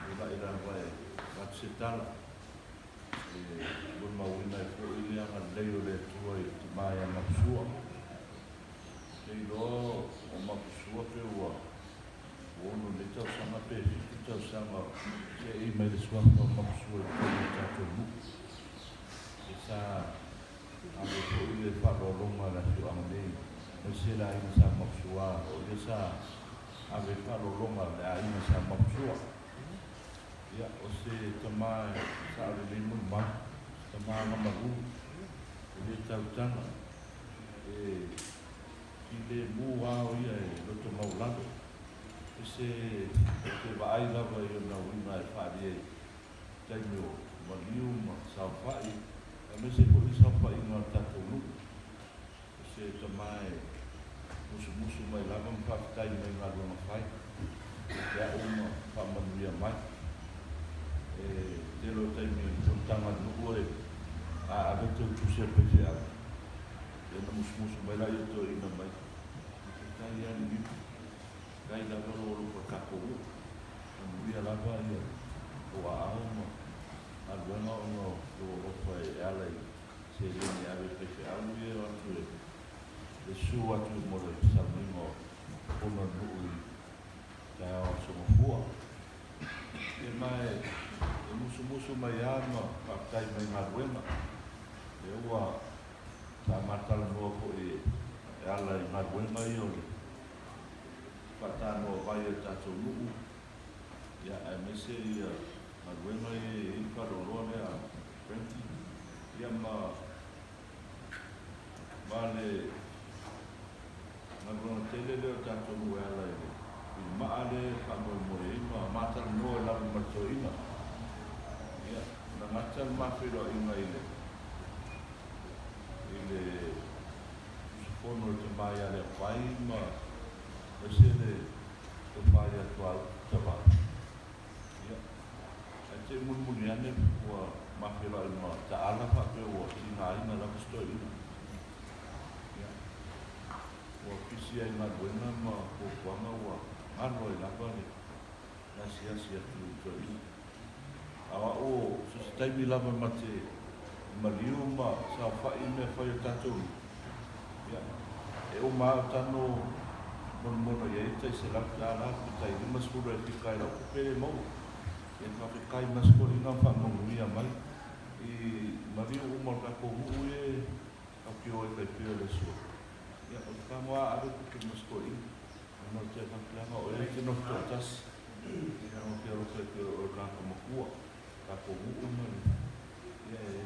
[SPEAKER 3] tulai lava e avatu se tala e molimauina ai foi le agalelei o le Atua i le tama ia Maposua. Ou te iloa o Maposua pe ua 6 nei tausaga pe 7 tausaga seei mai le suafa o Maposua i totonu o le tatou nuu. E sa ave foi le faaaloaloga a le afioaga nei aemaise le aiga sa Maposua o ia sa ave faaaloaloga a le aiga sa Maposua. Ia, o se tama e sao lelei molimau, se tama agamalu, e le tautala, e filemu lava o ia e loto maualalo. E se te vaai lava i ona uiga e faaalia i taimi o maliu ma saofai, aemaise foi saofaiga a le tatou nuu. O se tama e musumusu mai lava ma faafetai mai i galuega fai, te au ma faamanuia mai. E tele o taimi i fonotaga a le nuu e a ave te utusi a le faifeau, ia ona musumusu mai laia o toeaina mai, faafetai lava Liliu, faafetai lava lou alofa i le tatou nuu, manuia lava ia lou aao ma galuega ona o lou alofa e ala i seleni e ave i faifeau ia e o atu e le susu atu mo le sauniga o fono a le nuu i taeao Aso Gafua. Ia ma e musumusu mai lava ma faafetai mai i galuega. Lea ua sa ma talanoa foi e ala i galuega ia o le faatanoa vai a le tatou nuu, ia aemaise ia galuega ia e i ai le faleoloa lea a Frankie, ia ma ma le galuega tele lea o le tatou nuu e ala i le i le maa lea e faamoemoe ai ma matalanoa i lalo ma le toeaina. Ia, na gata le ma feiloaiga i le i le usufono i le tama ia Leapai ma aemaise le tofa ia Tuaau Tavai. Ia, ae te i mulimuli ane ua ma feiloai ma Taala faapea ua tigaina lava si toeaina. Ia, ua pisi ai i galuega ma fuafuaga ua galo ai lava le asiasi atu i toeaina. A o au o so se taimi lava ma te maliu ma saofai i mea fai a tatou nuu, ia, e uma lava o tano monomono i ai tai $100 pe tai 50 e fika ai lau tupe le maua. Ia faafetai ma se toeaina ma faamanuia mai i maliu uma o le tatou nuu ia e tatou te o ai tai pei o le aso. Ia, o le tago lava ave tupe ma se toeaina. Ona o te faapea o ea e te nofo toatasi. Ia, o te alofa i te o le tagata matua, tatou nuu ma le, ia e,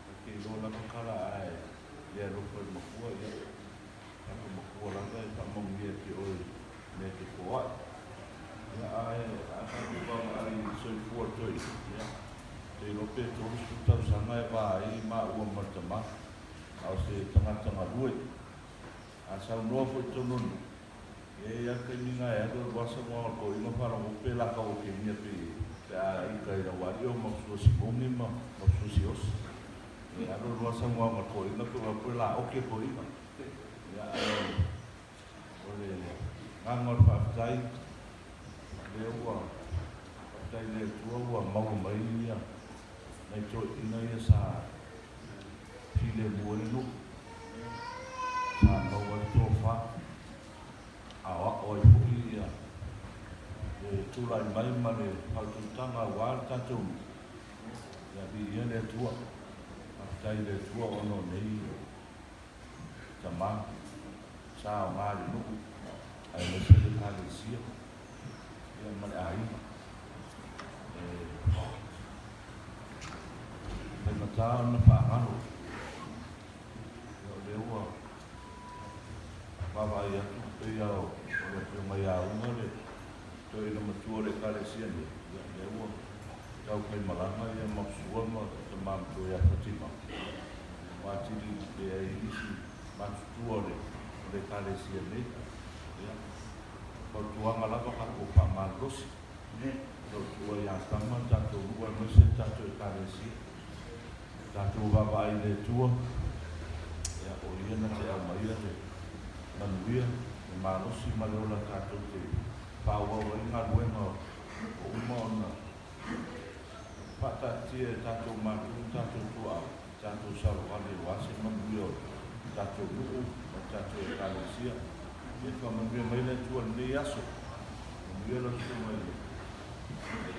[SPEAKER 3] ta te iloa lava tala ae le alofa i le matua, ia, tagata matua lava e faamanuia ia te oe i mea e te foai. Ia, ae a tatou vaavaai i le soifua o le toeaina, ia, ou te iloa pe 30 tausaga e va ai maua ma le tama, a o se tagata galue. A saunoa foi totonu o le nuu, e i ai lava le taimi na e alu alu asa ma toeaina faalogo pe laka ua kenia pe pe a ita i lau alii o Maposua Simogi ma Maposua Siosi. E alu alu asa ma toeaina pe ua pe la oke toeaina. Ia ae o le agaga o le faafetai lea ua faafetai i le Atua ua maua mai ia nai toeaina ia sa filemu ai le nuu, sa maua ai le tofa, aoao ai foi ia le tulai mai ma le faautautaga aua le tatou nuu. Ia viia le Atua. Faafetai i le Atua ona o nei tama sa aoga i le nuu aemaise le Ekalesia ia ma le aiga. E faigata ona faagalo. Ia o lea ua vaavaai atu pei lava o le Afioga.
[SPEAKER 5] Toeaina matua o le Ekalesia nei, ia, lea ua tau faimalaga ia Maposua ma Tama Matua ia Fatimau, ua atili leai ai nisi matutua o le o le Ekalesia nei. Ia, fautuaga lava tatou faamalolosi, tautua ia Tama le tatou nuu aemaise le tatou Ekalesia. Tatou vaavaai i le Atua, ia, o Ia na te aumaia le manuia, le malosi ma le ola tatou te faaauau ai galuega ua uma ona faataatia e tatou matua ma tatou tuaau, tatou savavali aua se manuia o le tatou nuu ma le tatou Ekalesia. Ia faamanuia mai le Atua i lenei aso. Manuia lau Susuga i le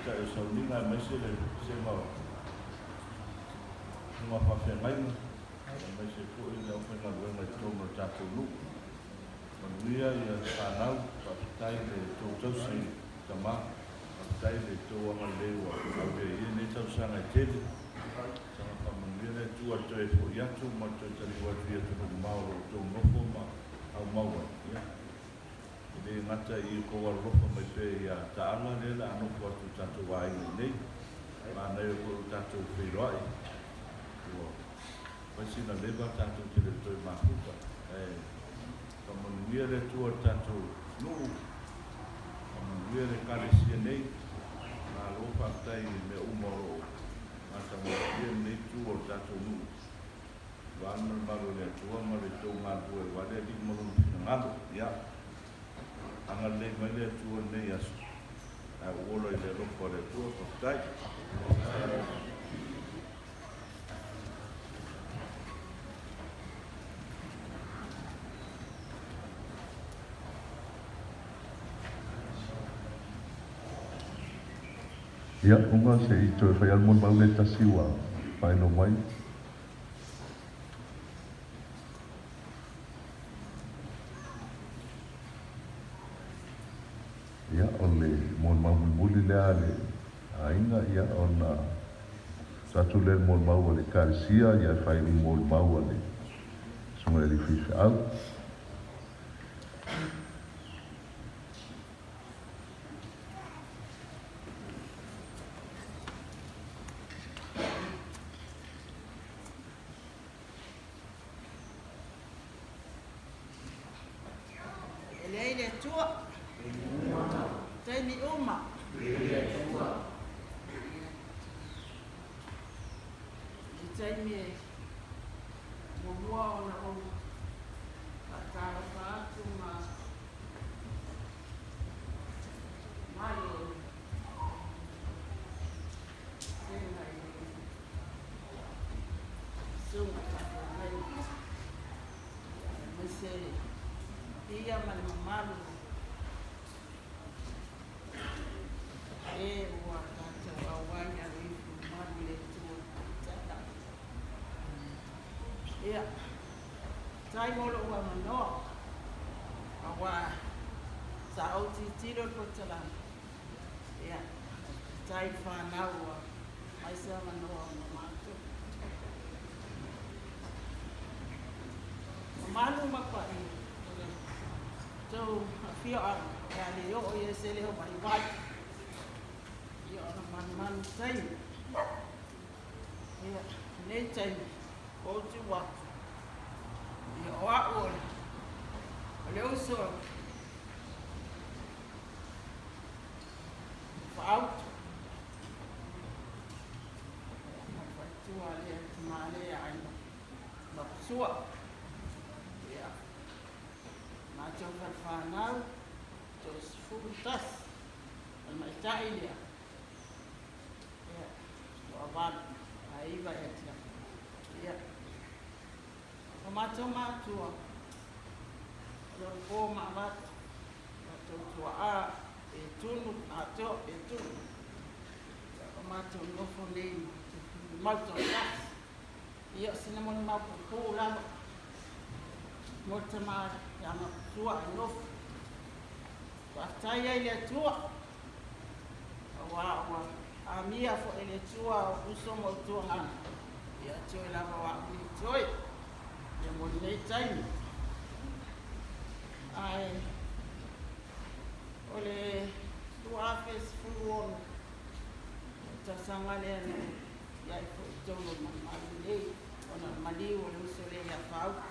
[SPEAKER 5] Taitai o Sauniga aemaise le Vasega o Susuga Faafeagaiga, aemaise foi le aufaigaluega i totonu o le tatou nuu. Manuia ia fanau, faafetai le tou tausi tama, faafetai le tou agalelei ua aulia i ia nei tausaga e tele. Saga faamanuia le Atua i le toe foi atu ma le toe taliu atu i atunuu mamao o lo outou nofo ma aumau ai. Ia, e le gata i outou alolofa mai pea ia Taala lea o le a nofo atu i tatou aiga i nei. Manaia foi o tatou feiloai, ua fai sina leva tatou te le o toe mafuta. Ae faamanuia le Atua i le tatou nuu, faamanuia le Ekalesia nei. Malo faafetai i mea uma o lo o matagofie lenei itu o le tatou nuu. Aua le malumalu o le Atua ma le tou galulue aua le Alii ma Lona finagalo. Ia, agalelei mai le Atua i lenei aso. Ae ou ola i le alofa o le Atua. Faafetai.
[SPEAKER 14] Ia, uga se i toe fai lava le molimau lea e tasi ua faailoa mai. Ia, o le molimau mulimuli lea a le aiga, ia, ona tuu atu lea i le molimau a le Ekalesia, ia e fai i le molimau a le Susuga i le Alii Faifeau.
[SPEAKER 16] E leai le Atua. Taimi uma. I taimi e muamua ona ou faatalofa atu ma mai o sena i le susuga faafeagaiga, aemaise ia ma le mamalu e ua tatou auai alo ifo malu i le Atua tala. Ia, tai mo lou avanoa, auā sa ou tilotilo i le polokalame, ia, tai i fanau ua mai se avanoa mo matou. Mamalu ma paia o le tou afioaga o le a le oo i ai se leo vaivai, ia ona malumalu taimi. Ia, lenei taimi, ua ou tiu atu, ia o au o le, o le uso faautu, ma le faletua lea, le tama lea aiga Mapusua. Ia, matou falefanau, 31, o le maita'i lea, ia, toavalu, a 9 ia te au. Ia, o matou matua, o le po ma avatu, matou tuaa, pe tunu, atoa, pe tunu. Ia, o matou nofo nei, mau toatasi. Ia, o sina molimau pupuu lava, mo le tama ia Maputua e nofo. Faafetai ai i le Atua, auā ua amia foi e le Atua ou uso ma ou tuagaga, ia toe lava o a'u nei toe, ia mo lenei taimi. Ae o le. talosaga lea na ou i ai foi i totonu o le malumalu lenei, ona o le maliu o le uso lea ia Faautu.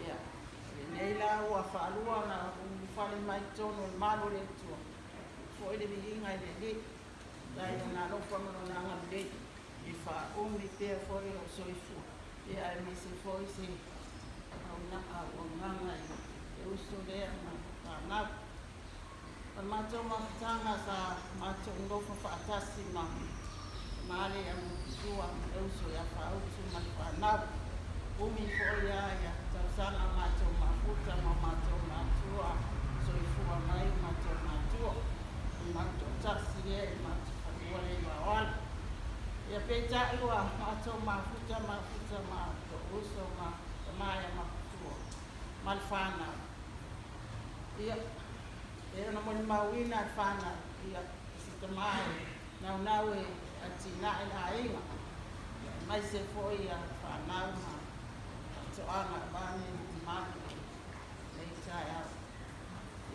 [SPEAKER 16] Ia, o lenei la ua faalua ona ou ulufale mai i totonu o le malu o le Atua, foi le viiga i le Alii, faafetai i Lona alofa ma Lona agalelei i faaumi pea foi lou soifua, ia aemaise foi se auaunaga i le uso lea ma fanau. O le matou mafutaga sa matou nofo faatasi ma Male ia Mutitua ma le uso ia Faautu ma le fanau. Umi foi a ia tausaga matou mafuta ma matou matua soifua mai o matou matua. O le matou toatasi lea i matou fanua lea i Vaoala. Ia peitai ua matou mafuta mafuta ma lou uso ma tama ia Maputua ma le fanau. Ia, e ona molimauina e le fanau, ia, o se tama e naunau e atinae le aiga, ia, aemaise foi ia fanau ma faatoaga vaeane le mamalu o lenei taeao.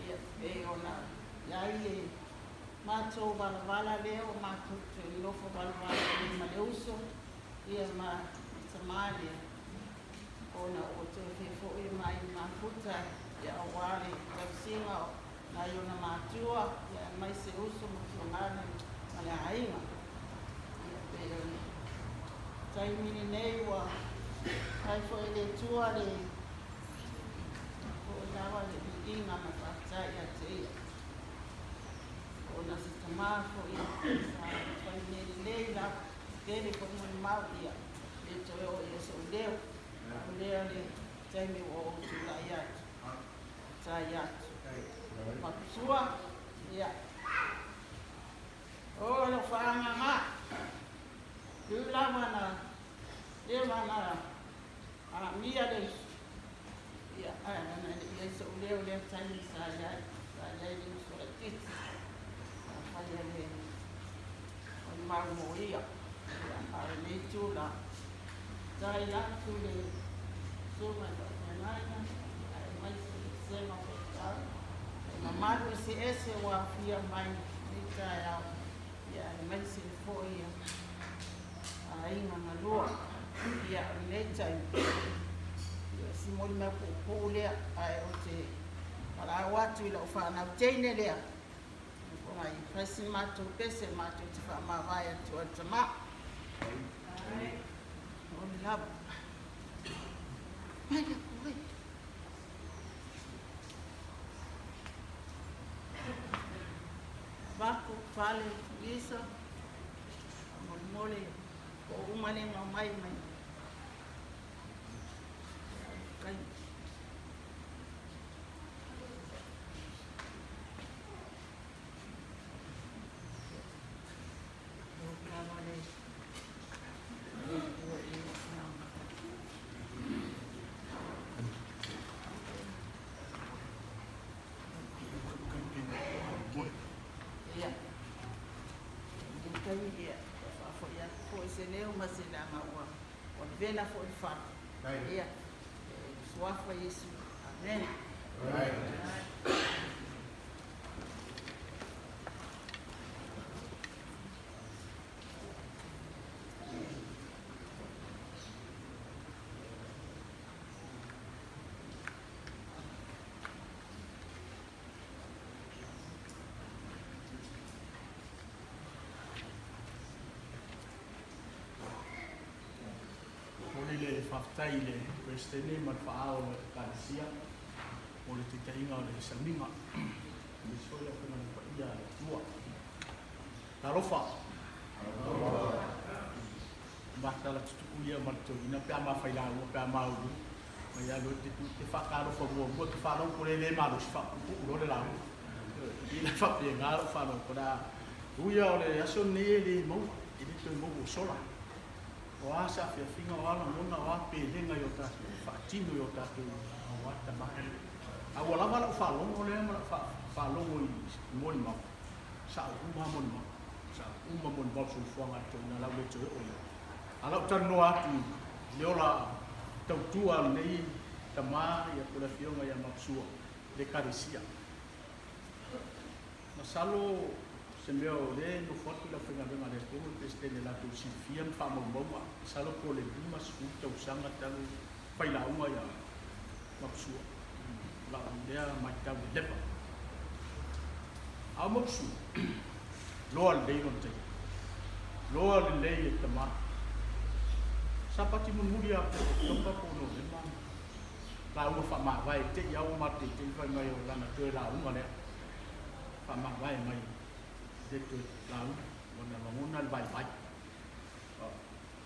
[SPEAKER 16] Ia, pei ona i ai le matou valavala lea ua matou toe nonofo valavala ai ma le uso, ia, ma le tama lea, ona ua toe fia foi mai i Mafuta ia aua le tausiga o nai ona matua ia aemaise uso ma tuagane ma le aiga. Ia pei o le taimi lenei ua fai foi e le Atua le foi lava le viiga ma faafetai ia te Ia ona se tama foi sa fai mea lelei lava tele foi molimau ia le toe oo i ai sou leo, o lea le taimi ua ou tulai atu, tai atu. Matua, ia. O lou faagaga, tu lava na leva na amia le uso, ia, ae ana le i ai sou leo lea taimi sa i ai, sa i ai le uso laitiiti, sa faia le molimau mo ia. Ia, a o lenei tula, tai atu le susuga i faafeagaiga, aemaise le vasega o faifeau, le mamalu eseese ua aofia mai lenei taeao, ia aemaise foi ia aiga galua. Ia, o lenei taimi, ia, o si molimau puupuu lea, ae ou te valaau atu i lau fanau teine lea, Ona i fai si matou pese matou te faamavae atu ai le tama. O le lava. Mai le koe. Vako, fale, lisa, molemole, o uma le ngau mai mai. Kai. Se leo ma se leaga ua vela foi le fale. Ia, suafa Iesu. Amen.
[SPEAKER 19] Momoli le faafetai i le Peresetene ma le Faa-ao o le Ekalesia mo le taitaiga o le sauniga, aemaise foi le Afioga i le Paia a le Atua. Talofa! Matala tutu'u ia ma le toeaina pe a ma fai lauga pe a maulu mai alu ai te tu te faatalofa muamua te faalogo ko le le malosi faapuupuu loa le lauga. I la faapena lou faalogo ko le a ui a o le aso lenei e le maua e le toe maua ua sola. O a saafiafiga, o a lagona, o a pelega i o tatou faatino i o tatou auā tama. A ua lava lau faalogo lea ma lau faalogo i molimau, sao uma lava molimau, sao uma molimau o le soifuaga a le toeaina lau le toe oo i ai. A lau talanoa atu i le ola tautua a lenei tama ia po o le afioga ia Maposua i le Ekalesia. Masalo. Se mea o lea e nofo atu le aufaigaluega a le Atua ma le Peresetene latou silafia ma faamaumauga, masalo po o le 50 tausaga talu failauga ia Maposua. O lau lea matau i le lepa. A o Maposua, loa lelei lona taimi. Loa lelei e tama. Sapati mulimuli lava po o Oketopa po o Novema lauga faamavae te i au ma te te i fai mai o lana toe lauga lea. Faamavae mai le toe lauga, ua na lagona le vaivai.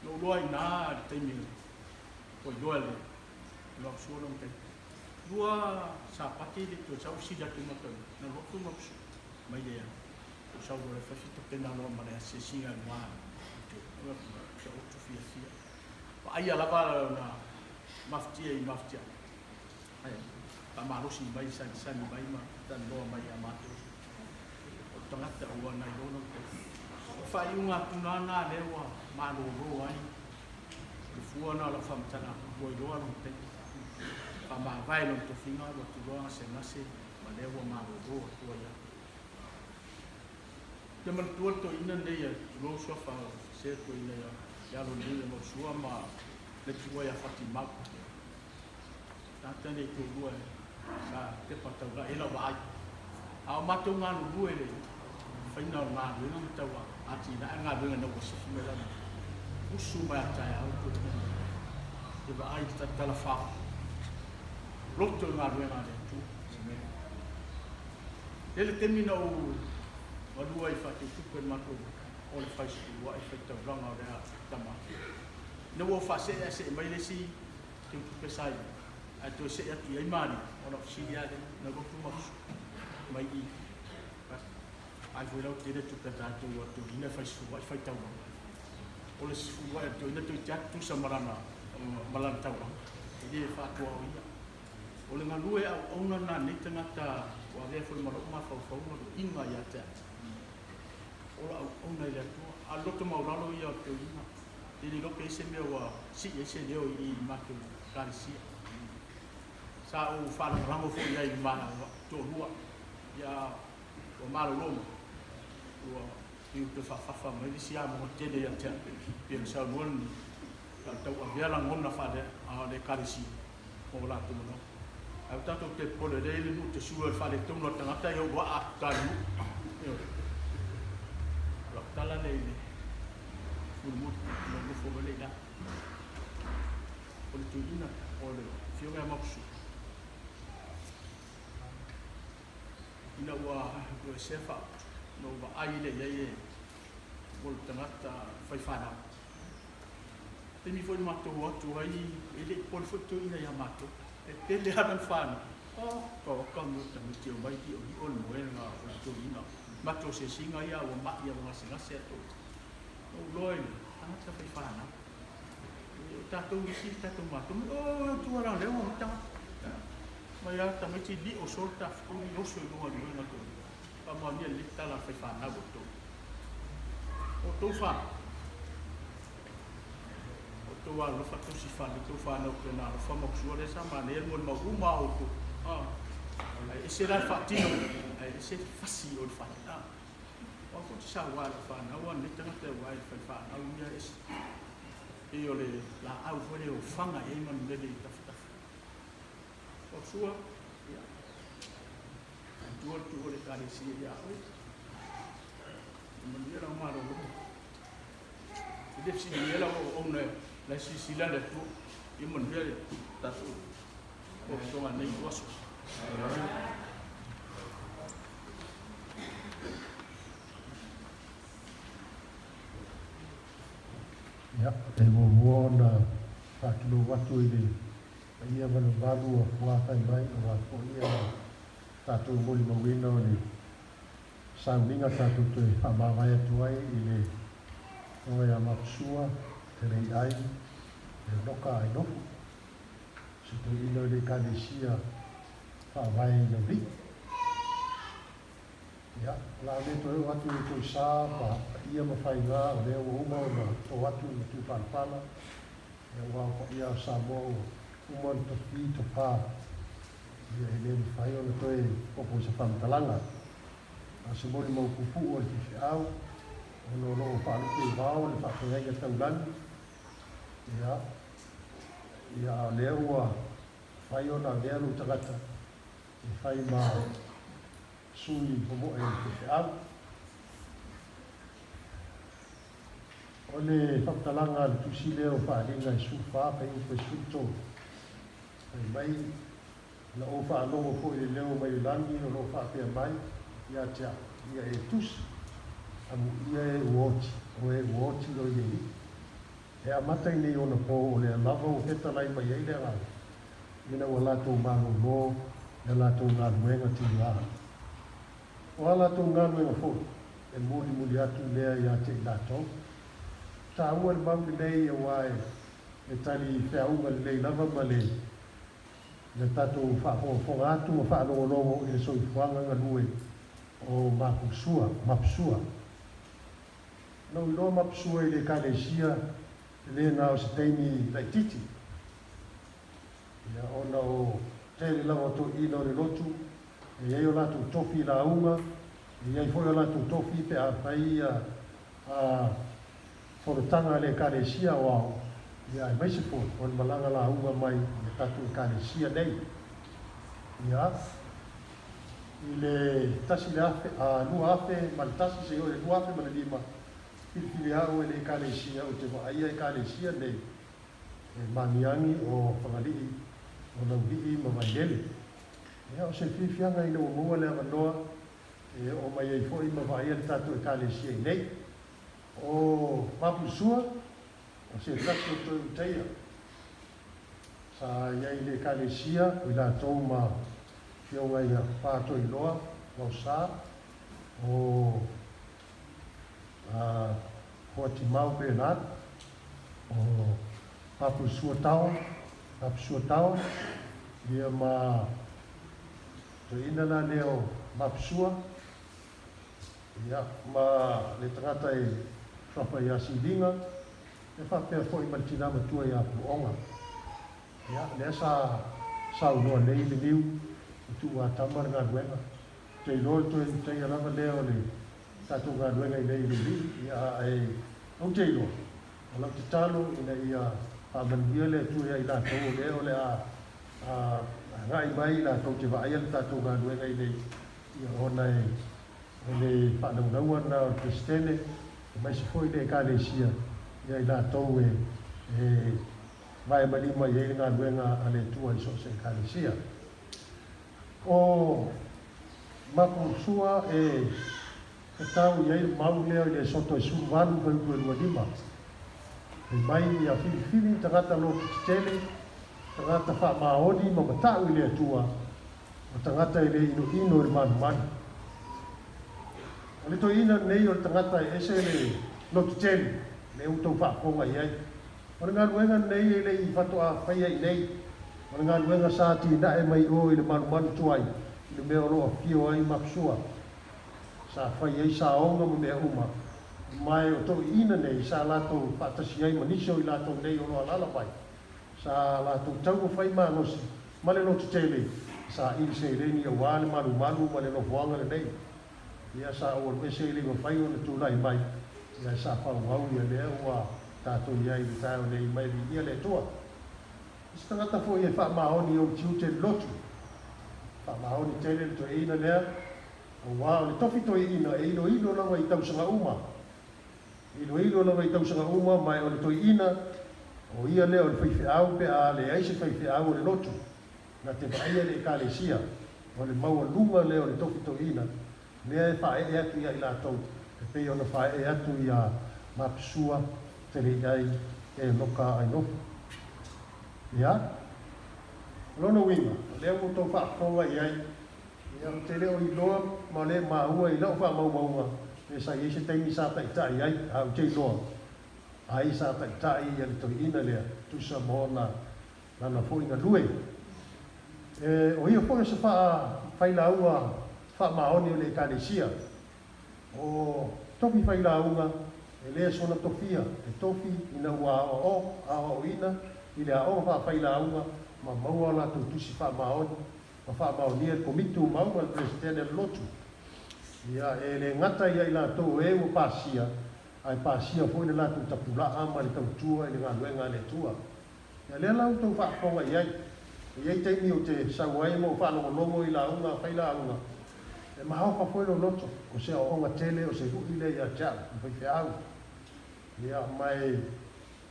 [SPEAKER 19] Na ou loa i ina le taimi ua iloa e le Maposua lona taimi. Lua Sapati le toe sau fesili atu i matou, na lotu Maposua mai le ou sau loa le fai tapena loa ma le asiasiga i luga i te otu fiafia. Vaaia lava na mafatia i mafatia. Ae faamalosi mai, sagisagi mai ma talanoa mai ia matou. O le tagata ua nai loa lona taimi. O le faaiuga atu lena lea ua malolo ai le fua lena o lau faamatalaga, ua iloa lona taimi. Faamavae lona tofiga, alu atu loa gasegase ma lea ua malolo atu ai lava. Ou te manatua le toeaina lenei a tulou suafa o se toeaina ia Alo lenei ia Mausua ma le tuua ia Fatimau. Tagata nei toalua sa tepa taulai ai lau vaai. A o matou galulue i le faiga o le galuega ma tau atinae le galuega ina ua sifi mai lana usu mai a taeao le toeaina lenei e vaai i le talatala loto i galuega a le Atua. E le taimi na ou galue ai faatutupe le matou o le fai sefuluai fai taulaga o lea tama. Ina ua ou faasee ae see mai le isi teutupe sa i ai, ae toe see atu i ai Maria, ona ou fesili lava lea, na lotu ma mai i ai foi lau tele tupe a tatou a toeaina e fai sefuluai fai taulaga. O le sefuluai a le toeaina toeitiiti atu tusa ma lana ma lana taulaga. E le faatuaoia. O le galue auauna lena a nei tagata ua avea foi ma lou mafaufauga loiga ia te au. Ola auauna i le Atua. A o le loto maualalo ia o le toeaina. E le iloa pe i ai se mea ua sii ai se leo i i matou Ekalesia. Sa ou faalagolago foi i ai i ma toalua, ia ua malolo mai, ua fiu toe faafafa mai le isi amoga tele ia te au, pei ona saunoa lenei, sa ou tauavea lagona faale a le Ekalesia ma o latou manao. Ae ua tatou te popole lea i le nuu te sue o le faaletonu a le tagata ia ua aa atu ta le nuu. Ioe. O lau tala lea i le mulimuli, ona ou nofo loa lea i lalo. O le tuuina o le Afioga ia Mapusu, ina ua ese faautu, ona ou vaai lea i ai e o le tagata fai fanau. Taimi foi na matou o atu ai, e le i popole foi toeaiina ia matou. E pele lava lana fanau. Oh, ka oka mea o tamaiti e omai li'oli'o le moega o le toeaina. Matou asiasiga ia ua ma'i ua gasegase a toeaina. Na ou iloa i le tagata fai fanau. O tatou isi tatou matou, oh, tua la lea ua omai tagata. Mai lava tamaiti li'o solo tafatolu oso i luga o le moega toeaina. Faamaonia lelei tala a le fai fanau o outou. O outou fanau, o outou alolofa tausi fale, outou fanau pei ona alofa ma usua lea sa manaia le molimau uma a outou. Ae ese la le faatino, ae ese le fasi o le fale. O au foi te saua i lau fanau, a o lenei tagata e ua i le fale fanau ia ese. Pei o le laau foi lea e ofaga i ai manulele i tafatafa. O sua, ia, tua le tuu o le Ekalesia ia oe. E manuia lau malologa. E le fesiligia lau auauna la e silasila le Atua. Ia manuia le tatou fofoga i lenei aso.
[SPEAKER 2] Ia, e muamua ona faatulou atu i le paia ma le mamalu o fuafai mai aua foi le tatou molimauina o le sauniga tatou toe faamavae atu ai i le Afioga ia Maposua Teleiai Leonoka Ainofu, se toeaina o le Ekalesia Faavae i Laulii. Ia, o le a le toe oo atu i toe sa ma paia ma faiga o lea ua uma ona to atu i Matupalapala, ia aua o paia o Samoa ua uma ona tofi tofa, ia e le mafai ona toe popo i se faamatalaga.
[SPEAKER 20] A o se molimau puupuu a le faifeau, ona o lo o faalupe i vao le faafeagaiga taulagi, ia, ia a o lea ua mafai ona avea lou tagata e fai ma sui momoe o le faifeau. O le faamatalaga a le tusi lea o Faaaliga e 14 fuaiupu e 13, fai mai, Na ou faalogo foi i le leo mai le lagi o lo o faapea mai ia te au, Ia e tusi, amuia e ua oti, o e ua oti o i le Alii. E amata i nei ona pō o lea lava ua fetalai mai ai le Agaga, ina ua latou malōlō i a latou galuega tuliā. O a latou galuega foi, e mulimuli atu lea ia te i latou. Taua le mau lelei aua e tali feauga lelei lava ma le Ia tatou faafogafoga atu ma faalogologo i le soifuaga galue o Mapusua, Mapusua. Na ou iloa Mapusua i le Ekalesia e le na o se taimi laitiiti. Ia, ona o tele lava o toeaiina o le lotu, e i ai o latou tofi lauga, e i ai foi o latou tofi pe a fai ia a Fonotaga a le Ekalesia Aoao, ia aemaise foi o le malaga lauga mai i le tatou Ekalesia nei. Ia, i le tasi le afe, a, 2001 seia oo i le 2005, filifili au e le Ekalesia ou te vaaia Ekalesia nei e Magiagi o Fagalii, o Laulii ma Vailele. Ia, o se fiafiaga ina ua maua le avanoa e oo mai ai foi ma vaaia le tatou Ekalesia i nei. O Mapusua, o se tasi o toe utaia sa i ai i le Ekalesia, o i latou ma Afioga ia Patoiloa Gaosa, o Hoatimau Bernard, o Mapusua Tawa, Mapusua Tawa, ia ma toeaina la lea o Mapusua, Ia, ma le tagata e suafa ia Siliga, e faapea foi ma le tina matua ia Puoga. Ia, lea sa saunoa nei le niu, e tuu Atama le galuega. Ou te iloa o le toe utaia lava lea o le tatou galuega i nei i Laulii, ia, ae ou te iloa, o lau tatalo ina ia faamanuia le Atua ia i latou o lea o le a agai mai latou te vaaia le tatou galuega i nei, Ia, ona e, o le faanaunauga lena o le Peresetene, aemaise foi le Ekalesia, ia i latou e, e vae ma lima i ai le galuega a le Atua i so o se Ekalesia. O Mapuusua e tatau i ai le mau lea i le Soto e 18 fuaiupu e 25. Fai mai ia filifili tagata loto tetele, tagata faamaoni ma matau i le Atua, O tagata e le inoino i le manumanu. O le toeaina lenei o le tagata e ese le loto tele, lea ua tou faafofoga i ai. O le galuega lenei e le i faatoa faia i nei. O le galuega sa atinae mai o i le manumanu tuai i le mea o lo o afio ai Mapsua. Sa fai ai saoga ma mea uma. Ma e o toeaiina nei sa latou faatasi ai ma nisi o i latou nei o lo o alaala mai. Sa latou taumafai malosi ma le loto tele e saili seleni aua le malumalu ma le nofoaga lenei. Ia sa ou alu ese e le mafai ona tulai mai, ia ae sa faaauau ia lea ua tatou i ai i le taeao nei mai viia le Atua. O se tagata foi e faamaoni i ou tiute le lotu. Faamaoni tele le toeaina lea, aua o le tofi toeaina e iloilo lava i tausaga uma. Iloilo lava i tausaga uma ma e o le toeaina, o ia lea o le faifeau pe a leai se faifeau o le lotu, na te vaaia le Ekalesia, o le maualuga lea o le tofi toeaina, lea e faaee atu ia i latou e pei ona faaee atu ia Mapsua Teleiai Enoka Ainofu. Ia, o lona uiga, o lea ua outou faafofoga i ai, Ia, ou te le o iloa ma le maua i lau faamaumauga pe sa i ai se taimi sa taitai ai, a ou te iloa, ai sa taitai ia le toeaina lea, tusa ma ona lana foi galue. E, o ia foi o se faa failauga faamaoni o le Ekalesia. O tofi failauga e le soona tofia, e tofi ina ua aoao, aoaoina i le aoga faafailauga ma maua o latou tusi faamaoni ma faamaonia e le Komiti Tumau ma le Peresetene o le Lotu. Ia, e le gata ia i latou o e ua pasia, ae pasia foi le latou tapulaa ma le tautua i le galuega a le Atua. Ia lea la outou faafofoga i ai. E i ai taimi ou te sau ai ma ou faalogologo i lauga a failauga, e maofa foi lou loto, o se aoaoga tele o se lui lea ia te au, le faifeau. Ia, ma e,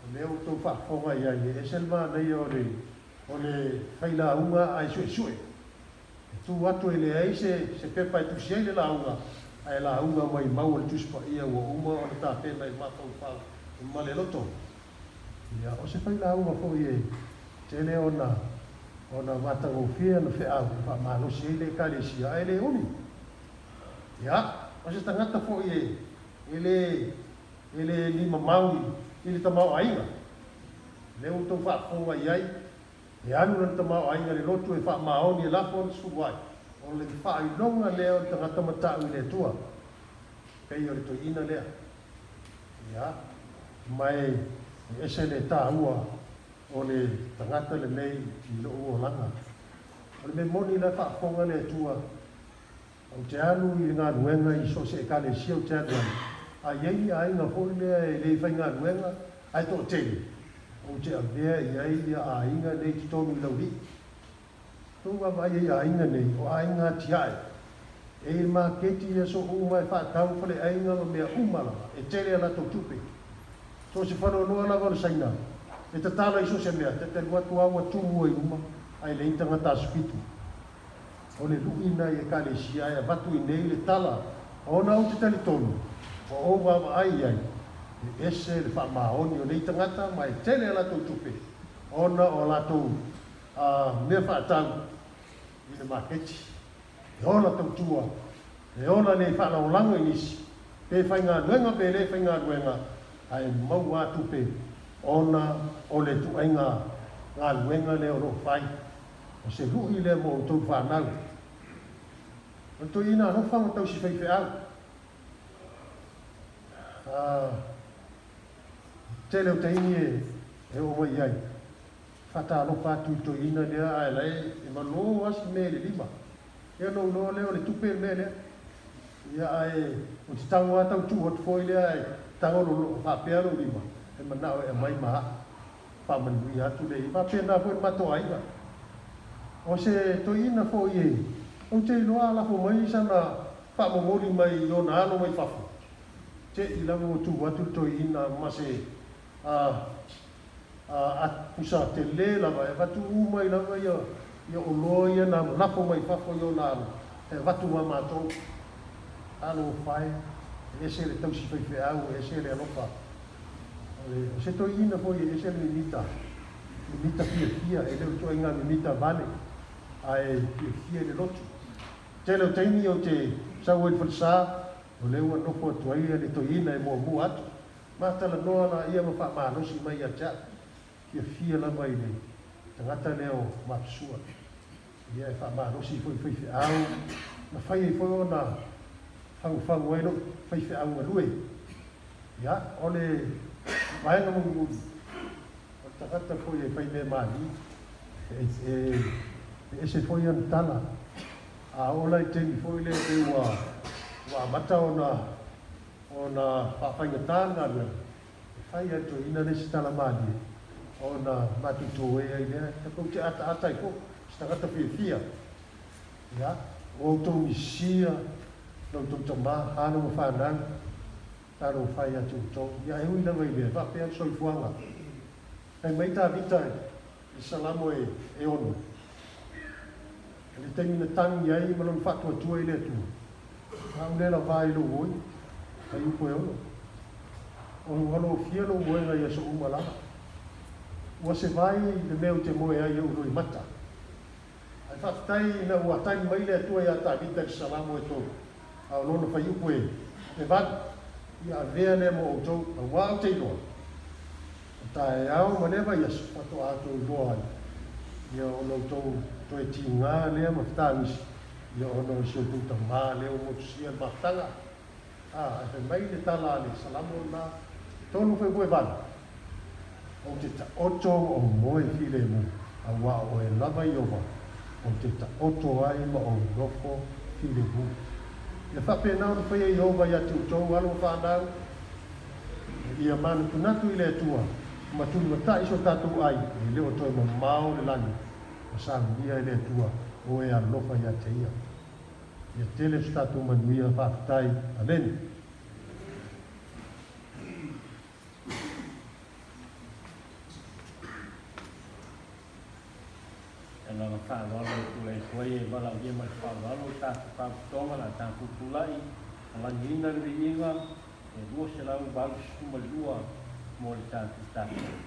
[SPEAKER 20] o lea ua outou faafofoga i ai, e ese le manaia o le, o le failauga ae suesue. E tu atu e leai se, se pepa e tusi ai le lauga, ae lauga mai mau o le Tusi Paia ua uma ona tapena i mafaufau ma le loto. Ia, o se failauga foi e tele ona, ona matagofie ana feau e faamalosi ai le Ekalesia, ae le umi. Ia, o se tagata foi e, e le, e le limamau i, i le tamaoaiga. O lea ua outou faafofoga i ai, e alu lana tamaoaiga i le lotu e faamaoni e lafo ana sefuluai. O le faailoga lea o le tagata matau i le Atua, pei o le toeaina lea. Ia, ma e ese le taua o le tagata lenei i lou olaga. O le mea moni la e faafofoga le Atua, ou te alu i le galuega i so o se Ekalesia ou te alu ai, a i ai ni aiga foi lea e le faigaluega ae toatele, ou te avea i ai ia aiga nei i totonu i Laulii. Tou vaavaai ai i aiga nei, o aiga atiae. E i le maketi i aso uma e faatau faleaiga ma mea uma lava, e tele a latou tupe. So o se faleoloa lava o le Saina, e tatala i so o se mea, ta te alu atu a ua tumu ai uma, ae leai ni tagata aso fitu. O le lui na i Ekalesia e avatu i nei le tala, ona ou te talitonu, ua ou vaavaai i ai, e ese le faamaoni o nei tagata ma e tele a latou tupe, ona o a latou a mea faatau i le maketi, e ola tautua, e ola le faalagolago i nisi, pe faigaluega pe le faigaluega, ae maua a tupe ona o le ituaiga galuega lea o lo o fai. O se lui lea mo outou fanau. O le toeaina alofa ma tausi faifeau. A tele o taimi e oo mai i ai. Faatalofa atu i toeaina lea ae la e malo lava si mea i le lima. Ia ona ou iloa lea o le tupe le mea lea. Ia ae ou te tago lava tau tuu atu foi lea ae tago lou faapea lou lima e manao e aumai ma au. Faamanuia atu lea i faapena foi le matou aiga. O se toeaina foi e ou te iloa a lafo mai sana faamomoli mai i ona alo mai fafo, te i lava ua tuu atu le toeaina ma se a a pusa tele lava e avatu uma ai lava ia ia oloa ia na lafo mai fafo i ona alo e avatu ma matou. Talofa e, e ese le tausi faifeau, e ese le alofa. O le, o se toeaina foi e ese le mimita, mimita fiafia, e le o le ituaiga mimita vale, ae fiafia i le lotu. Tele o taimi ou te sau ai i le falesa, o lea ua nofo atu ai le toeaina e muamua atu. Ma talanoa laia ma faamalosi mai ia te au. Fiafia lava i le tagata lea o Mapsua. Ia e faamalosi foi i faifeau, na fai ai foi ona fagufagu ai lou faifeau galue. Ia, o le vaega mulimuli, o le tagata foi e faimea mali, e ese foi ana tala. A oo la i le taimi foi lea pei ua amata ona Ona faafaigata le galuega, e fai lava e le toeaina le isi tala malie ona matou toe ai lea, tatou te ataata ai foi, se tagata fiafia. Ia, ua outou misia la outou tama, alo ma fanau, talofa ia te outou. Ia, e ui lava i lea, e faapea le soifuaga. Fai mai Tavita i le Salamo e 6, I le taimi na tagi ai ma lona faatuatua i le Atua, a ou le lavā i lou oi, ai upu e ono. O ua alofia lou moega i aso uma lava. Ua se vai le mea ou te moe ai i ou loimata. Ae faafetai ina ua tali mai le Atua iā Tavita i le Salamo e tolu, a o lona faiupu e valu, ia avea lea mo outou, auā ou te iloa. O taeao ma lea vaiaso faatoa outou iloa ai, ia ona outou toe tigā lea ma fetagisi, ia ona o si outou tamā lea ua motusia le mafutaga. A, ae fai mai le tala a le Salamo lena, tolu feufuevalu, Ou te taoto ma ou moe filemu, auā o oe lava Ieova, ou te taoto ai ma ou nofo filemu. Ia faapena ona faia e Ieova ia te outou, alo ma fanau, ia manatunatu i le Atua ma tulimatai so tatou ai, e le o toe mamao le lagi ma saunia e le Atua o e alofa ia te ia. Ia tele so tatou manuia. Faafetai. Amene.
[SPEAKER 4] Le agaga faaaloalo e tulai atu ai e valaaulia ma le faaaloalo le tatou Faalapotopotoga o le a tatou tulai ma lagiina le viiga e 282 mo le tatou tapuai.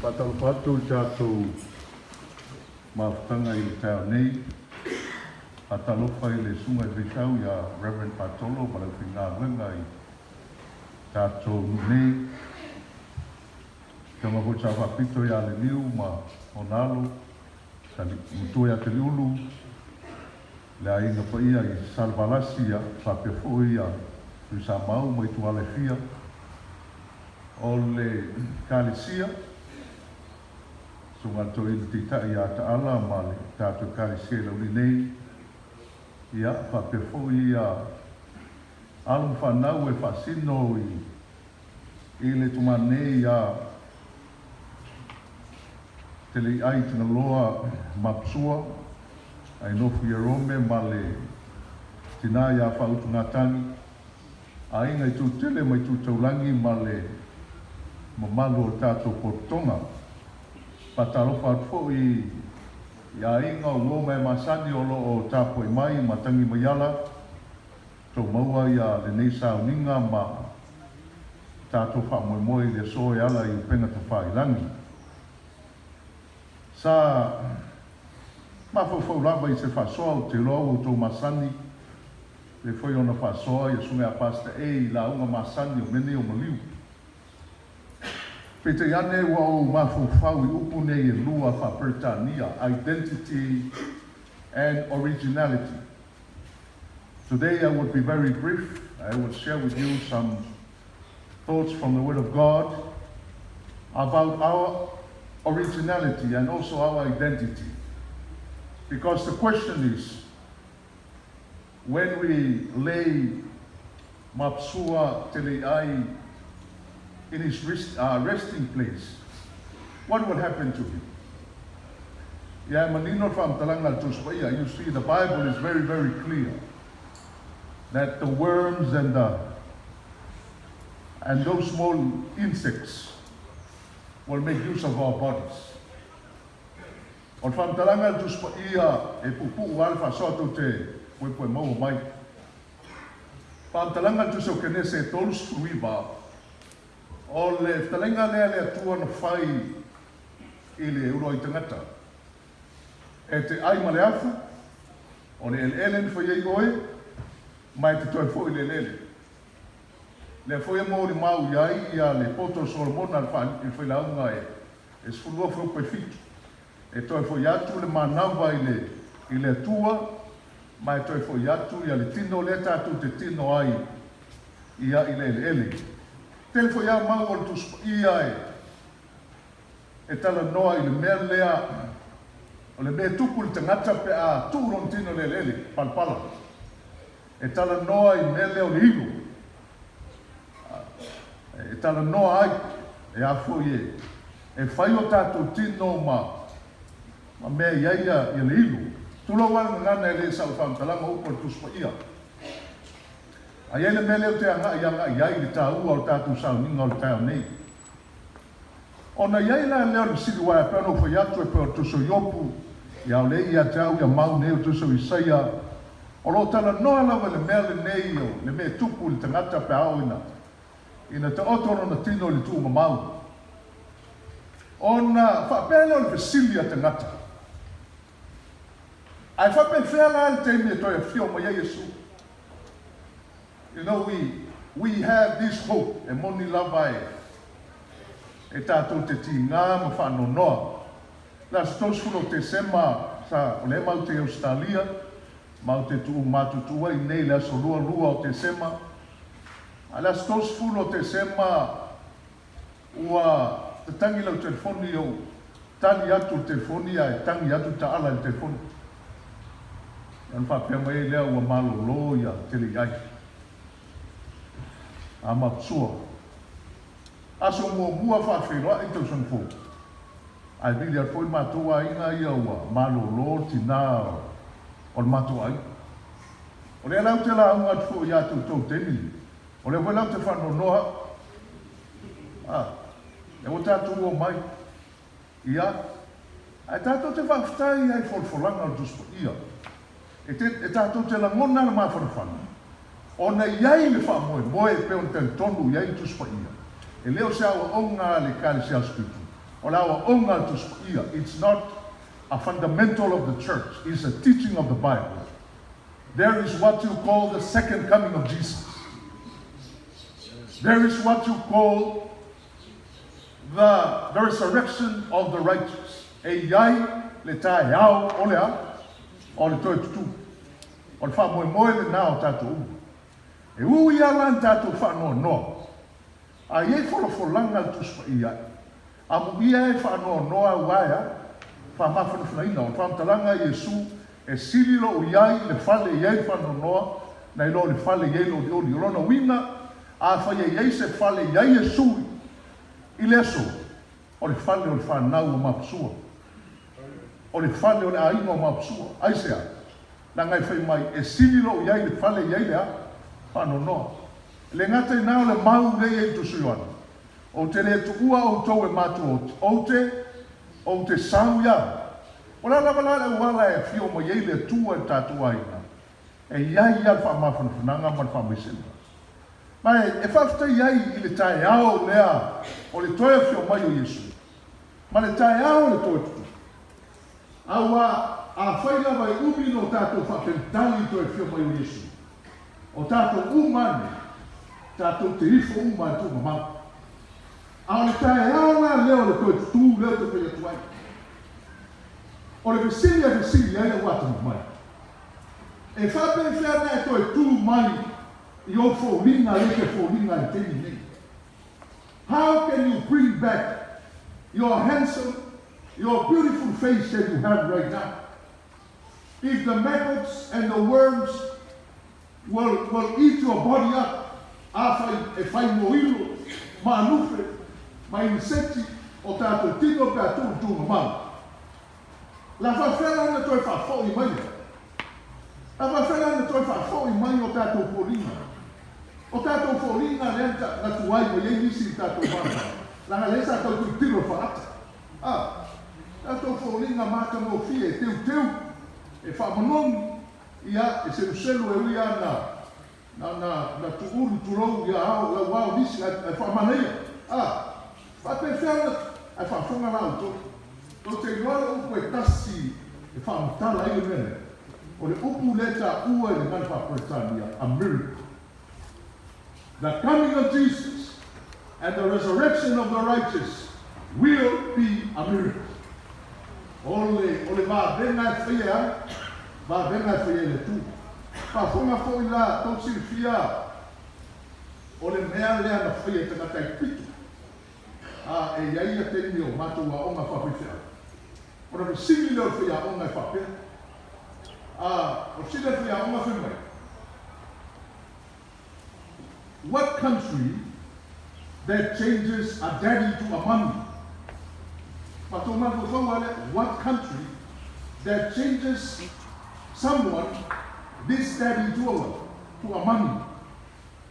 [SPEAKER 14] Faatalofa atu i le tatou mafutaga i le taeao nei. Faatalofa i le Susuga i le Faifeau ia Reverend Patolo ma le aufaigaluega i tatou nuu nei. Afioga foi Sa Faapito ia Leniu ma ona alo, Matua ia Taliulu, le aiga paia i Salevalasi ia faapea foi ia Tuisamau ma ituala e fia o le Ekalesia, Susuga i le Toeaina Taitai ia Taala ma le tatou Ekalesia i Laulii nei, ia faapea foi ia alo ma fanau e faasino i le tumane nei ia Teleiai Tagaloa Mapsua, Ainofo Ierome ma le tina ia Faautugatagi. Aiga i Tūtele ma Itu Taulagi ma le mamalu o le tatou pototoga. Faatalofa atu foi i aiga o uo ma e masani o lo o tapuai mai ma tagi mai ala, tou maua ia lenei sauniga ma tatou faamoemoe i le aso e ala i upega tafailagi. Sa mafaufau lava i se faasoa ou te iloa ua outou masani le foi ona faasoa ia Susuga ia Pastor A i lauga masani o mea nei o maliu. Peitai ane ua ou mafaufau i upu nei e lua faa-Peretania, identity and originality. Today I will be very brief. I will share with you some thoughts from the Word of God about our originality and also our identity. Because the question is, when we lay Mapsua Teleiai in his resting place, what will happen to him? Ia e manino le faamatalaga a le Tusi Paia. You see, the Bible is very, very clear that the worms and the and those small insects will make use of our bodies. O le faamatalaga a le Tusi Paia e puupuu lava le faasoa tou te poepoe maua mai. Faamatalaga a le Tusi o Kenese e 39, o le fetalaiga lea a le Atua na fai i le uluai tagata, E te ai ma le afu, o le eleele na fai ai oe, ma e te toe foi i le eleele. Lea foi e molimau i ai ia le poto o Solomona i le failauga e 12 fuaiupu e fitu. E toe foi atu le manava i le i le Atua, ma e toe foi atu ia le tino lea tatou te tino ai ia i le eleele. Tele foi a mau o le Tusi Paia e e talanoa i le mea lea o le mea e tupu i le tagata pe a tuu lona tino i le eleele, palapala. E talanoa i le mea lea o le ilo. E talanoa ai, e a foi e, e fai o tatou tino ma, ma mea i ai ia, ia le ilo. Tulou lava le gagana e le sau faamatalaga upu a le Tusi Paia. A i ai le mea lea ou te agai agai i ai i le taua o le tatou sauniga o le taeao nei. Ona i ai la lea o le fesili uaea pei ona ou fai atu e pei o le Tusi o Iopu, ia o lea ia te au ia mau nei o le Tusi o Isaia, o lo o talanoa lava i le mea lenei o le mea e tupu i le tagata pe a oo ina ina taoto lona tino i le tuumamau. Ona faapea lea o le fesili a tagata, Ae faapefea la le taimi e toe afio mai ai Iesu? You know we we have this hope e moni lava e e tatou te tigā ma faanoanoa. Le aso 30 o Tesema sa o lea matou te i Ausetalia, matou te tuu matutu ai nei le aso 22 o Tesema. A le aso 30 o Tesema ua tatagi lau telefoni ou tali atu le telefoni ae tagi atu taala i le telefoni. Ona faapea mai ai lea ua malolo ia Teleiai. A maputua. Aso muamua faafeiloai le tausaga fou. Ae vili atu foi le matou aiga ia ua malolo le tina o le matou aiga. O lea la ou te lauga atu foi ia te outou i le taimi lenei. O lea foi la ou te faanoanoa au. A, lea ua tatou omai. Ia, ae tatou te faafetai ai i folafolaga o le Tusi Paia. E te, e tatou te lagona le mafanafana, ona e i ai le faamoemoe e pei ona talitonu i ai le Tusi Paia. E le o se aoaoga a le Ekalesia o Spiritu, o le aoaoga a le Tusi Paia. It's not a fundamental of the church, it's a teaching of the Bible. There is what you call the second coming of Jesus. There is what you call the the resurrection of the righteous. E i ai le taeao o le a? O le toe tutū. O le faamoemoe lenā o tatou uma. E ui lava la ni tatou faanoanoa, a i ai folafolaga a le Tusi Paia, amuia e faanoanoa aua e a? Faamafanafanaina. O le faamatalaga a Iesu, e sili lou i ai le fale e i ai le faanoanoa, nai lo le fale e i ai le olioli. O lona uiga, Afai e i ai se fale i ai Iesu i le aso, o le fale o le fanau o Mapusua. O le fale o le aiga o Mapusua. Aisea? Leaga e fai mai, e sili lou i ai le fale i ai le a? Faanoanoa.
[SPEAKER 5] E le gata i na o le mau lea e i ai i Tusi Ioane, Ou te le tuua outou e matua ou te, ou te sau i au. O le a lava la le auala e afio mai ai le Atua i le tatou aiga, e i ai ia le faamafanafanaga ma le faamaisega. Ma e faafetai ai i le taeao lea o le toe afio mai o Iesu, ma le taeao o le toe tutupu. Aua afai lava e umi no tatou faatalitali i toe afio mai o Iesu, o tatou uma ane, tatou te ifo uma i le tuugamau. A o le taeao la lea o le toe tutū lea ou te fai atu ai. O le fesili e fesili ai lau atamamai, e faapefea na e toe tū mai i ou foliga lea e te foliga ai i le taimi nei? How can you bring back your handsome, your beautiful face that you have right now? If the maggots and the worms will, will eat your body up, afai e fai mō ma anufe, ma iniseti o tātou tino pe a tuu i tūngamau. La faafefea la ona toe faafoi mai ai? La faafefea la ona toe faafoi mai o tātou foliga? O tātou foliga lea na tuai mai ai nisi i tātou malumalu, leaga lea sa tau tilotilo i faalata. A, tātou foliga matagofie e teuteu, e faamanogi, ia, e seluselu e ui lava na, na, na, na tuulu tulou ia ao, lau ao nisi, ae, ae faamanaia. A, faapefea ona, ae faafofoga la outou. Tou te iloa le upu e tasi e faamatala ai le mea lea, o le upu lea e taua i le gagana faa-Peretania, a miracle. The coming of Jesus and the resurrection of the righteous will be a miracle. O le, o le vavega e faia e ai, vavega e faia e le Atua. Faafofoga foi la, tou silafia, o le mea lea na faia e tagata e pito. A, e i ai ia taimi o matou aoga faafaifeau. Ona fesili lea o le faiaoga e faapea, A, o le fesili a le faiaoga fai mai, What country that changes a daddy to a mummy? Matou mafaufau lava lea, what country that changes someone, this daddy to a what? To a mummy.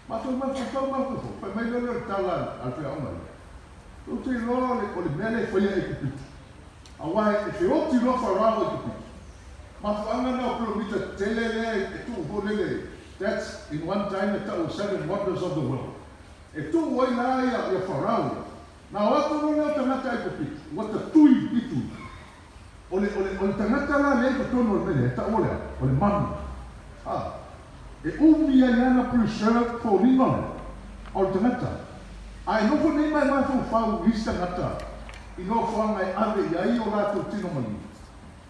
[SPEAKER 5] Matou mafaufau, mafaufau, fai mai lea o le tala a le faiaoga lea, Ou te iloa o le mea lea e faia e Ekipiti, aua e feoti loa Farao Ekipiti. Mafuaaga na o kilomita tetele lea e tuu foi lele, that's in one time e tau seven wonders of the world. E tuu ai la ia Farao ia. Na o atu loa lea o tagata Ekipiti, ua tatui i tui. O le, o le, o le tagata la lea i totonu o le mea lea, e tau o le a? O le manu. A, e umi ai ana preserved foliga lea, o le tagata. A e nofo nei ma e mafaufau i isi tagata i nofoaga e ave i ai o latou tino maliu.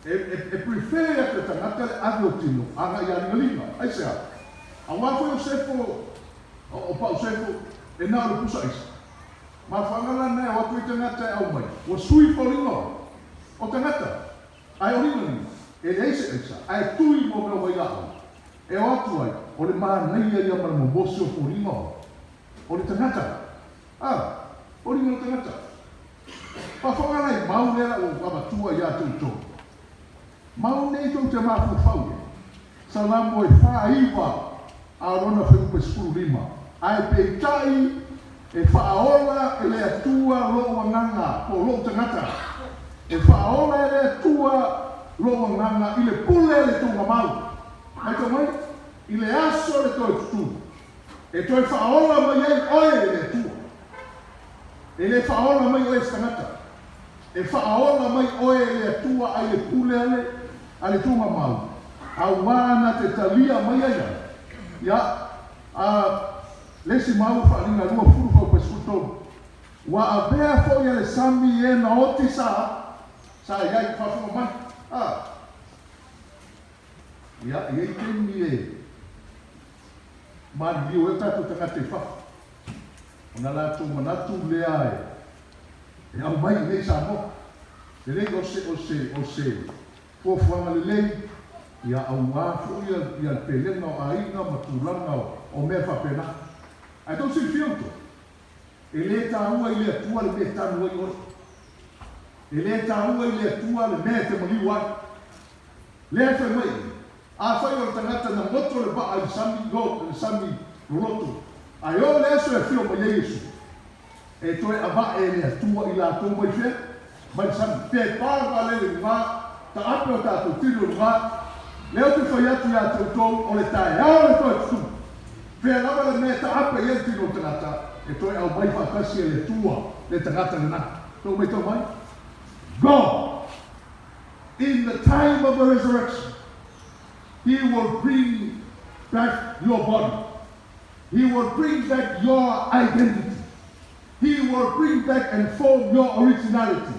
[SPEAKER 5] E, e, e prefer atu e tagata le ave o tino agai ia ligaliga. Aisea? Aua foi o sefo, o, o pau sefo, e na o le pusa aisa. Mafuaaga la na e o atu ai tagata e aumai, ua sui foliga o, o tagata, ae o ligaliga, e leai se aisa, ae tui mo mea wailaau. E o atu ai, o le manaia ia ma le momosi o foliga o, o le tagata. A, foliga o le tagata. Faafofoga la i mau lea ua ou avatua ia te outou. Mau nei tou te mafaufau i ai. Salamo e 49 a lona fuaiupu e 15, Ae peitai e faaola e le Atua lou agaga, po o lou tagata, e faaola e le Atua lou agaga i le pule a le tuugamau. Matau mai, i le aso le toe tutulu, e toe faaola mai ai oe e le Atua. E le faaola mai oe e se tagata. E faaola mai oe e le Atua ai le pule a le, a le tuugamau, auā na te talia mai ai ai. Ia, a, le isi mau faaliga 20 faupa 13. Ua avea foi a le sami e na oti sa, sa i ai, faafofoga mai. A. Ia, e i ai taimi e maliliu ai o tatou tagata i fafo. Ona latou manatu lea e aumai i inei i Samoa. Lelei o se, o se, o se fuafuaga lelei, ia auā foi ia le pelega o aiga ma tulaga o mea faapena. Ae tou silafia outou, e le taua i le Atua le mea e tanu ai oe. E le taua i le Atua le mea e te maliu ai. Lea e fai mai, afai o le tagata na goto le vaa i le sami, go, le sami loloto. Ae oo le aso e afio mai ai Iesu, e toe ava'e e le Atua i latou mai fea? Mai le sami. Pe pa le vaalele i luga, taape o tatou tino i luga, lea ou te fai atu iā te outou, o le taeao le toe tutumu. Fea lava le mea e taape i ai le tino o le tagata, e toe aumai faatasi e le Atua le tagata lena. Tou matau mai? God, in the time of the resurrection, He will bring back your body. He will bring back your identity. He will bring back and form your originality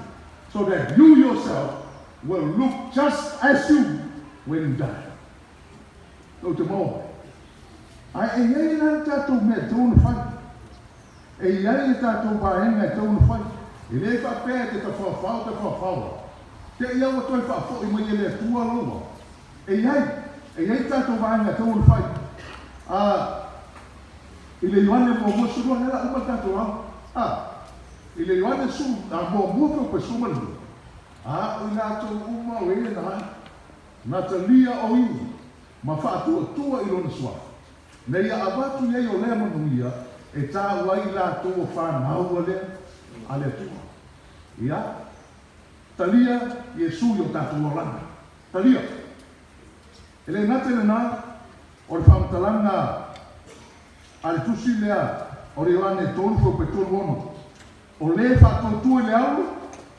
[SPEAKER 5] so that you yourself will look just as you when you die. Tou te maoa mai. Ae e i ai la le tatou mea e tatau ona fai. E i ai le tatou vaega e tatau ona fai. E le faapea e te tawhaofao tawhaofao. Te i au ua toe faafoi mai e le Atua lou ao. E i ai, e i ai tatou vaega e tatau ona fai. A, i le Ioane muamua 12, lea la uma le tatou ao. A, i le Ioane su, a, muamua pe o pe 12, a, o i latou uma o e na, na talia o ia, ma faatuatua i lona suafa, na ia avatu i ai o lea manuia e taua ai i latou o fanau a lea, a le Atua. Ia, talia Iesu i o tatou olaga. Talia. E le gata i lena, o le faamatalaga a le tusi lea o le Ioane 3 fuaiupe 36, O le faatuatua i le alo,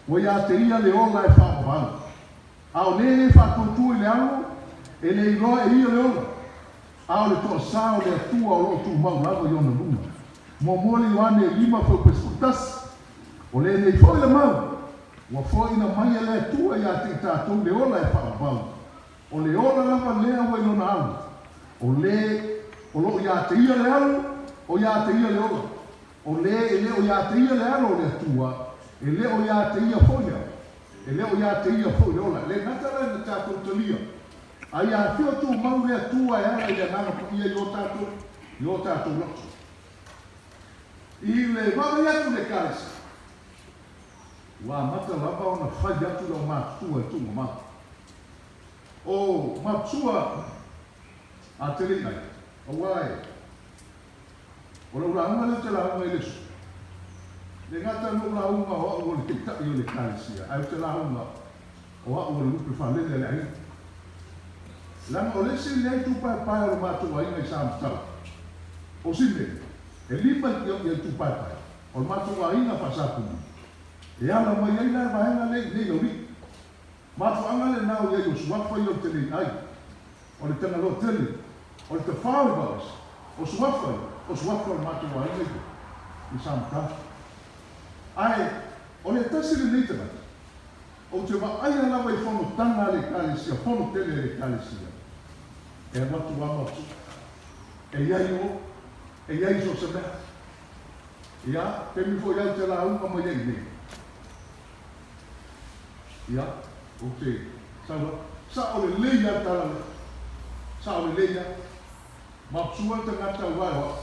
[SPEAKER 5] ua ia te ia le ola e faavavau. A o le le faatuatua i le alo, e le iloa e ia le ola, a o le toasā o le Atua o lo o tumau lava i ona luga. Muamua le Ioane 5 fuaiupe 11, O lenei foi le mau, ua foaina mai e le Atua ia te i tatou le ola e faavavau. O le ola lava lea ua i lona alo. O le o lo o ia te ia le alo, o ia te ia le ola. O le e le o ia te ia le alo o le Atua, e le o ia te ia foi le alo. E le o ia te ia foi le ola. E le gata la ina tatou talia, a ia afio tumau le Atua e ala i le Agaga Paia i o tatou, i o tatou loto. I le vaavaai atu i le Ekalesia, ua amata lava ona fai atu lau matutua i tuugamau. O matua a te lei ai, aua e, o lau lauga lea ou te lauga i le aso. E le gata lou lauga o au o le taitai o le Ekalesia, ae ou te lauga o au o le lupe faalele a le aiga. Leaga o le isi lea itupaepae o le matou aiga i Samatau, o Sime, e lima ia itupaepae o le matou aiga faa-Sapuna, e ala mai ai la vaega lea i nei Laulii. Mafuaaga lena o i ai o suafa ia o le telei ai, o le Tagaloa tele, o le tafao i Vaosa, o suafa ia, o suafa o le matou aiga ia i Samatau. Ae o le tasi lenei tagata, Ou te vaaia lava i fonotaga a le Ekalesia, fono tele a le Ekalesia, e alu atu lava atu, e i ai o, e i ai so o se mea. Ia, taimi foi au te lauga mai ai nei. Ia, ou te sau atu. Sao lelei lava le tala lea. Sao lelei lava. Mapusu ai le tagata aua e o au.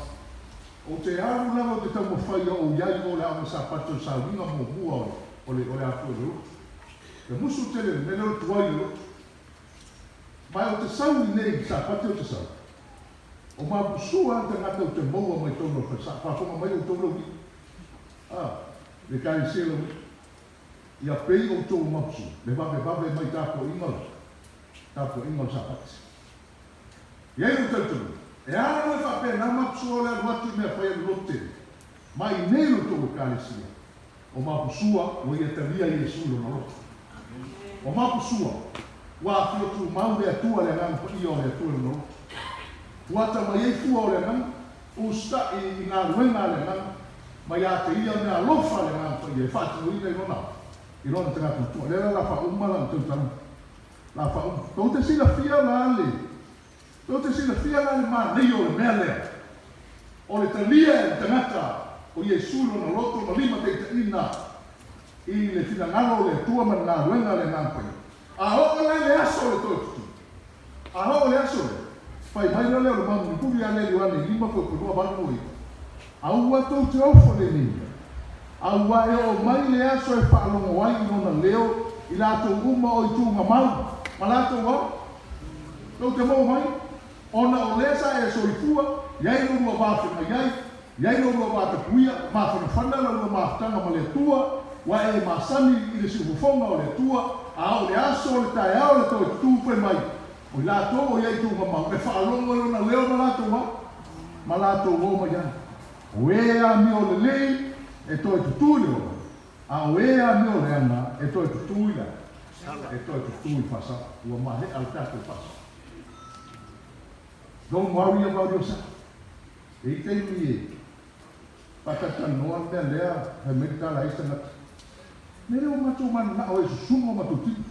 [SPEAKER 5] Ou te alu lava ou te taumafai ia ou i ai o le aoga Sapati o le sauniga muamua o le o le o le Atua i le lotu. Le musu tele le mea lea o le tuai i le lotu. Ma ou te sau i nei Sapati ou te sau, o mapusua le tagata ou te maua mai tonu o le falesa, faafofoga mai outou lau ii, a, le Ekalesia lau ii, ia pei outou o mapusua, le vavevave mai tapuaiga o le tapuaiga o le Sapati. I ai lou talitonuga, e ala loa e faapena mapusua o le alu atu i mea fai a le lotu tele, ma i nei lo tou Ekalesia, o mapusua ua ia talia Iesu i lona lotu. O mapusua ua afio tumau le Atua le Agaga Paia o le Atua i lona lotu. Ua ata mai ai fua o le Agaga, usitai i galuega a le Agaga, ma ia te ia mea alofa a le Agaga Paia e faatinoina i lona i lona tagata matua. Lea la la faauma lau tautalaga. La faauma. Tou te silafia la le, tou te silafia la le manaia o le mea lea, o le talia e le tagata o Iesu i lona loto ma limataitaiina i le finagalo o le Atua ma le galuega a le Agaga Paia. A oo la i le aso o le toe tutupu, a oo i le aso lea, fai mai loa lea o le mau mulimuli a lea Ioane 5 fuaiupe 2 8 2 9, Aua tou te ofo lenei mea. Aua e oo mai le aso e faalogo ai i lona leo i latou uma o i tuugamau ma latou ao. Tou te maua mai, ona o lea sa e soifua, i ai lou lua va feagai ai. I ai lo lua vatapuia, mafanafana la lua mafutaga ma le Atua, ua e masani i le siufofoga o le Atua, a o le aso o le taeao le toe tutū fai mai, o i latou o i ai tuugamau e faalogo i lona leo ma latou a, ma latou o mai ai. O e amio lelei e toe tutū i le ola, a o e amio leaga e toe tutū i le a? E toe tutū i le faasala. Ua maea le tatou faasala. Don't worry about yourself. E i taimi e faatatalanoa le mea lea, fai mai le tala ai se tagata, Me le o matou mananao e susunu o matou tino.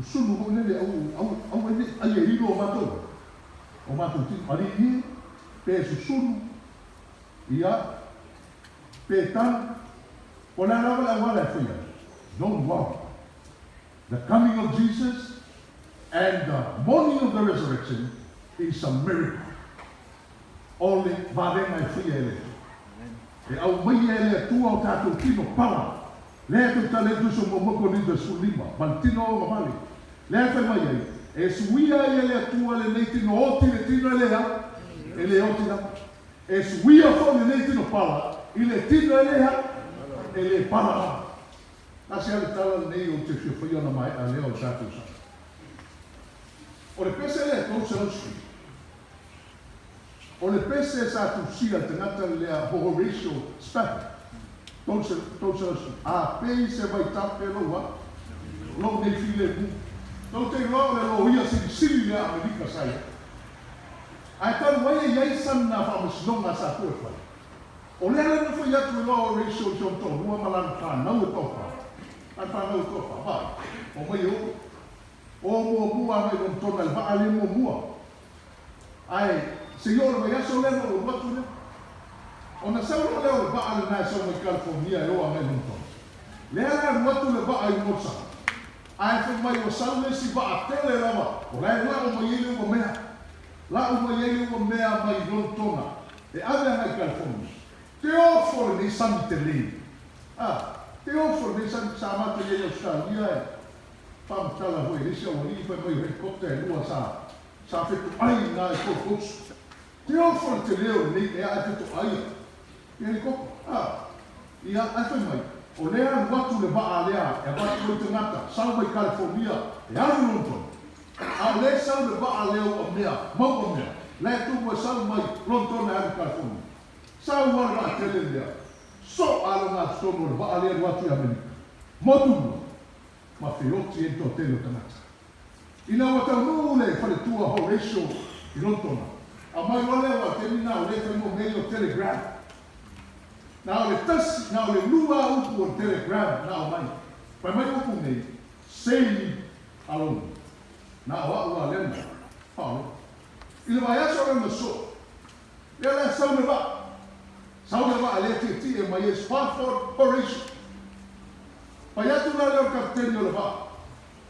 [SPEAKER 5] Susunu foi lele au, au, aua ne i ai e lilo o matou, o matou tino. Alii e, pe susunu, ia, pe tanu, po o le a lava le auala e fai ai. Don't worry. The coming of Jesus and the morning of the resurrection is a miracle. O le vavega e faia e le Atua. E aumaia e le Atua o tatou tino pala. Lea e tautala ai Joshua muamua Korinto 15, ma le tino ogamale. Lea e fai mai ai, e suia ai e le Atua lenei tino oti le tino e le a? E le oti lava. E suia foi lenei tino pala i le tino e le a? E le pala lava. Tasi lava le tala lenei ou te fia faia ona maea lea o le tatou sala. O le pese lea e 310. O le pese sa tusia e le tagata lea o Horatio Spafford, 310. A pei se vaitafe lou a, lou nei filemu. Tou te iloa o le loia silisili lea a Amerika sa i ai. Ae talu ai e i ai sana faamasinoga sa toe fai. O lea la na fai atu e loa o Rachel i si ona toalua ma lana fanau e toafa, lana fanau e toafa, vaai, omai e oo, o muamua agai Lonetona i le vaa lea muamua. Ae, se i oo i le vaiaso lea na ou alu atu lea. Ona sau loa lea o le vaa lena e sau mai California e oo agai Lonetona. Lea la e alu atu le vaa i Motsana. Ae fai mai ua sau le isi vaa tele lava, o la e la'o mai ai le ua mea. La'o mai ai le ua mea mai Lonetona E ave ana i California. Te ofo lenei sami tele. A, te ofo lenei sami sa matou i ai i Australia e faamatala foi e le isi aualii fai mai o helicopter e lua sa sa fetoai i ina i Gold Coast. Te ofo le tele o lenei ea ae fetoai a i helicopter. A, ia ae fai mai o lea alu atu le vaa lea e avatu ai tagata sau mai California e alu i London. A o lea e sau le vaa lea ua mea, mau ua mea, la e tumu e sau mai Lontona e alu i California. Sau a le vaa tele lea, so a le ogatotonu o le vaa lea e alu atu i Amerika. Motu mua, ma feoti ai le toatele o tagata. Ina ua taunuu le faletua Horatio i Lontona, aumai loa lea ua taimi na o lea e fai mo mea ia o telegram. Na o le tasi, na o le lua upu o le telegram na aumai. Fai mai upu nei, Save alone. Na o a'u a lena. Paolo. I le vaiaso lea na soo, lea la e sau le vaa. Sau le vaa lea tietie mai ai Spafford Horatio. Fai atu la lea o le kapiteni o le vaa,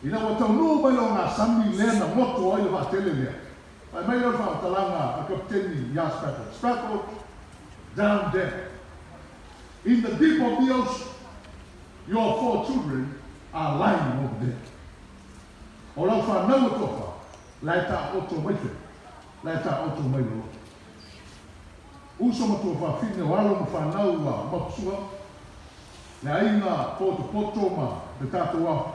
[SPEAKER 5] ina ua taunuu mai le ogasami lea na moto ai le vaatele lea, fai mai lea o le faamatalaga a le kapiteni iā Spafford, Spafford, down there in the deep of the ocean, Your four children are lying over there. O lau whanau e toafa, la e taoto mai whea, la e taoto mai loloto. Uso matua whawhine o alo ma whanau a Mapusua, le aiga potopoto ma le tatou aho.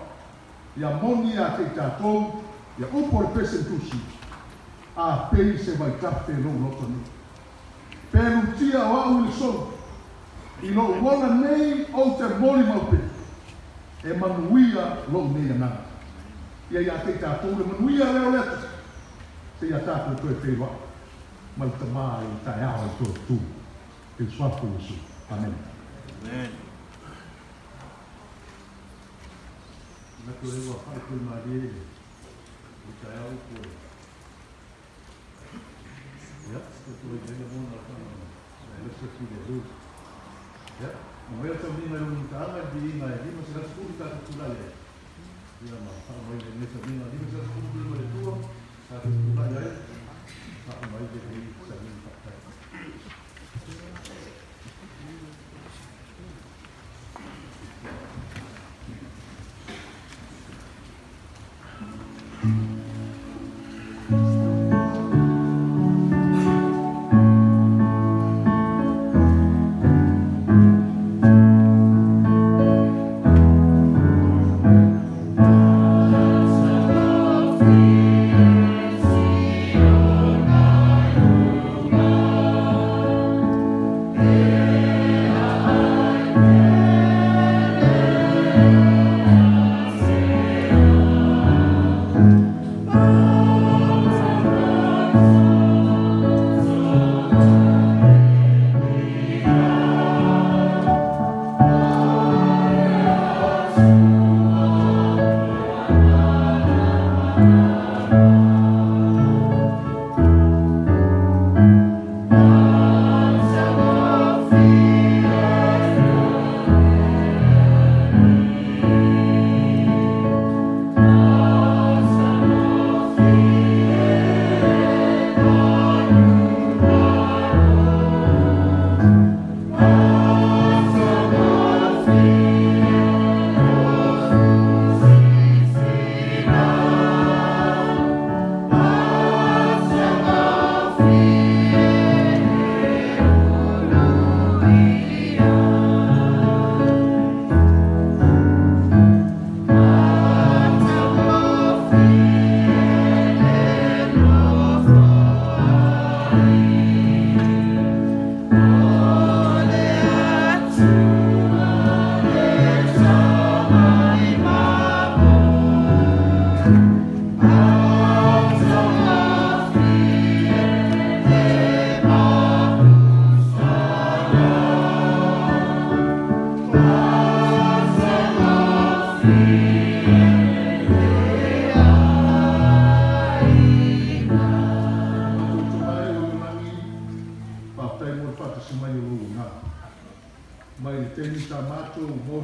[SPEAKER 5] Ia moni a te i tatou, ia upu o le pese tusi, a pei se vaitafe lou loto nei. Pelutia o a'u i le sou. I lo'u ola nei ou te molimau pea, e manuia lo'u nei agaga. Ia iā te i tātou le manuia lea o le Atua, seia tātou toe feiloai ma le Tamā i le taeao i toe tū. I le Suafa o Iesu. Amene.
[SPEAKER 15] Amen.
[SPEAKER 2] Manatu ai ua faipui malie i le taeao upu o le Ia, ua i ai lagona o le whakanana i le lu. Ia, na mai o tauniga i lona mutaaga i le viiga e 510 tatou tulai ai. Ia, ma whakamai le tauniga 515 le Atua, tatou tulai ai, whakamai le sauniga whakatai.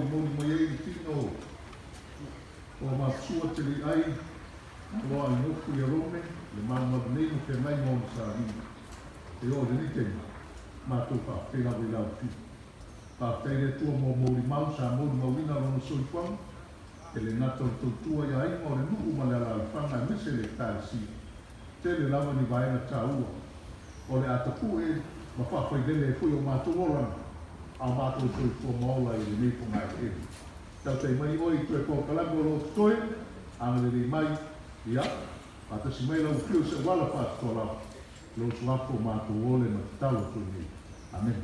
[SPEAKER 14] molimoli mai ai le tino o Mapusua Teliai Toloaʻainofo ia Rome, le malumalu nei ma feagai ma ona sauniga. E oo i lenei taimi, matou faafetai lava i lau Afioga. Faafetai i le Atua mo molimau sa molimauina lona soifuaga, e le gata o le tautua i aiga o le nuu ma le alaalafaga aemaise le Ekalesia. Tele lava ni vaega taua o le a tapue ma faafailele ai foi o matou olaga a o matou soifua ma ola i lenei fogaeleele. Tautai mai oe i toe polokalame o lo o totoe, agalelei mai, ia, faatasi mai lau afio i se auala faatotoa lava, lou suafa o matou ole ma tatalo atu ai nei. Amene.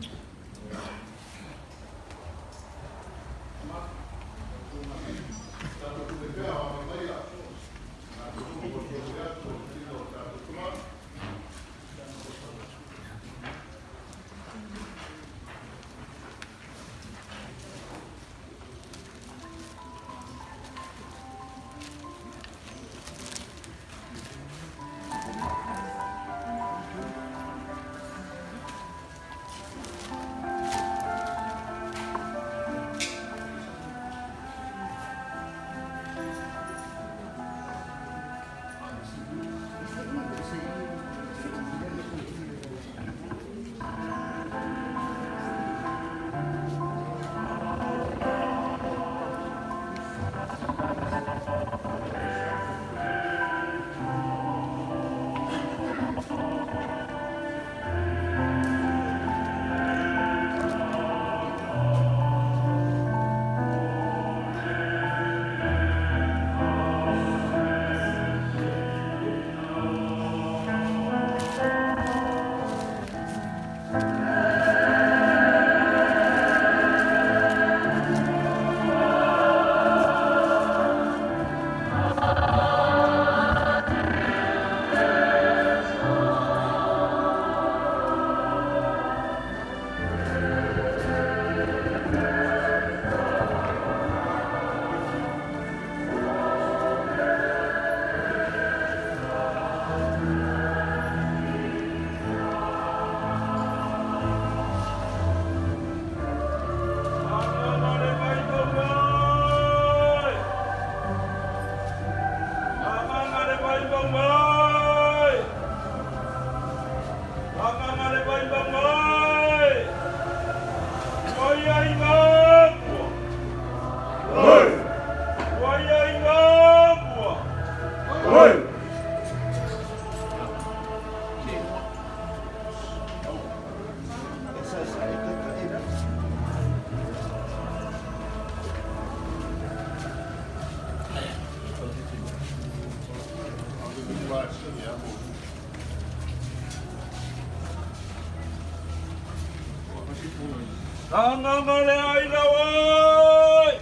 [SPEAKER 1] Sagaga le aina oi!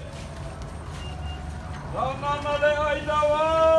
[SPEAKER 1] Sagaga le aina oi!